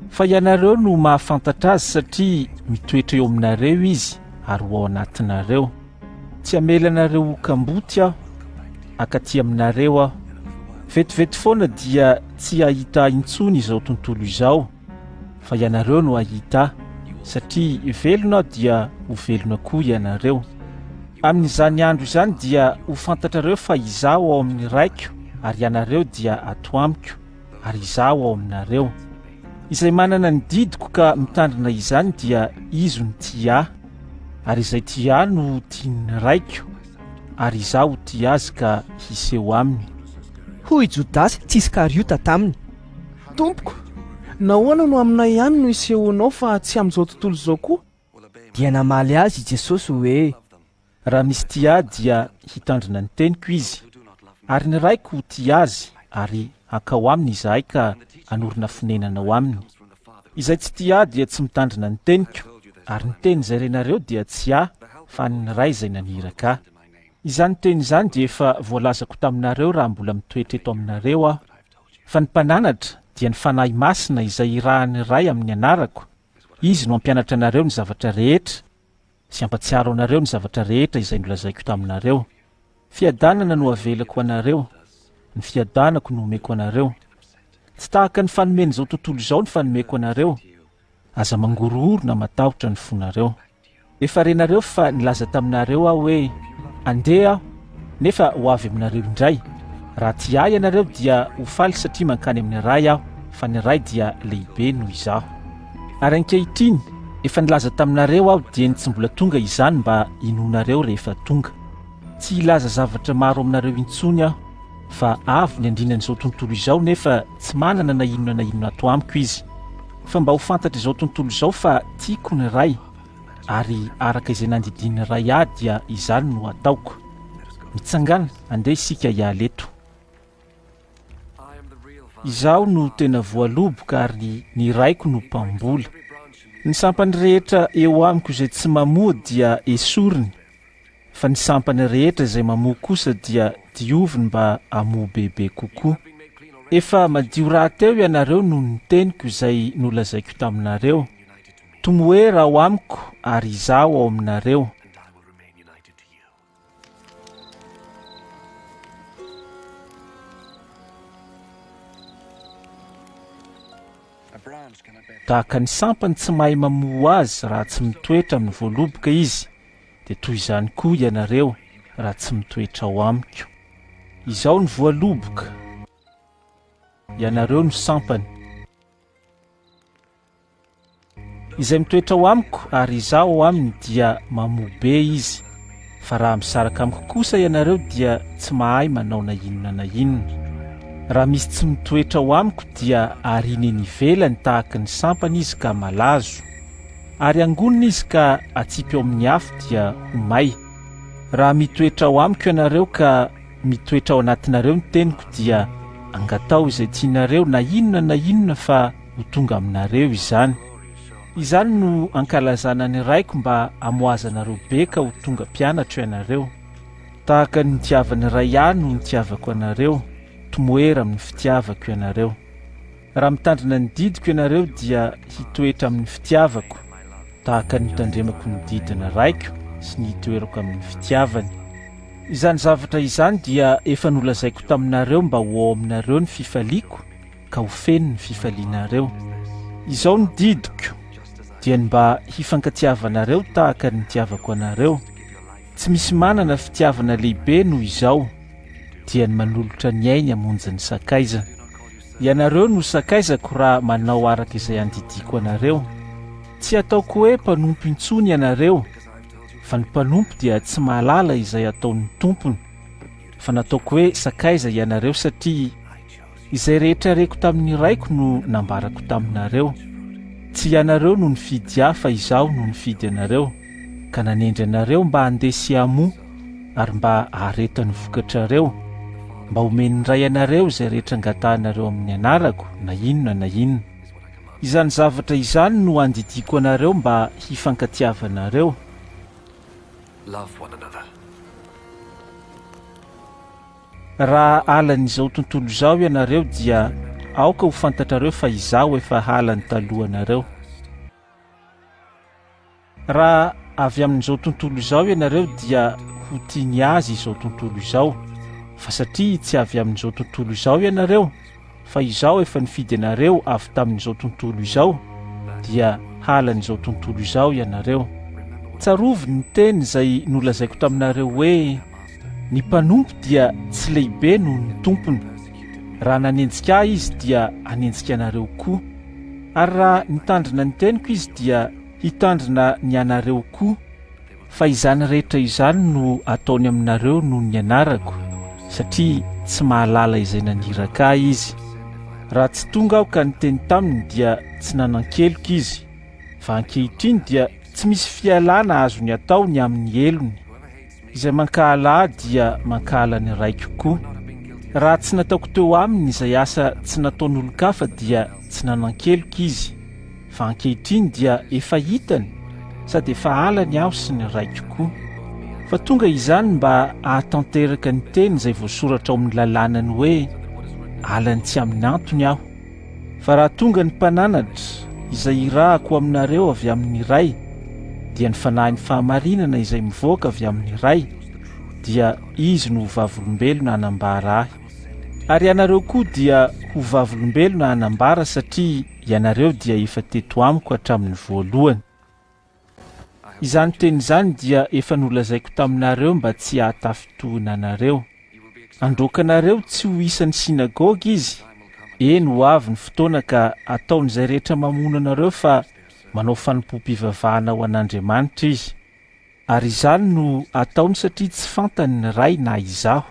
Fa ianareo no mahafantatra azy satria mitoetra eo aminareo izy ary ho ao anatinareo. Tsy hamela anareo ho kamboty aho, hankaty aminareo aho. Vetivety foana dia tsy hahita ahy intsony izao tontolo izao, fa ianareo no hahita ahy, satria velona aho dia ho velona koa ianareo. Amin'izany andro izany dia ho fantatrareo fa izaho ao amin'ny Raiko ary ianareo dia ato amiko. ary izaho ao aminareo. Izay manana ny didiko ka mitandrina izany dia izy no tia ahy, ary izay tia ahy no tian'ny Raiko, ary izaho ho tia azy ka hiseho aminy.
Hoy Jodasy tsy Iskariota taminy.
Tompoko, nahoana no aminay ihany no isehoanao fa tsy amin'izao tontolo izao koa?
Dia namaly azy i Jesosy hoe.
Raha misy tia ahy dia hitandrina ny teniko izy, ary ny Raiko ho tia azy, ary hankao aminy izahay ka hanorina fonenana ao aminy. Izay tsy tia ahy dia tsy mitandrina ny teniko, ary ny teny izay renareo dia tsy ahy, fa an'ny Ray izay naniraka ahy. Izany teny izany dia efa voalazako taminareo raha mbola mitoetra eto aminareo aho. Fa ny Mpananatra, dia ny Fanahy Masina izay irahan'ny Ray amin'ny anarako, Izy no hampianatra anareo ny zavatra rehetra sy hampatsiaro anareo ny zavatra rehetra izay nolazaiko taminareo. Fiadanana no avelako ho anareo, ny fiadanako no omeko anareo. Tsy tahaka ny fanomen'izao tontolo izao ny fanomeko anareo. Aza mangorohoro na matahotra ny fonareo. Efa renareo fa nilaza taminareo aho hoe, Andeha aho, nefa ho avy aminareo indray. Raha tia ahy ianareo dia ho faly satria mankany amin'ny Ray aho, fa ny Ray dia lehibe noho izaho. Ary ankehitriny, efa nilaza taminareo aho dieny tsy mbola tonga izany mba hinoanareo rehefa tonga. Tsy hilaza zavatra maro aminareo intsony aho, fa avo ny andrinan'izao tontolo izao nefa tsy manana na inona na inona ato amiko izy. Fa mba ho fantatr'izao tontolo izao fa tiako ny Ray, ary araka izay nandidian'ny Ray ahy dia izany no ataoko. Mitsangàna, andeha isika hiala eto. Izaho no tena voaloboka ary ny Raiko no mpamboly. Ny sampany rehetra eo amiko izay tsy mamoa dia esoriny, fa ny sampany rehetra izay mamoa kosa dia dioviny mba hamoa bebe kokoa. Efa madio rahateo ianareo noho ny teniko izay nolazaiko taminareo. Tomoera ao amiko ary izaho ao aminareo. Tahaka ny sampany tsy mahay mamoa azy raha tsy mitoetra amin'ny voaloboka izy, dia toy izany koa ianareo raha tsy mitoetra ao amiko. Izaho no voaloboka, ianareo no sampany. Izay mitoetra ao amiko ary izaho ao aminy dia mamoa be izy, fa raha misaraka amiko kosa ianareo dia tsy mahay manao na inona na inona. Raha misy tsy mitoetra ao amiko dia ariana eny ivelany tahaka ny sampana izy ka malazo. Ary angonina izy ka atsipy ao amin'ny afo dia ho may. Raha mitoetra ao amiko ianareo ka mitoetra ao anatinareo ny teniko dia angataho izay tianareo na inona na inona fa ho tonga aminareo izany. Izany no ankalazana ny Raiko mba hamoazanareo be ka ho tonga mpianatro ianareo. Tahaka ny nitiavan'ny Ray ahy no nitiavako anareo, tomoera amin'ny fitiavako ianareo. Raha mitandrina ny didiko ianareo dia hitoetra amin'ny fitiavako, tahaka ny nitandremako ny didin'ny Raiko sy ny hitoerako amin'ny fitiavany. Izany zavatra izany dia efa nolazaiko taminareo mba ho ao aminareo ny fifaliako, ka ho feno ny fifalianareo. Izao no didiko, dia ny mba hifankatiavanareo tahaka ny nitiavako anareo. Tsy misy manana fitiavana lehibe noho izao, dia ny manolotra ny ainy hamonjy ny sakaizany. Ianareo no sakaizako raha manao araka izay andidiako anareo. Tsy ataoko hoe mpanompo intsony ianareo, fa ny mpanompo dia tsy mahalala izay ataon'ny tompony, fa nataoko hoe sakaiza ianareo satria Izay rehetra reko tamin'ny Raiko no nambarako taminareo. Tsy ianareo no nifidy ahy fa izaho no nifidy anareo, ka nanendry anareo mba handeha sy hamoa ary mba haharetan'ny vokatrareo, mba homen'ny Ray anareo izay rehetra angatahanareo amin'ny anarako na inona na inona. Izany zavatra izany no andidiako anareo mba hifankatiavanareo.
Love one another.
Raha halan'izao tontolo izao ianareo dia aoka ho fantatrareo fa izaho efa halany talohanareo. Raha avy amin'izao tontolo izao ianareo dia ho tia ny azy izao tontolo izao, fa satria tsy avy amin'izao tontolo izao ianareo, fa izaho efa nifidy anareo avy tamin'izao tontolo izao, dia halan'izao tontolo izao ianareo. Tsarovy ny teny izay nolazaiko taminareo hoe, Ny mpanompo dia tsy lehibe noho ny tompony. Raha nanenjika ahy izy dia hanenjika anareo koa. Ary raha nitandrina ny teniko izy dia hitandrina ny anareo koa. Fa izany rehetra izany no ataony aminareo noho ny anarako, satria tsy mahalala izay naniraka ahy izy. Raha tsy tonga aho ka niteny taminy dia tsy nanan-keloka izy, fa ankehitriny dia tsy misy fialana azony atao ny amin'ny helony. Izay mankahala ahy dia mankahala ny Raiko koa. Raha tsy nataoko teo aminy izay asa tsy nataon'olon-kafa dia tsy nanan-keloka izy. Fa ankehitriny dia efa hitany sady efa halany aho sy ny Raiko koa. Fa tonga izany mba hahatanteraka ny teny izay voasoratra ao amin'ny lalànany hoe, Halany tsy amin'ny antony aho. Fa raha tonga ny Mpananatra, izay hirahako ho aminareo avy amin'ny Ray, dia ny Fanahin'ny fahamarinana izay mivoaka avy amin'ny Ray, dia Izy no ho vavolombelona hanambara Ahy. Ary ianareo koa dia ho vavolombelona hanambara satria ianareo dia efa teto amiko hatramin'ny voalohany. Izany teny izany dia efa nolazaiko taminareo mba tsy hahatafintohina anareo. Handroaka anareo tsy ho isan'ny synagoga izy, eny ho avy ny fotoana ka hataon'izay rehetra mamono anareo fa manao fanompoam-pivavahana ho an'Andriamanitra izy. Ary izany no ataony satria tsy fantany ny Ray na Izaho.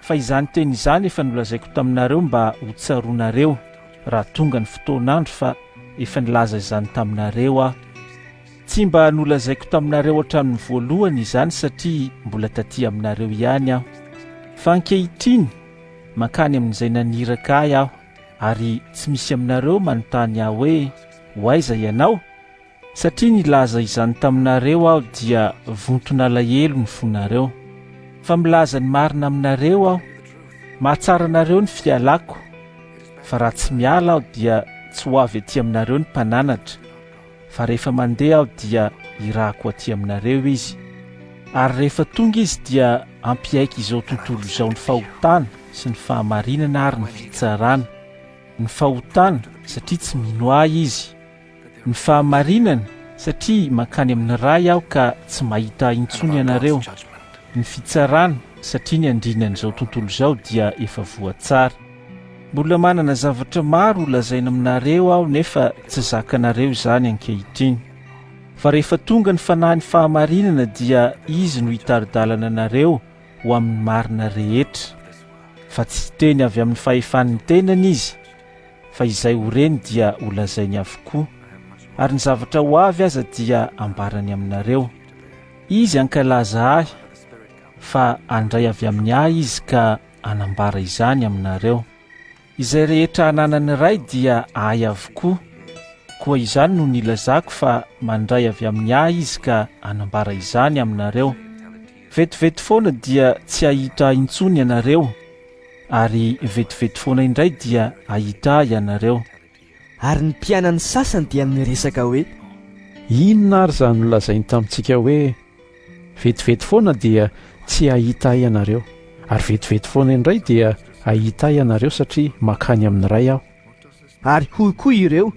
Fa izany teny izany efa nolazaiko taminareo mba ho tsaroanareo raha tonga ny fotoan'andro fa efa nilaza izany taminareo aho. Tsy mba nolazaiko taminareo hatramin'ny voalohany izany satria mbola taty aminareo ihany aho. Fa ankehitriny, mankany amin'izay naniraka ahy aho, ary tsy misy aminareo manontany ahy hoe, Ho aiza ianao? Satria nilaza izany taminareo aho dia vonton'alahelo ny fonareo. Fa milaza ny marina aminareo aho, mahatsara anareo ny fialako, fa raha tsy miala aho dia tsy ho avy aty aminareo ny Mpananatra. Fa rehefa mandeha aho dia hirahako aty aminareo izy. Ary rehefa tonga izy dia hampiaiky izao tontolo izao ny fahotana sy ny fahamarinana ary ny fitsarana. Ny fahotana, satria tsy mino ahy izy. Ny fahamarinana, satria mankany amin'ny Ray aho ka tsy mahita ahy intsony ianareo. Ny fitsarana, satria ny andrinan'izao tontolo izao dia efa voatsara. Mbola manana zavatra maro holazaina aminareo aho nefa tsy zakanareo izany ankehitriny. Fa rehefa tonga ny Fanahin'ny fahamarinana dia Izy no hitari-dalana anareo ho amin'ny marina rehetra. Fa tsy hiteny avy amin'ny fahefan'ny tenany Izy, fa izay ho reny dia holazainy avokoa, ary ny zavatra ho avy aza dia hambarany aminareo. Izy hankalaza Ahy, fa handray avy amin'ny Ahy Izy ka hanambara izany aminareo. Izay rehetra ananan'ny Ray dia Ahy avokoa, koa izany no nilazako fa mandray avy amin'ny Ahy Izy ka hanambara izany aminareo. Vetivety foana dia tsy hahita Ahy intsony ianareo, ary vetivety foana indray dia hahita Ahy ianareo.
Ary ny mpianany sasany dia niresaka hoe.
Inona ary izany nolazainy tamintsika hoe, Vetivety foana dia tsy hahita Ahy ianareo, ary vetivety foana indray dia hahita Ahy ianareo satria mankany amin'ny Ray Aho?
Ary hoy koa ireo.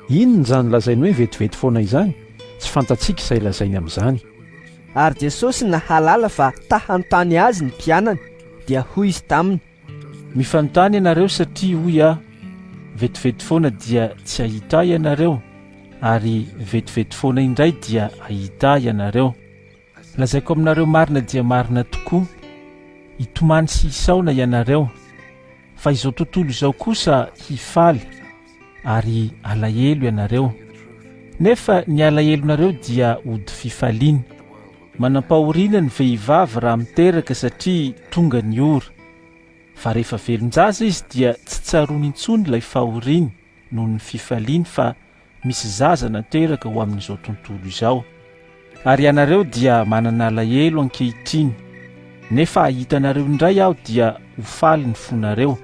Inona izany lazainy hoe vetivety foana izany? Tsy fantatsika izay lazainy amin'izany.
Ary Jesosy nahalala fa ta-hanontany Azy ny mpianany, dia hoy Izy taminy.
Mifanontany ianareo satria hoy Aho, Vetivety foana dia tsy hahita Ahy ianareo, ary vetivety foana indray dia hahita Ahy ianareo. Lazaiko aminareo marina dia marina tokoa, hitomany sy hisaona ianareo, fa izao tontolo izao kosa hifaly ary halahelo ianareo. Nefa ny alahelonareo dia hody fifaliana. Manam-pahoriana ny vehivavy raha miteraka satria tonga ny ora. Fa rehefa velon-jaza izy dia tsy tsaroany intsony ilay fahoriany noho ny fifaliany fa misy zaza nateraka ho amin'izao tontolo izao. Ary ianareo dia manana alahelo ankehitriny, nefa hahita anareo indray aho dia ho faly ny fonareo,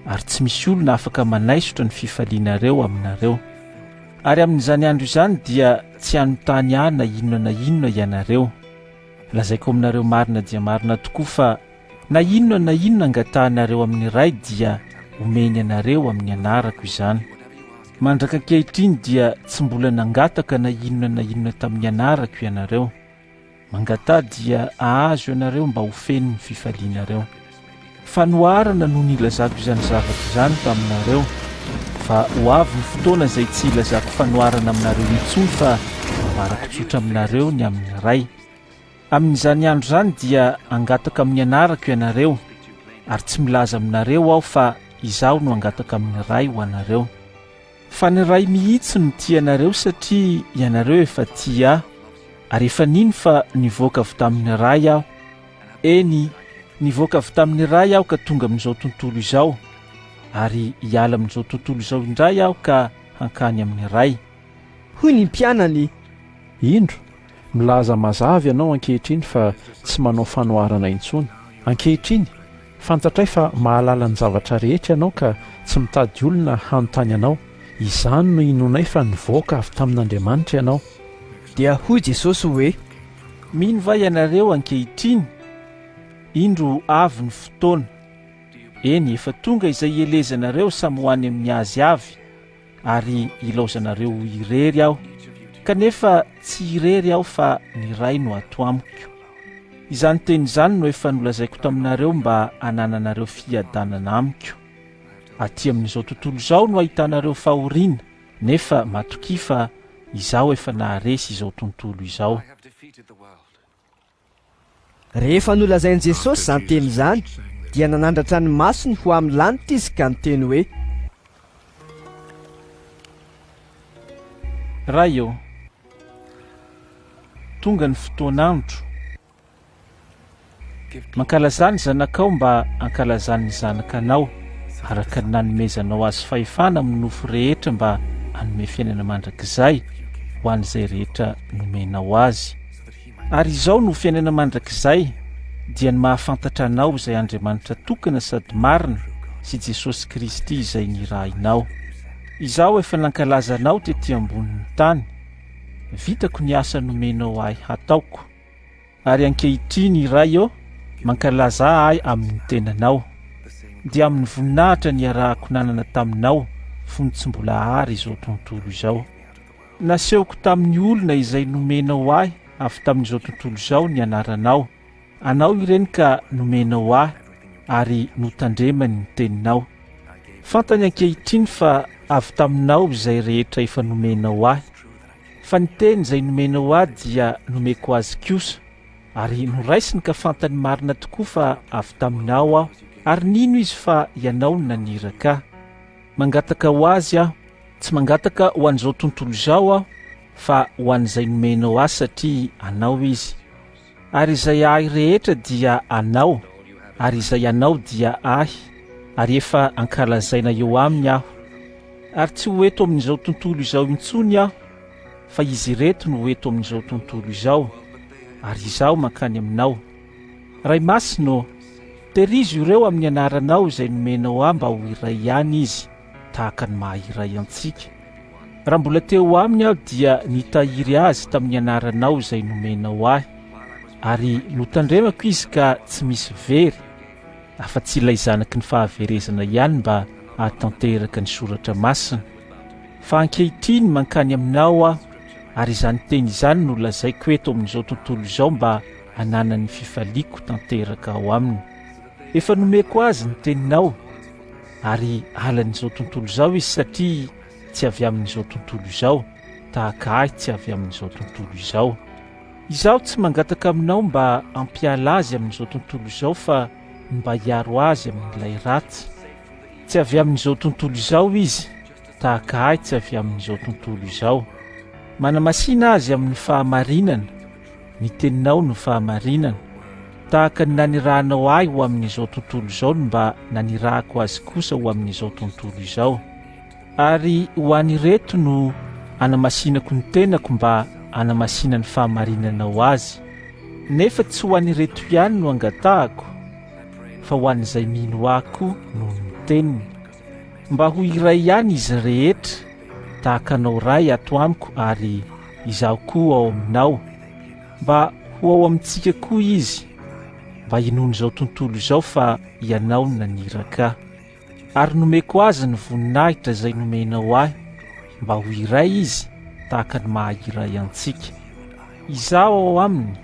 ary tsy misy olona afaka manaisotra ny fifalianareo aminareo. Ary amin'izany andro izany dia tsy hanontany ahy na inona na inona ianareo. Lazaiko aminareo marina dia marina tokoa fa Na inona na inona angatahanareo amin'ny Ray dia omeny anareo amin'ny anarako izany. Mandraka ankehitriny dia tsy mbola nangataka na inona na inona tamin'ny anarako ianareo. Mangataha dia hahazo ianareo mba ho feno ny fifalianareo. Fanoharana no nilazako izany zavatra izany taminareo, fa ho avy ny fotoana izay tsy hilazako fanoharana aminareo intsony fa hambarako tsotra aminareo ny amin'ny Ray. Amin'izany andro izany dia hangataka amin'ny anarako ianareo, ary tsy milaza aminareo aho fa izaho no hangataka amin'ny Ray ho anareo. Fa ny Ray mihitsy no tia anareo satria ianareo efa tia ahy, ary efa nino fa nivoaka avy tamin'ny Ray aho. Eny, nivoaka avy tamin'ny Ray aho ka tonga amin'izao tontolo izao, ary hiala amin'izao tontolo izao indray aho ka hankany amin'ny Ray.
Hoy ny mpianany.
Indro, milaza mazava ianao ankehitriny fa tsy manao fanoharana intsony. Ankehitriny, fantatray fa mahalala ny zavatra rehetra ianao ka tsy mitady olona hanontany anao. Izany no inoanay fa nivoaka avy tamin'Andriamanitra ianao.
Dia hoy Jesosy hoe.
Mino va ianareo ankehitriny? Indro avy ny fotoana, eny, efa tonga izay hielezanareo samy ho any amin'ny azy avy. ary hilaozanareo ho irery aho, kanefa tsy irery aho fa ny Ray no ato amiko. Izany teny izany no efa nolazaiko taminareo mba hanananareo fiadanana amiko. Aty amin'izao tontolo izao no ahitanareo fahoriana, nefa matokia fa Izaho efa naharesy izao tontolo izao.
Rehefa nolazain'i Jesosy izany teny izany, dia nanandratra ny masony ho amin'ny lanitra izy ka niteny hoe.
Ray ô, tonga ny fotoan'andro. Mankalazà ny Zanakao mba hankalazany ny Zanaka anao, araka ny nanomezanao azy fahefana amin'ny nofo rehetra mba hanome fiainana mandrakizay ho an'izay rehetra nomenao azy. Ary izao no fiainana mandrakizay, dia ny mahafantatra Anao izay Andriamanitra tokana sady marina sy Jesosy Kristy izay nirahinao. Izaho efa nankalaza Anao tetỳ ambonin'ny tany. Vitako ny asa nomenao ahy hataoko. Ary ankehitriny, Ray ô, mankalazà ahy amin'ny tenanao. Dia amin'ny voninahitra niarahako nanana taminao fony tsy mbola àry izao tontolo izao. Nasehoko tamin'ny olona izay nomenao ahy avy tamin'izao tontolo izao ny anaranao. Anao ireny ka nomenao ahy ary notandremany ny teninao. Fantany ankehitriny fa avy taminao izay rehetra efa nomenao ahy. Fa ny teny izay nomenao ahy dia nomeko azy kosa, ary noraisiny ka fantany marina tokoa fa avy taminao aho, ary nino izy fa ianao no naniraka ahy. Mangataka ho azy aho, tsy mangataka ho an'izao tontolo izao aho, fa ho an'izay nomenao ahy satria anao izy. Ary izay ahy rehetra dia anao, ary izay anao dia ahy, ary efa ankalazaina eo aminy aho. Ary tsy ho eto amin'izao tontolo izao intsony aho, fa izy ireto no ho eto amin'izao tontolo izao, ary izaho mankany aminao. Ray Masina ô, tehirizo ireo amin'ny anaranao izay nomenao ahy mba ho iray ihany izy, tahaka ny maha iray antsika. Raha mbola teo aminy aho dia nitahiry azy tamin'ny anaranao izay nomenao ahy, ary notandremako izy ka tsy misy very, afa-tsy ilay zanaky ny fahaverezana ihany mba hahatanteraka ny soratra masina. Fa ankehitriny mankany aminao aho, ary izany teny izany no lazaiko eto amin'izao tontolo izao mba hananan'ny fifaliako tanteraka ao aminy. Efa nomeko azy ny teninao, ary halan'izao tontolo izao izy satria tsy avy amin'izao tontolo izao, tahaka ahy tsy avy amin'izao tontolo izao. Izaho tsy mangataka aminao mba hampiala azy amin'izao tontolo izao fa ny mba hiaro azy amin'ilay ratsy. Tsy avy amin'izao tontolo izao izy, tahaka ahy tsy avy amin'izao tontolo izao. Manamasina azy amin'ny fahamarinana, ny teninao no fahamarinana. Tahaka ny nanirahanao ahy ho amin'izao tontolo izao no mba nanirahako azy kosa ho amin'izao tontolo izao. Ary ho an'ireto no anamasinako ny tenako mba hanamasina ny fahamarinanao azy. Nefa tsy ho an'ireto ihany no angatahako, fa ho an'izay mino ahy koa noho ny teniny. Mba ho iray ihany izy rehetra, tahaka anao Ray ato amiko ary izaho koa ao aminao. Mba ho ao amintsika koa izy, mba hinoan'izao tontolo izao fa ianao no naniraka ahy. Ary nomeko azy ny voninahitra izay nomenao ahy, mba ho iray izy tahaka ny maha iray antsika. Izaho ao aminy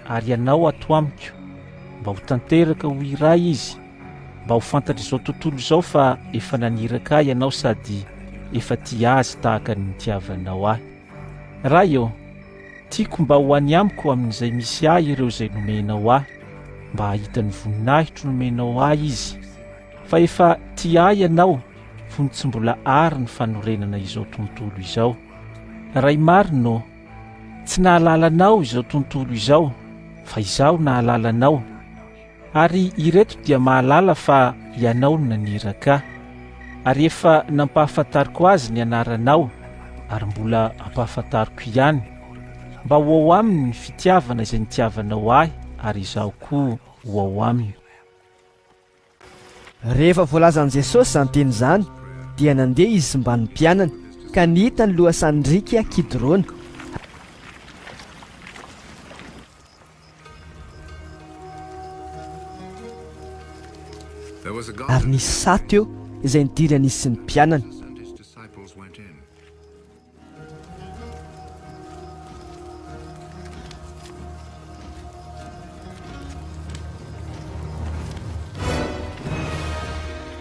ary ianao ato amiko, mba ho tanteraka ho iray izy, mba ho fantatr'izao tontolo izao fa efa naniraka ahy ianao sady efa tia azy tahaka ny nitiavanao ahy. Ray ô, tiako mba ho any amiko amin'izay misy ahy ireo izay nomenao ahy, mba hahita ny voninahitro nomenao ahy izy. Fa efa tia ahy ianao fony tsy mbola àry ny fanorenana izao tontolo izao. Ray marina ô, tsy nahalala anao izao tontolo izao, fa izaho nahalala anao. Ary ireto dia mahalala fa Ianao no naniraka ahy. Ary efa nampahafantariko azy ny anaranao, ary mbola hampahafantariko ihany, mba ho ao aminy ny fitiavana izay nitiavanao ahy ary izaho koa ho ao aminy.
Rehefa voalazan'i Jesosy izany teny izany, dia nandeha izy sy mbamin'ny mpianany, ka nita ny lohasahan'ny riaka Kidrona. Ary nisy saha teo izay nidiran'izy sy ny mpianany.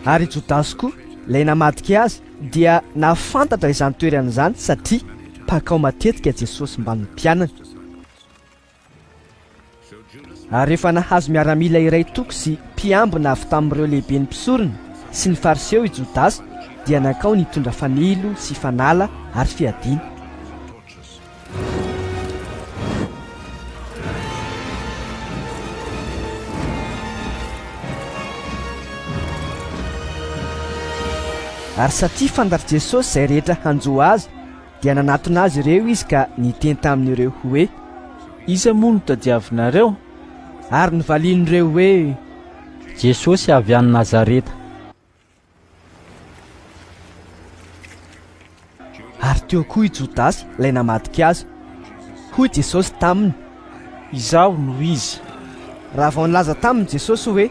Ary i Jodasy koa, ilay namadika azy, dia nahafantatra izany toerana izany satria mpankao matetika Jesosy mbamin'ny mpianany. Ary rehefa nahazo miaramila iray toko sy mpiambina avy tamin'ireo lehiben'ny mpisorona sy ny Fariseo i Jodasy, dia nankao nitondra fanilo sy fanala ary fiadiana. Ary satria fantatr'i Jesosy izay rehetra hanjo azy, Dia nanatona azy ireo izy ka niteny tamin'ireo hoe.
Iza moa no tadiavinareo?
Ary novalian'ireo hoe.
Jesosy avy any Nazareta.
teo koa i Jodasy ilay namadika azy. Hoy Jesosy taminy.
Izaho no Izy.
Raha vao nilaza taminy Jesosy hoe,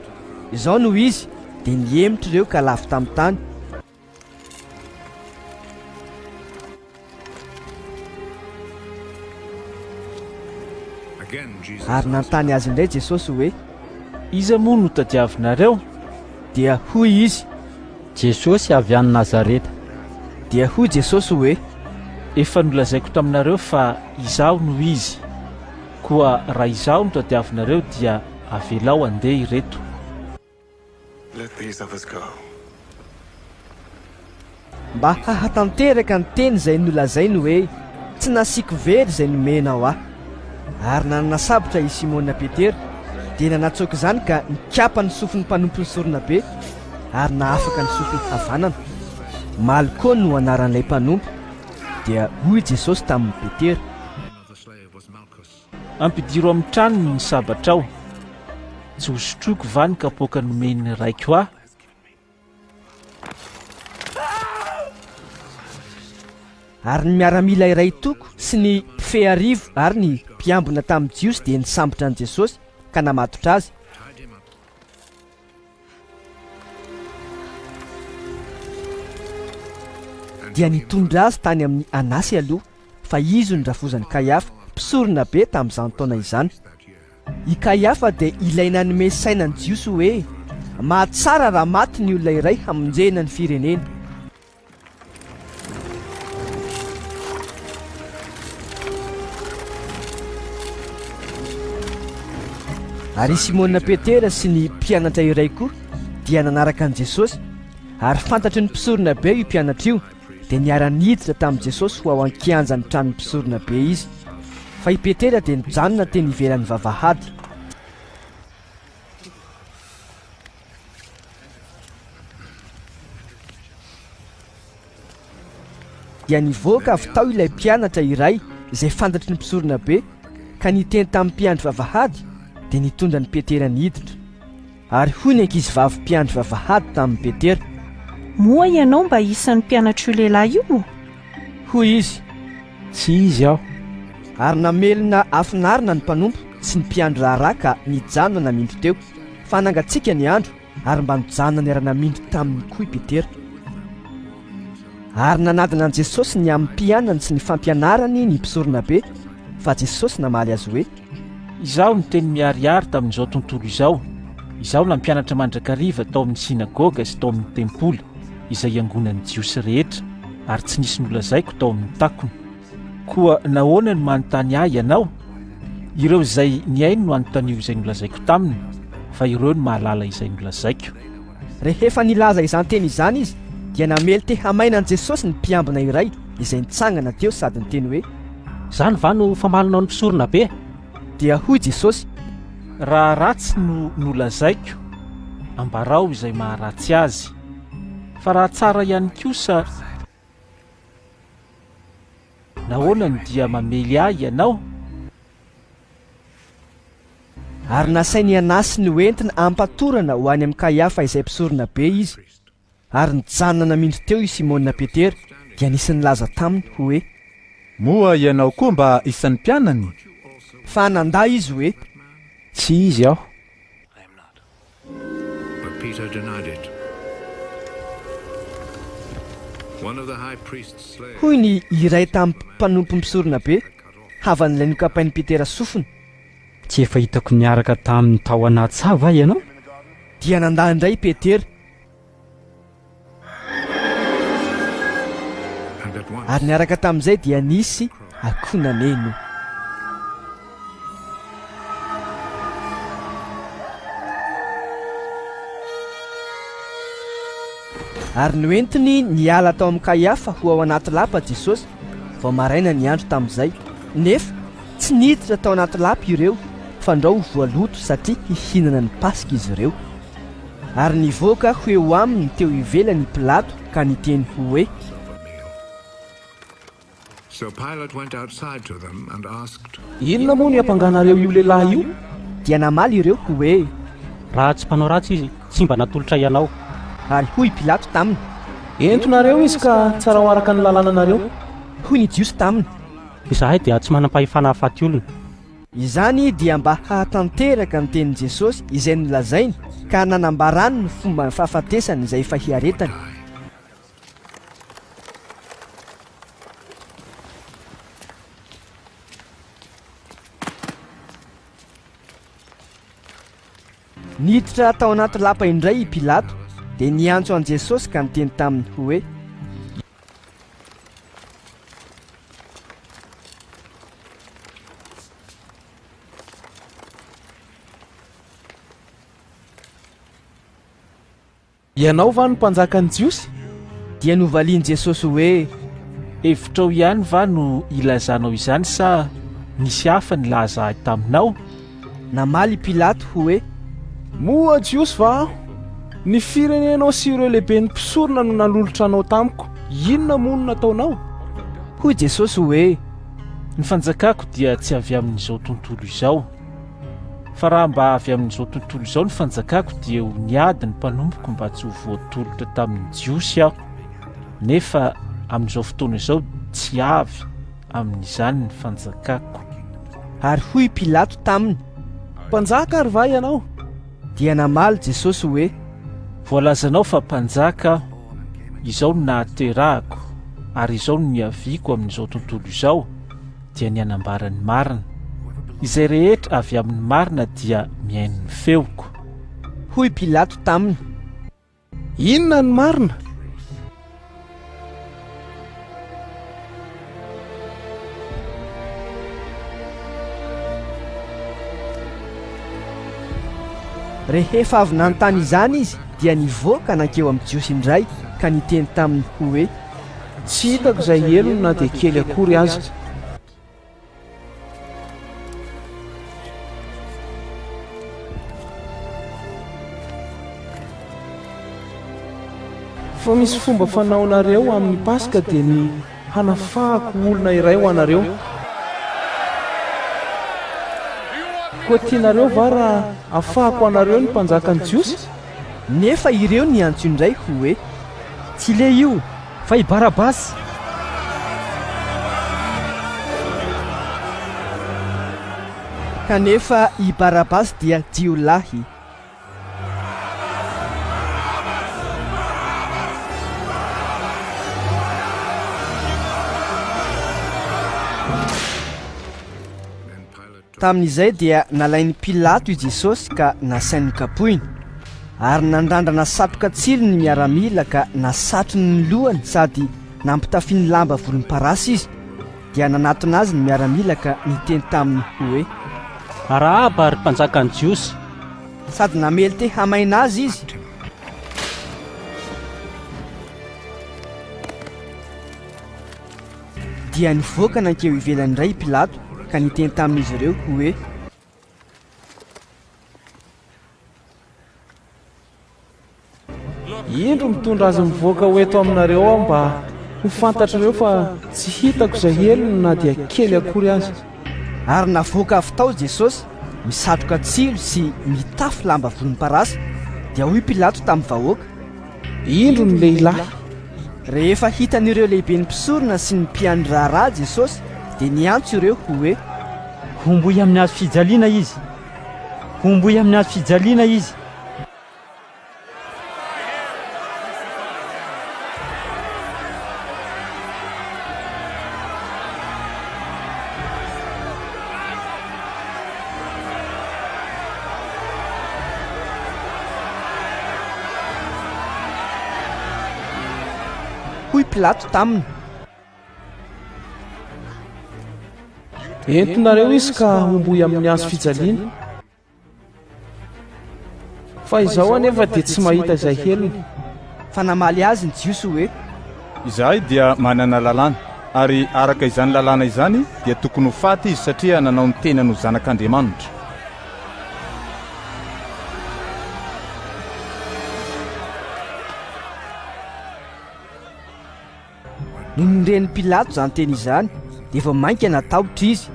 Izao no Izy, dia nihemotra ireo ka lavo tamin'ny tany. Ary nanontany azy indray Jesosy hoe,
Iza moa no tadiavinareo?
Dia hoy izy,
Jesosy avy any Nazareta.
Dia hoy Jesosy hoe,
Efa nolazaiko taminareo fa Izaho no Izy. Koa raha Izaho no tadiavinareo dia avelao handeha ireto.
Let these others go.
Mba hahatanteraka ny teny izay nolazainy hoe, Tsy nasiako very izay nomenao ahy. Ary nanana sabatra i Simona Petera, dia nanatsoaka izany ka nikapa ny sofin'ny mpanompon'ny soronabe, ary nahafaka ny sofiny havanana. Malko no anaran'ilay mpanompo. Dia hoy Jesosy tamin'i Petera.
Ampidiro amin'ny tranony ny sabatrao. Tsy hosotroiko va ny kapoaka nomen'ny Raiko ahy?
Ary ny miaramila iray toko sy ny mpifehy arivo ary ny mpiambina tamin'ny Jiosy dia nisambotra an'i Jesosy ka namatotra azy. Dia nitondra azy tany amin'i Anasy aloha, fa izy no rafozan'i Kaiafa, mpisorona be tamin'izany taona izany. I Kaiafa dia ilay nanome saina ny Jiosy hoe, Mahatsara raha maty ny olona iray hamonjena ny firenena. Ary i Simona Petera sy ny mpianatra iray koa dia nanaraka an'i Jesosy, ary fantatry ny mpisorona be io mpianatra io, dia niara-niditra tamin'i Jesosy ho ao an-kianjan'ny tranon'ny mpisorona be izy. Fa i Petera dia nijanona teny ivelan'ny vavahady. Dia nivoaka avy tao ilay mpianatra iray izay fantatry ny mpisoronabe, ka niteny tamin'ny mpiandry vavahady, dia nitondra an'i Petera niditra. Ary hoy ny ankizivavy mpiandry vavahady tamin'i Petera.
Moa ianao mba isan'ny mpianatr'io lehilahy io?
Hoy izy.
Tsy izy aho.
Ary namelona afon'arina ny mpanompo sy ny mpiandry raharaha ka nijanona namindro teo, fa nangatsiaka ny andro, ary mba nijanona niara-namindro taminy koa i Petera. Ary nanadina an'i Jesosy ny amin'ny mpianany sy ny fampianarany ny mpisoronabe, fa Jesosy namaly azy hoe.
Izaho niteny miharihary tamin'izao tontolo izao. Izaho nampianatra mandrakariva tao amin'ny synagoga sy tao amin'ny tempoly, izay iangonan'ny Jiosy rehetra, ary tsy nisy nolazaiko tao amin'ny takona. Koa nahoana no manontany ahy ianao? Ireo izay nihaino no anontanio izay nolazaiko taminy, fa ireo no mahalala izay nolazaiko.
Rehefa nilaza izany teny izany izy, dia namely tehamaina an'i Jesosy ny mpiambina iray izay nitsangana teo sady niteny hoe.
Izany va no famalinao ny mpisoronabe?
Dia hoy Jesosy.
Raha ratsy no nolazaiko, ambarao izay maharatsy azy. Fa raha tsara ihany kosa. Nahoana no dia mamely ahy ianao?
Ary nasain'i Anasy noentina ampatorana ho any amin'i Kaiafa izay mpisorona be izy. Ary nijanona namindro teo i Simona Petera, dia nisy nilaza taminy hoe.
Moa ianao koa mba isan'ny mpianany?
Fa nandà izy hoe.
Tsy izy aho.
Hoy ny iray tamin'ny mpanompon'ny mpisoronabe, havan'ilay nokapain'i Petera sofina.
Tsy efa hitako niaraka taminy tao anaty saha va ianao?
Dia nandà indray i Petera. Ary niaraka tamin'izay dia nisy akoho naneno. Ary noentiny niala tao amin'i Kaiafa ho ao anaty lapa Jesosy, vao maraina ny andro tamin'izay. Nefa tsy niditra tao anaty lapa ireo, fandrao ho voaloto satria hihinana ny Paska izy ireo. Ary nivoaka ho eo aminy teo ivelany i Pilato ka niteny hoe.
Inona moa no iampanganareo io lehilahy io?
Dia namaly ireo hoe.
Raha tsy mpanao ratsy izy, tsy mba natolotray anao.
Ary hoy i Pilato taminy.
Entonareo izy ka tsarao araka ny lalànanareo.
Hoy ny Jiosy taminy.
Izahay dia tsy manam-pahefana hahafaty olona.
Izany dia mba hahatanteraka ny tenin'i Jesosy izay nolazainy ka nanambarany ny fomba fahafatesany izay efa hiaretany. Niditra tao anaty lapa indray i Pilato, dia niantso an'i Jesosy ka niteny taminy hoe.
Ianao va no Mpanjakan'ny Jiosy?
Dia novalian'i Jesosy hoe.
Hevitrao ihany va no ilazanao izany sa nisy hafa nilaza ahy taminao?
Namaly i Pilato hoe.
Moa Jiosy va aho? Ny firenenao sy ireo lehiben'ny mpisorona no nanolotra anao tamiko. Inona moa no nataonao?
Hoy Jesosy hoe.
Ny fanjakako dia tsy avy amin'izao tontolo izao. Fa raha mba avy amin'izao tontolo izao ny fanjakako dia ho niady ny mpanompoko mba tsy ho voatolotra tamin'ny Jiosy aho, nefa amin'izao fotoana izao tsy avy amin'izany ny fanjakako.
Ary hoy Pilato taminy.
Mpanjaka ary va ianao?
Dia namaly Jesosy hoe.
Voalazanao fa mpanjaka aho, izao no nahaterahako ary izao no niaviako amin'izao tontolo izao, dia ny hanambara ny marina. Izay rehetra avy amin'ny marina dia mihaino ny feoko.
Hoy Pilato taminy.
Inona ny marina?
Rehefa avy nanontany izany izy, dia nivoaka nankeo amin'ny Jiosy indray ka niteny taminy hoe.
Tsy hitako izay helony na dia kely akory aza. Fa misy fomba fanaonareo amin'ny Paska dia ny hanafahako olona iray ho anareo. Koa tianareo va raha afahako anareo ny mpanjakan'ny Jiosy?
Nefa ireo niantso indray hoe.
Tsy le io, fa i Barabasy!
Kanefa i Barabasy dia jiolahy. Tamin'izay dia nalain'i Pilato i Jesosy ka nasainy nokapohina. Ary nandrandrana satroka tsilo ny miaramila ka nasatriny ny lohany sady nampitafiany lamba volomparasy izy. Dia nanatona azy ny miaramila ka niteny taminy hoe.
Arahaba, ry Mpanjakan'ny Jiosy!
Sady namely te hamaina azy izy. Dia nivoaka nankeo ivelany indray i Pilato ka niteny tamin'izy ireo hoe.
Indro mitondra azy mivoaka ho eto aminareo aho mba ho fantatrareo fa tsy hitako izay helony na dia kely akory aza.
Ary navoaka avy tao Jesosy, misatroka tsilo sy mitafy lamba volomparasy. Dia hoy Pilato tamin'ny vahoaka.
Indro ny lehilahy!
Rehefa hitan'ireo lehiben'ny mpisorona sy ny mpiandry raharaha Jesosy, dia niantso ireo hoe.
Homboy amin'ny hazo fijaliana Izy! Homboy amin'ny hazo fijaliana Izy!
Hoy Pilato taminy.
Entinareo izy ka homboy amin'ny hazo fijaliana. Fa izao anefa dia tsy mahita izay helony.
Fa namaly azy ny Jiosy hoe.
Izahay dia manana lalàna, ary araka izany lalàna izany dia tokony ho faty izy satria nanao ny tenany ho Zanak'Andriamanitra.
Nony ren'i Pilato izany teny izany, dia vao mainka natahotra izy.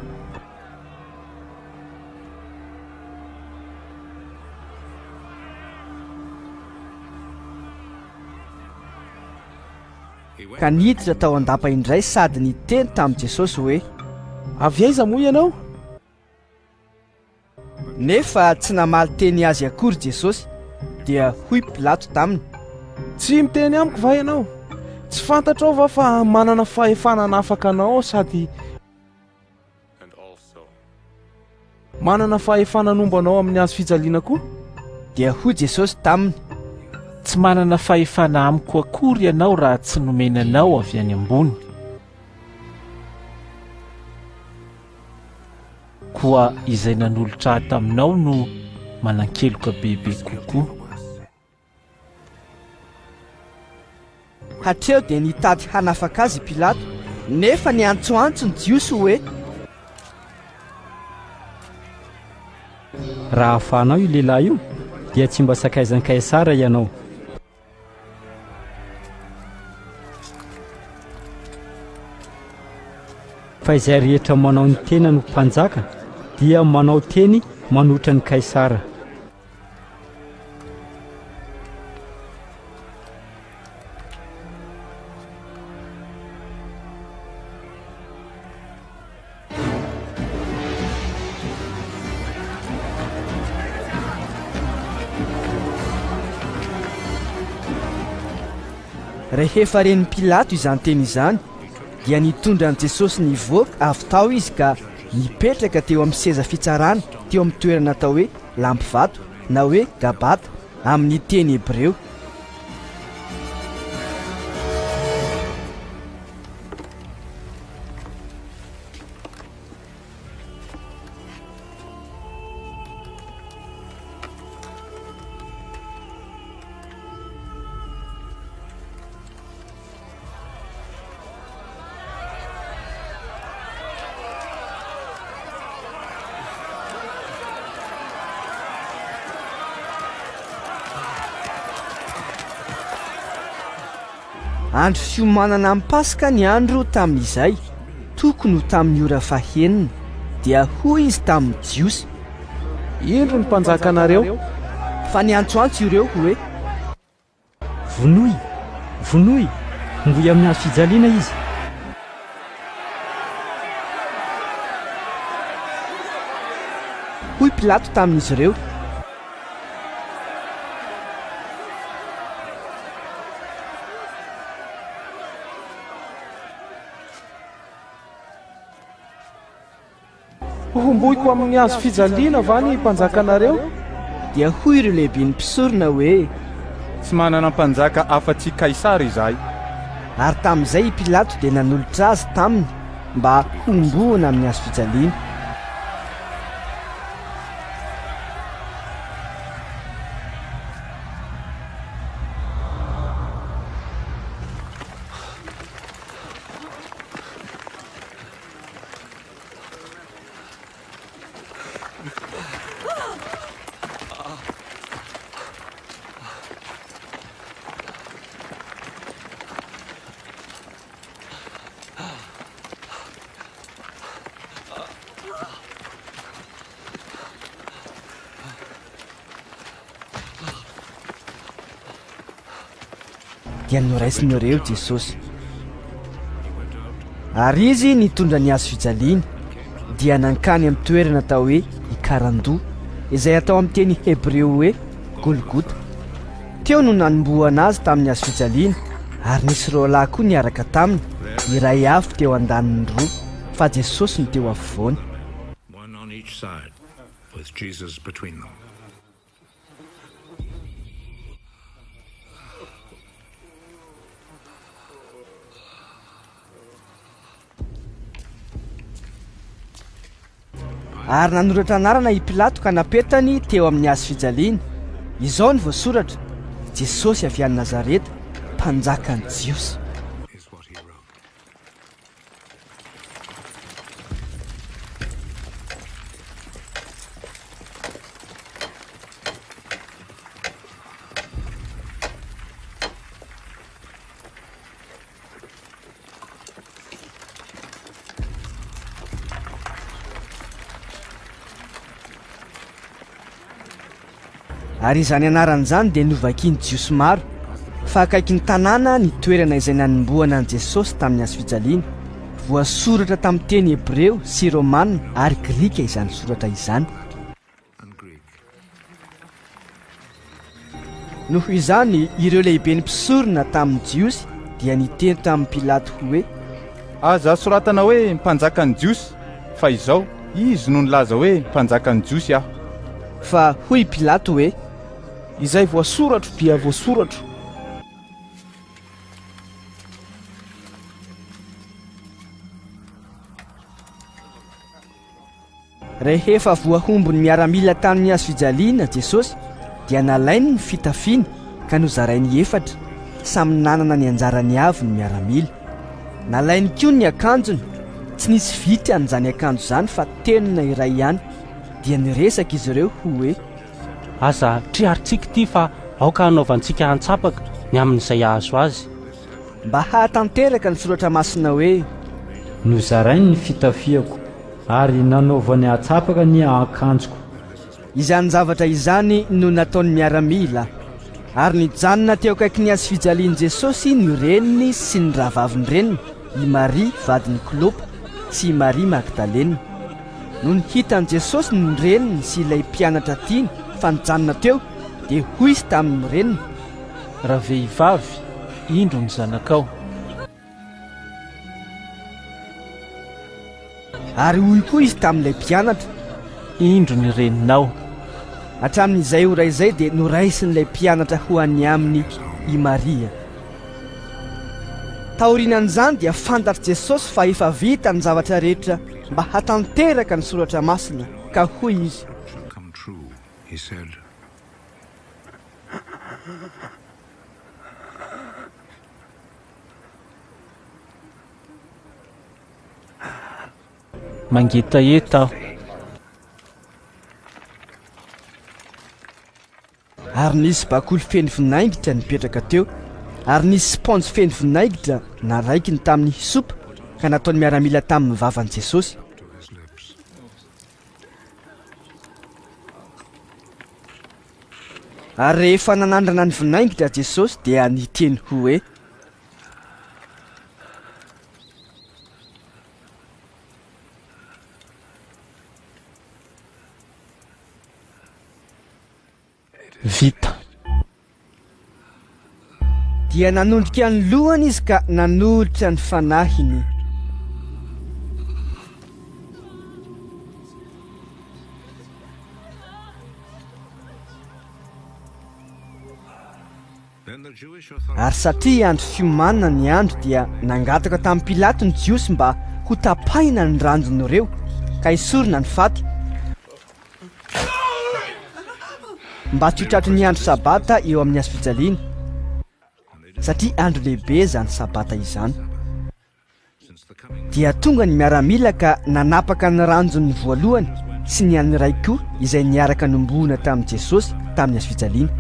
ka niditra tao an-dapa indray sady niteny tamin'i Jesosy hoe.
Avy aiza moa ianao?
Nefa tsy namaly teny azy akory Jesosy. Dia hoy Pilato taminy.
Tsy miteny amiko va ianao? Tsy fantatrao va fa manana fahefana hanafaka anao aho sady manana fahefana hanombo anao amin'ny hazo fijaliana koa?
Dia hoy Jesosy taminy.
Tsy manana fahefana amiko akory ianao raha tsy nomena anao avy any ambony. Koa izay nanolotra ahy taminao no manan-keloka bebe kokoa.
Hatreo dia nitady hanafaka azy i Pilato, nefa niantsoantso ny Jiosy hoe.
Raha afahanao io lehilahy io, dia tsy mba sakaizan'i Kaisara ianao. Fa izay rehetra manao ny tenany ho mpanjaka dia manao teny manohitra an'i Kaisara.
Rehefa ren'i Pilato izany teny izany, dia nitondra an'i Jesosy nivoaka avy tao izy ka nipetraka teo amin'ny seza fitsarana teo amin'ny toerana atao hoe Lampivato na hoe Gabata amin'ny teny hebreo. Andro fiomanana amin'ny Paska ny andro tamin'izay, tokony ho tamin'ny ora fahenina. Dia hoy izy tamin'ny Jiosy.
Indro ny mpanjakanareo!
Fa niantsoantso ireo hoe.
Vonoy! Vonoy! Homboy amin'ny hazo fijaliana izy!
Hoy Pilato tamin'izy ireo.
Hohomboiko amin'ny hazo fijaliana va ny mpanjakanareo?
Dia hoy ireo lehiben'ny mpisorona hoe.
Tsy manana mpanjaka afa-tsy i Kaisara izahay.
Ary tamin'izay i Pilato dia nanolotra azy taminy mba hohomboana amin'ny hazo fijaliana. Dia noraisin'ireo Jesosy. Ary izy nitondra ny hazo fijaliany, dia nankany amin'ny toerana atao hoe Ikarandoha, izay atao amin'ny teny hebreo hoe Golgota. Teo no nanombohana azy tamin'ny hazo fijaliana, ary nisy roalahy koa niaraka taminy, iray avy teo andaniny roa, fa Jesosy no teo afovoany.
One on each side, with Jesus between them.
Ary nanoratra anarana i Pilato ka napetany teo amin'ny hazo fijaliana. Izao no voasoratra, Jesosy avy any Nazareta, Mpanjakan'ny Jiosy. Ary izany anarana izany dia novakian'ny Jiosy maro, Fa akaikin'ny tanàna ny toerana izay nanombohana an'i Jesosy tamin'ny hazofijaliana. Voasoratra tamin'ny teny hebreo sy romana ary grika izany soratra izany. Noho izany, ireo lehiben'ny mpisorona tamin'ny Jiosy dia niteny tamin'i Pilato hoe.
Aza soratana hoe Mpanjakan'ny Jiosy, fa izao, Izy no nilaza hoe, Mpanjakan'ny Jiosy aho.
Fa hoy i Pilato hoe.
Izay voasoratro dia voasoratro.
Rehefa voahombon'ny miaramila tamin'ny hazofijaliana Jesosy, dia nalainy ny fitafiany ka nozarainy efatra, samy nanana ny anjarany avy ny miaramila. Nalainy koa ny akanjony, tsy nisy vitrany izany akanjo izany fa tenona iray ihany. Dia niresaka izy ireo hoe.
Aza triarintsika ity fa aoka hanaovantsika antsapaka ny amin'izay hahazo azy.
Mba hahatanteraka ny soratra masina hoe.
Nozarainy ny fitafiako, ary nanaovany antsapaka ny akanjoko.
Izany zavatra izany no nataon'ny miaramila. Ary nijanona teo akaikin'ny hazofijalian'i Jesosy ny reniny sy ny rahavavin'ny reniny, i Maria vadin'i Klopa sy i Maria Magdalena. Nony hitan'i Jesosy ny reniny sy ilay mpianatra tiany fa nijanona teo, dia hoy izy tamin'ny reniny.
Ravehivavy, indro ny zanakao.
Ary hoy koa izy tamin'ilay mpianatra.
Indro ny reninao.
Hatramin'izay ora izay dia noraisin'ilay mpianatra ho any aminy i Maria. Taorianan'izany dia fantatr'i Jesosy fa efa vita ny zavatra rehetra mba hatanteraka ny Soratra Masina, ka hoy Izy.
Mangetaheta aho.
Ary nisy bakoly feno vinaingitra nipetraka teo, ary nisy spaonjy feno vinaigitra naraikiny tamin'ny hysopa ka nataon'ny miaramila tamin'ny vavan'i Jesosy. Ary rehefa nanandrana ny vinaingitra Jesosy dia niteny hoe.
Vita.
Dia nanondrika ny lohany izy ka nanolotra ny fanahiny. Ary satria andro fiomanana ny andro dia nangataka tamin'i Pilato ny Jiosy mba hotapahina ny ranjon'ireo ka hesorina ny faty, mba tsy ho tratry ny andro Sabata eo amin'ny hazofijaliana, satria andro lehibe izany Sabata izany. Dia tonga ny miaramila ka nanapaka ny ranjon'ny voalohany sy ny an'ny iray koa izay niaraka nombohona tamin'i Jesosy tamin'ny hazofijaliana.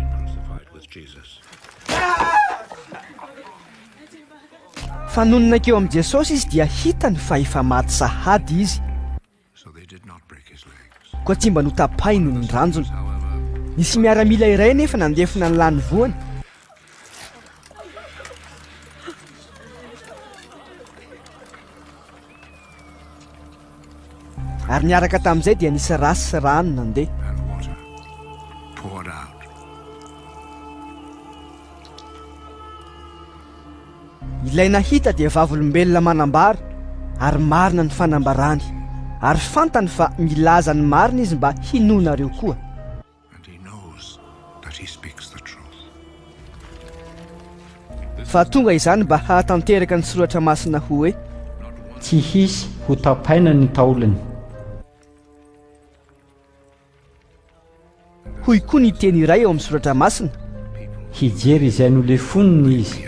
Fa nony nankeo amin'i Jesosy izy dia hitany fa efa maty sahady izy. Koa tsy mba notapahiny ny ranjony. Nisy miaramila iray anefa nandefona ny lanivoany. Ary niaraka tamin'izay dia nisy ra sy rano nandeha. Ilay nahita dia vavolombelona manambara ary marina ny fanambarany, ary fantany fa milaza ny marina izy mba hinoanareo koa. Fa tonga izany mba hahatanteraka ny soratra masina hoe.
Tsy hisy ho tapaina ny taolany.
Hoy koa ny teny iray ao amin'ny Soratra Masina.
Hijery izay nolefoniny izy.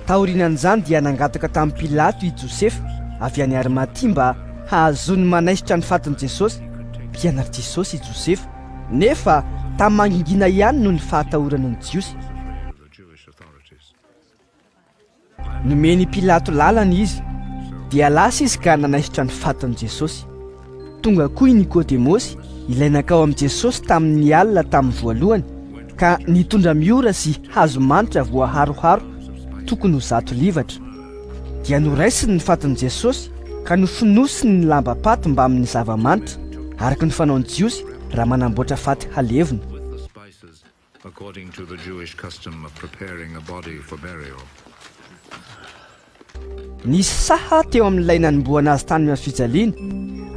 Taorian'izany dia nangataka tamin'i Pilato i Josefa avy any Arimatia mba hahazoany manaisotra ny fatin'i Jesosy. Mpianatr'i Jesosy i Josefa, nefa tamin'ny mangingina ihany noho ny fahatahorany ny Jiosy. Nomen'i Pilato lalana izy, dia lasa izy ka nanaisotra ny fatin'i Jesosy. tonga koa i Nikodemosy, ilay nankao amin'i Jesosy tamin'ny alina tamin'ny voalohany, ka nitondra miora sy hazo manitra voaharoharo tokony ho zato livatra. Dia noraisiny ny fatin'i Jesosy ka nofonosiny ny lambam-paty mbamin'ny zava-manitra, araka ny fanaon'ny Jiosy raha manamboatra faty halevina.
according to the Jewish custom of preparing a body for burial.
Nisy saha teo amin'ilay nanombohana azy tany amin'ny fijaliana,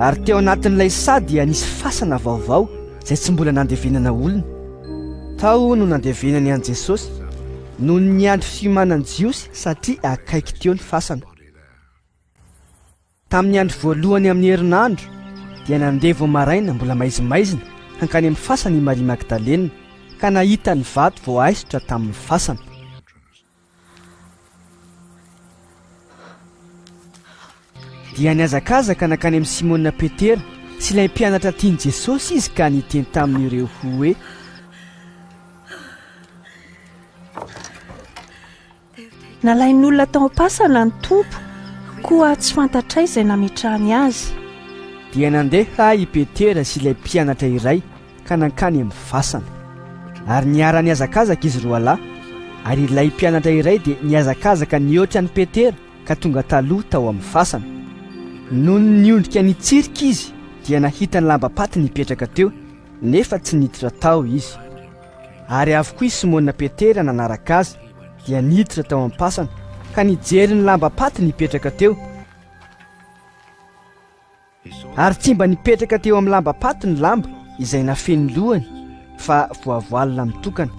ary teo anatin'ilay saha dia nisy fasana vaovao izay tsy mbola nandevenana olona. Tao no nandevenany an'i Jesosy, noho ny andro fiomanan'ny Jiosy satria akaiky teo ny fasana. Tamin'ny andro voalohany amin'ny herinandro, dia nandeha vao maraina mbola maizimaizina hankany amin'ny fasana i Maria Magdalena, ka nahita ny vato voaaisotra tamin'ny fasana. Dia nihazakazaka nankany amin'i Simona Petera sy ilay mpianatra tian'i Jesosy izy ka niteny tamin'ireo hoe.
Nalain'olona tao am-pasana ny Tompo, koa tsy fantatray izay nametrahany azy.
Dia nandeha i Petera sy ilay mpianatra iray ka nankany amin'ny fasana. Ary niara-nihazakazaka izy roalahy, ary ilay mpianatra iray dia nihazakazaka nihoatra an'i Petera ka tonga taloha tao amin'ny fasana. Nony niondrika nitsirika izy dia nahita ny lambam-paty nipetraka teo, nefa tsy niditra tao izy. Ary avy koa i Simona Petera nanaraka azy, dia niditra tao am-pasana, ka nijery ny lambam-paty nipetraka teo. Ary tsy mba nipetraka teo amin'ny lambam-paty ny lamba izay nafehy ny lohany, fa voavoalina mitokana.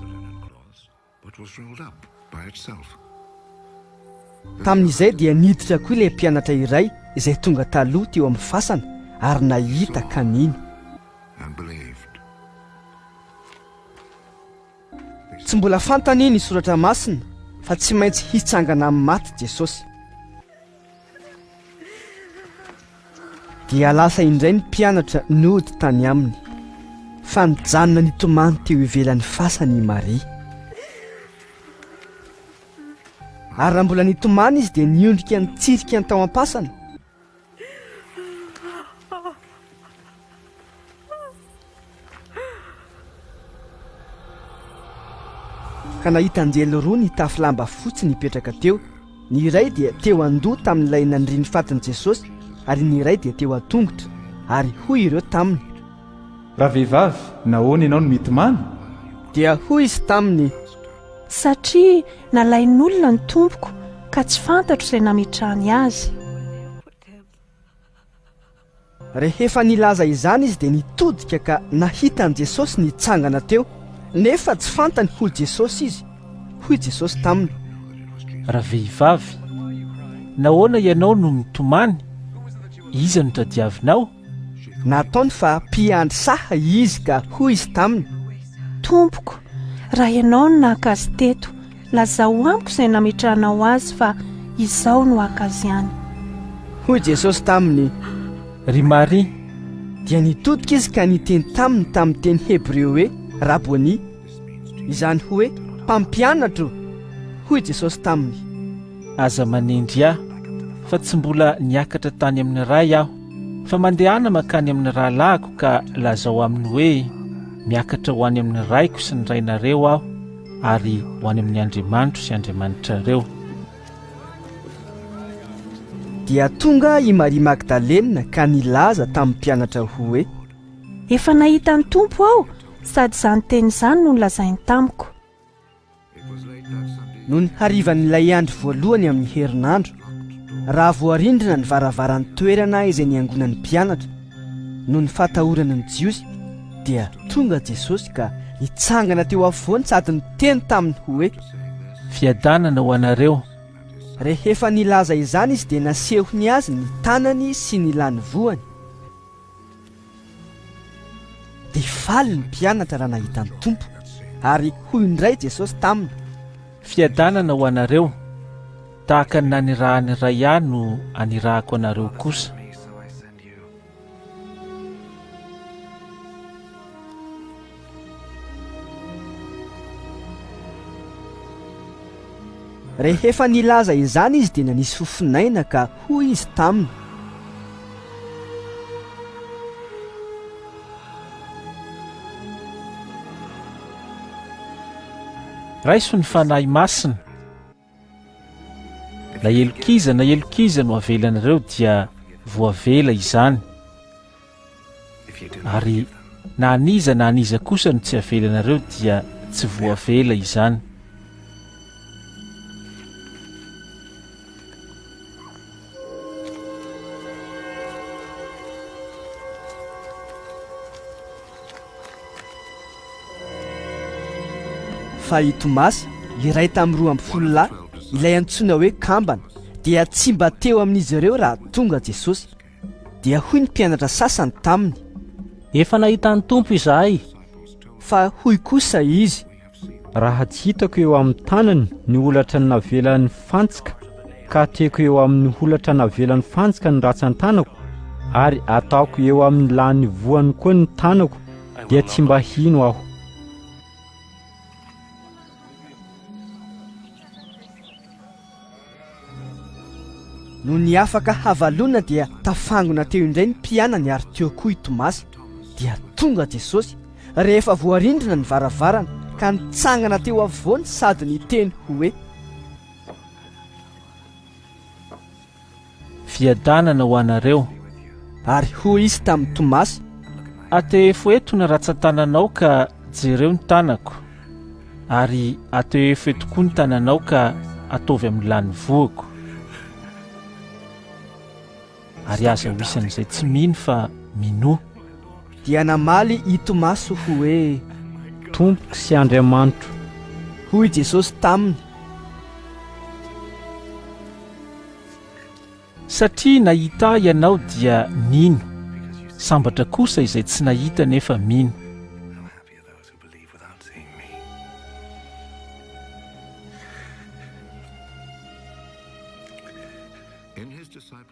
Tamin'izay dia niditra koa ilay mpianatra iray izay tonga taloha teo amin'ny fasana ary nahita ka nino. Tsy mbola fantany ny soratra masina fa tsy maintsy hitsangana amin'ny maty Jesosy. Dia lasa indray ny mpianatra nody tany aminy, fa nijanona nitomany teo ivelan'ny fasany i Maria. Ary raha mbola nitomany izy dia niondrika nitsirika ny tao am-pasana. Ka nahita anjely roa nitafy lamba fotsy nipetraka teo, ny iray dia teo an-doha tamin'ilay nandria ny fatin'i Jesosy ary ny iray dia teo an-tongotra, ary hoy ireo taminy.
Ravehivavy, nahoana ianao no mitomany?
Dia hoy izy taminy.
Satria nalain'olona ny Tompoko, ka tsy fantatro izay nametrahany azy.
Rehefa nilaza izany izy dia nitodika ka nahita an'i Jesosy nitsangana teo, nefa tsy fantany ho Jesosy izy. Hoy Jesosy taminy.
Ravehivavy, nahoana ianao no mitomany? Iza no tadiavinao?
Nataony fa mpiandry saha izy ka hoy izy taminy.
Tompoko, raha ianao no naka azy teto, Lazao amiko izay nametrahanao azy fa izaho no haka azy any.
Hoy Jesosy taminy,
Ry Maria!
Dia nitodika izy ka niteny taminy tamin'ny teny hebreo hoe, Rabôny, izany hoe, Mpampianatro! Hoy Jesosy taminy.
Aza manendry ahy, fa tsy mbola niakatra tany amin'ny Ray aho, fa mandehana mankany amin'ny rahalahiko ka lazao aminy hoe, Miakatra ho any amin'ny Raiko sy ny Rainareo aho, ary ho any amin'ny Andriamanitro sy Andriamanitrareo.
Dia tonga i Maria Magdalena ka nilaza tamin'ny mpianatra hoe.
Efa nahita ny Tompo aho, sady izany teny izany no nolazainy tamiko.
Nony harivan'ilay andro voalohany amin'ny herinandro, raha voarindrina ny varavaran'ny toerana izay niangonan'ny mpianatra, noho ny fahatahorana ny Jiosy, dia tonga Jesosy ka nitsangana teo afovoany sady niteny taminy hoe.
Fiadanana ho anareo.
Rehefa nilaza izany izy dia nasehony azy ny tanany sy ny lanivoany. Dia faly ny mpianatra raha nahita ny Tompo. Ary hoy indray Jesosy taminy.
Fiadanana ho anareo. Tahaka ny nanirahan'ny Ray Ahy no anirahako anareo kosa.
Rehefa nilaza izany izy dia nanisy fofonaina ka hoy izy taminy.
Raiso ny Fanahy Masina. Na helok'iza na helok'iza no avelanareo dia voavela izany. Ary na an'iza na an'iza kosa no tsy avelanareo dia tsy voavela izany.
Fa i Tomasy, iray tamin'ny 12 lahy, ilay antsoina hoe Kambana, dia tsy mba teo amin'izy ireo raha tonga Jesosy. Dia hoy ny mpianatra sasany taminy.
Efa nahita ny Tompo izahay.
Fa hoy kosa izy.
Raha tsy hitako eo amin'ny tanany ny holatra navelan'ny fantsika, ka atreko eo amin'ny holatra navelan'ny fantsika ny ratsan-tanako, ary ataoko eo amin'ny lany voany koa ny tanako, dia tsy mba hino aho.
Nony afaka havalona dia tafangona teo indray ny mpianany ary teo koa i Tomasy. Dia tonga Jesosy, rehefa voarindrina ny varavarana, ka nitsangana teo afovoany sady niteny hoe.
Fiadanana ho anareo.
Ary hoy izy tamin'i Tomasy.
Atehefo eto ny ratsan-tananao ka jereo ny tanako, ary atehefo eto koa ny tananao ka ataovy amin'ny lanivoako. Ary aza ho isan'izay tsy mino fa minoa.
Dia namaly i Tomasy hoe.
Tompoko sy Andriamanitro.
Hoy Jesosy taminy.
Satria nahita ahy ianao dia nino, sambatra kosa izay tsy nahita nefa mino.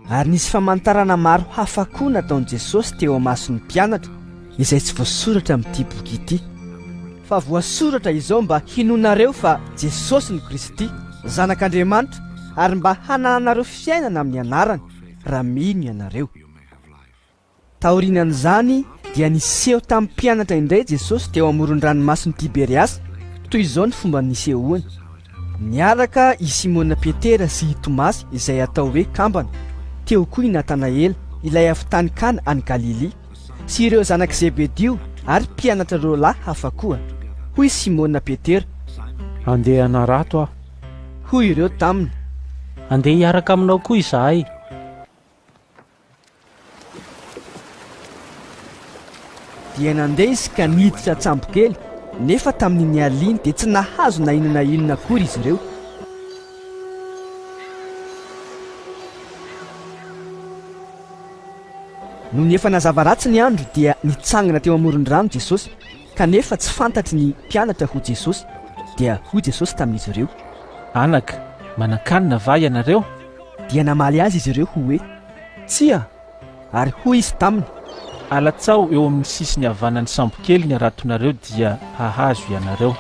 Ary nisy famantarana maro hafa koa nataon'i Jesosy teo imason'ny mpianatra, izay tsy voasoratra amin'ity boky ity. Fa voasoratra izao mba hinoanareo fa Jesosy no Kristy, Zanak'Andriamanitra, ary mba hanananareo fiainana amin'ny anarany, raha mino ianareo. Taorianan'izany dia niseho tamin'ny mpianatra indray Jesosy teo amoron-dranomasin'i Tiberiasy, toy izao ny fomba nisehoany. Niaraka i Simona Petera sy i Tomasy izay atao hoe Kambana, teo koa i Natanaela, ilay avy tany Kana any Galilia, sy ireo zanak'i Zebedio ary mpianatra roalahy hafa koa. Hoy Simona Petera.
Handeha hanarato aho.
Hoy ireo taminy.
Handeha hiaraka aminao koa izahay.
Dia nandeha izy ka niditra an-tsambokely, nefa tamin'iny alina iny dia tsy nahazo na inona na inona akory izy ireo. Nony efa nazava ratsy ny andro dia nitsangana teo amoron-drano Jesosy, kanefa tsy fantatry ny mpianatra ho Jesosy. Dia hoy Jesosy tamin'izy ireo.
Anaka, manan-kanina va ianareo?
Dia namaly azy izy ireo hoe, Tsia! Ary hoy izy taminy.
Alatsaho eo amin'ny sisiny havanan'ny sambokely ny haratonareo dia hahazo ianareo.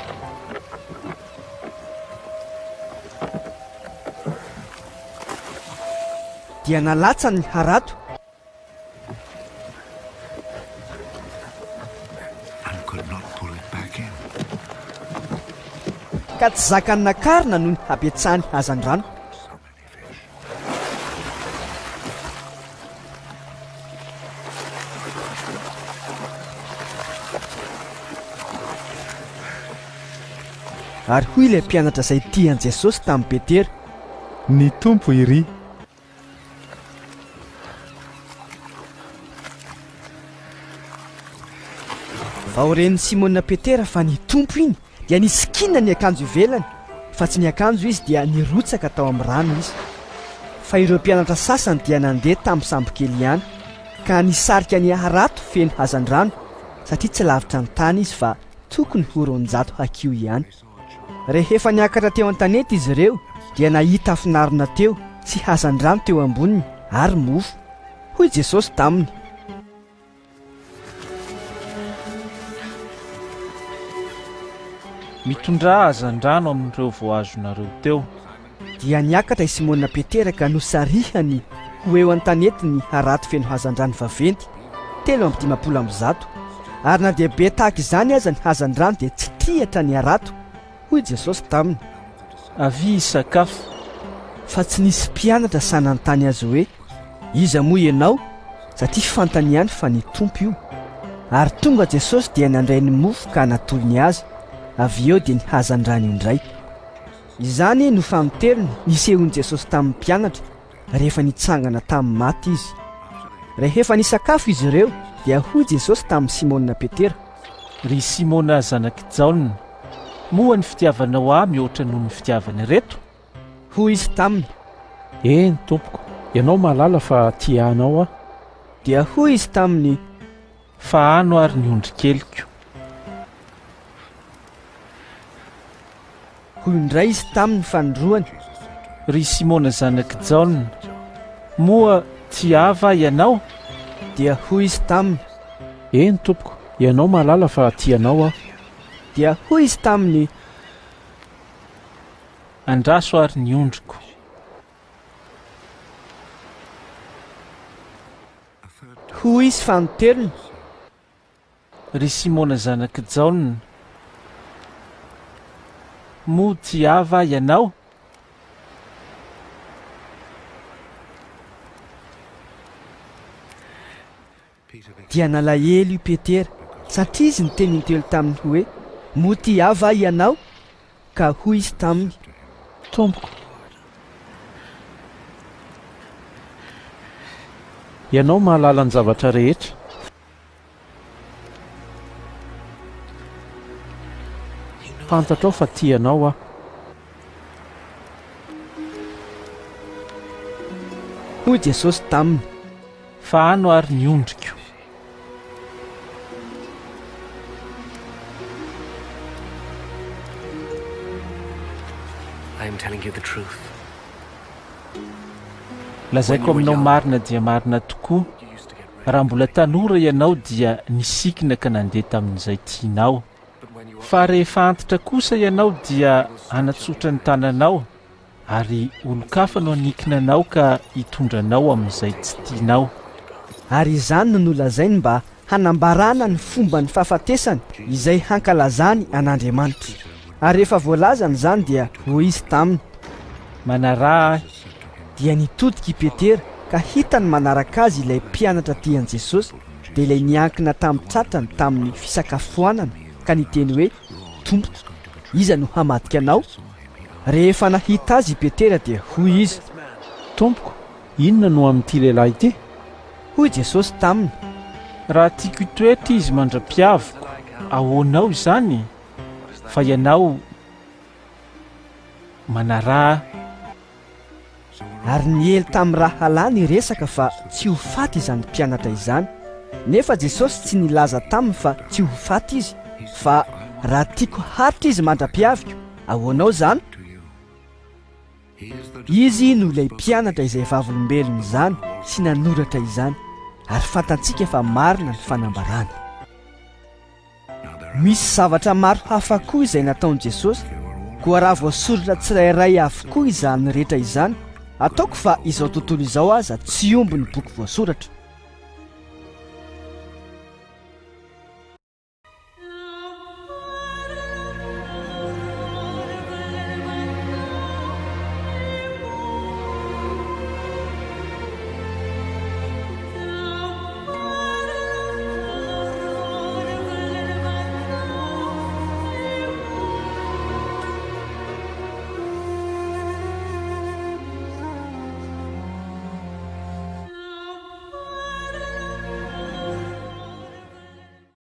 Dia nalatsany ny harato. Ka tsy zakany nakarina noho ny habetsahan'ny hazandrano. Ary hoy ilay mpianatra izay tia an'i Jesosy tamin'i Petera.
Ny Tompo iry.
Vao ren'i Simona Petera fa ny Tompo iny, dia nisikina ny akanjo ivelany, fa tsy niakanjo izy dia nirotsaka tao amin'ny rano izy. Fa ireo mpianatra sasany dia nandeha tamin'ny sambokely ihany, ka nisarika ny harato feno hazandrano, satria tsy lavitra ny tany izy fa tokony ho 200 hakiho ihany. Rehefa niakatra teo an-tanety izy ireo dia nahita afon'arina teo sy hazandrano teo amboniny ary mofo. Hoy Jesosy taminy.
Mitondrà hazandrano amin'ireo vao azonareo teo.
Dia niakatra i Simona Petera ka nosarihany ho eo an-tanety ny harato feno hazandrano vaventy, 153, ary na dia be tahaka izany aza ny hazandrano dia tsy triatra ny harato. Hoy Jesosy taminy.
Avia hisakafo.
Fa tsy nisy mpianatra sahy nanontany Azy hoe, Iza moa Ianao? satria fantany ihany fa ny Tompo io. Ary tonga Jesosy dia nandray ny mofo ka natolony azy, avy eo dia ny hazandrano indray. Izany no fanintelony nisehoan'i Jesosy tamin'ny mpianatra rehefa nitsangana tamin'ny maty Izy. Rehefa nisakafo izy ireo dia hoy Jesosy tamin'i Simona Petera.
Ry Simona zanak'i Jaona, moa ny fitiavanao Ahy mihoatra noho ny fitiavan'ireto?
Hoy izy taminy.
Eny, Tompoko, Ianao mahalala fa tia Anao aho.
Dia hoy Izy taminy.
Fahano ary ny ondrikeliko.
Hoy indray Izy taminy fanindroany.
Ry Simona zanak'i Jaona, moa tia Ahy va ianao?
Dia hoy Izy taminy.
Eny, Tompoko, Ianao mahalala fa tia Anao aho.
Dia hoy Izy taminy.
Andraso ary ny ondriko.
Hoy izy fanintelony.
Ry Simona zanak'i Jaona, moa tia Ahy va ianao?
Dia nalahelo i Petera, satria izy niteny intelo taminy hoe, Moa tia Ahy va ianao? Ka hoy izy taminy,
Tompoko, Ianao mahalala ny zavatra rehetra. Fantatrao fa tia anao aho.
Hoy Jesosy taminy.
Fahano ary ny ondriko. Lazaiko aminao marina dia marina tokoa, raha mbola tanora ianao dia nisikina ka nandeha tamin'izay tianao. Fa rehefa antitra kosa ianao dia hanatsotra ny tananao ary olon-kafa no hanikina anao ka hitondra anao amin'izay tsy tianao.
Ary izany no nolazainy mba hanambarana ny fomban'ny fahafatesany izay hankalazany an'Andriamanitra. Ary rehefa voalazany izany dia hoy izy taminy.
Manaraha ahy.
Dia nitodika i Petera ka hitany manaraka azy ilay mpianatra tian'i Jesosy, dia ilay niankina tamin'ny tratrany tamin'ny fisakafoanana ka niteny hoe, Tompoko, iza no hamadika anao? Rehefa nahita azy i Petera dia hoy izy.
Tompoko, inona no amin'ity lehilahy ity?
Hoy Jesosy taminy.
Raha tiako hitoetra izy mandra-piaviko, ahoanao izany? Fa ianao manaraha ahy.
Ary niely tamin'ny rahalahy ny resaka fa tsy ho faty izany mpianatra izany. Nefa Jesosy tsy nilaza taminy fa tsy ho faty izy, fa, Raha tiako haritra izy mandra-piaviko, ahoanao izany? Izy no ilay mpianatra izay vavolombelon'izany sy nanoratra izany, ary fantantsika fa marina ny fanambarany. Misy zavatra maro hafa koa izay nataon'i Jesosy, koa raha voasoratra tsirairay avokoa izany rehetra izany, ataoko fa izao tontolo izao aza tsy omby ny boky voasoratra.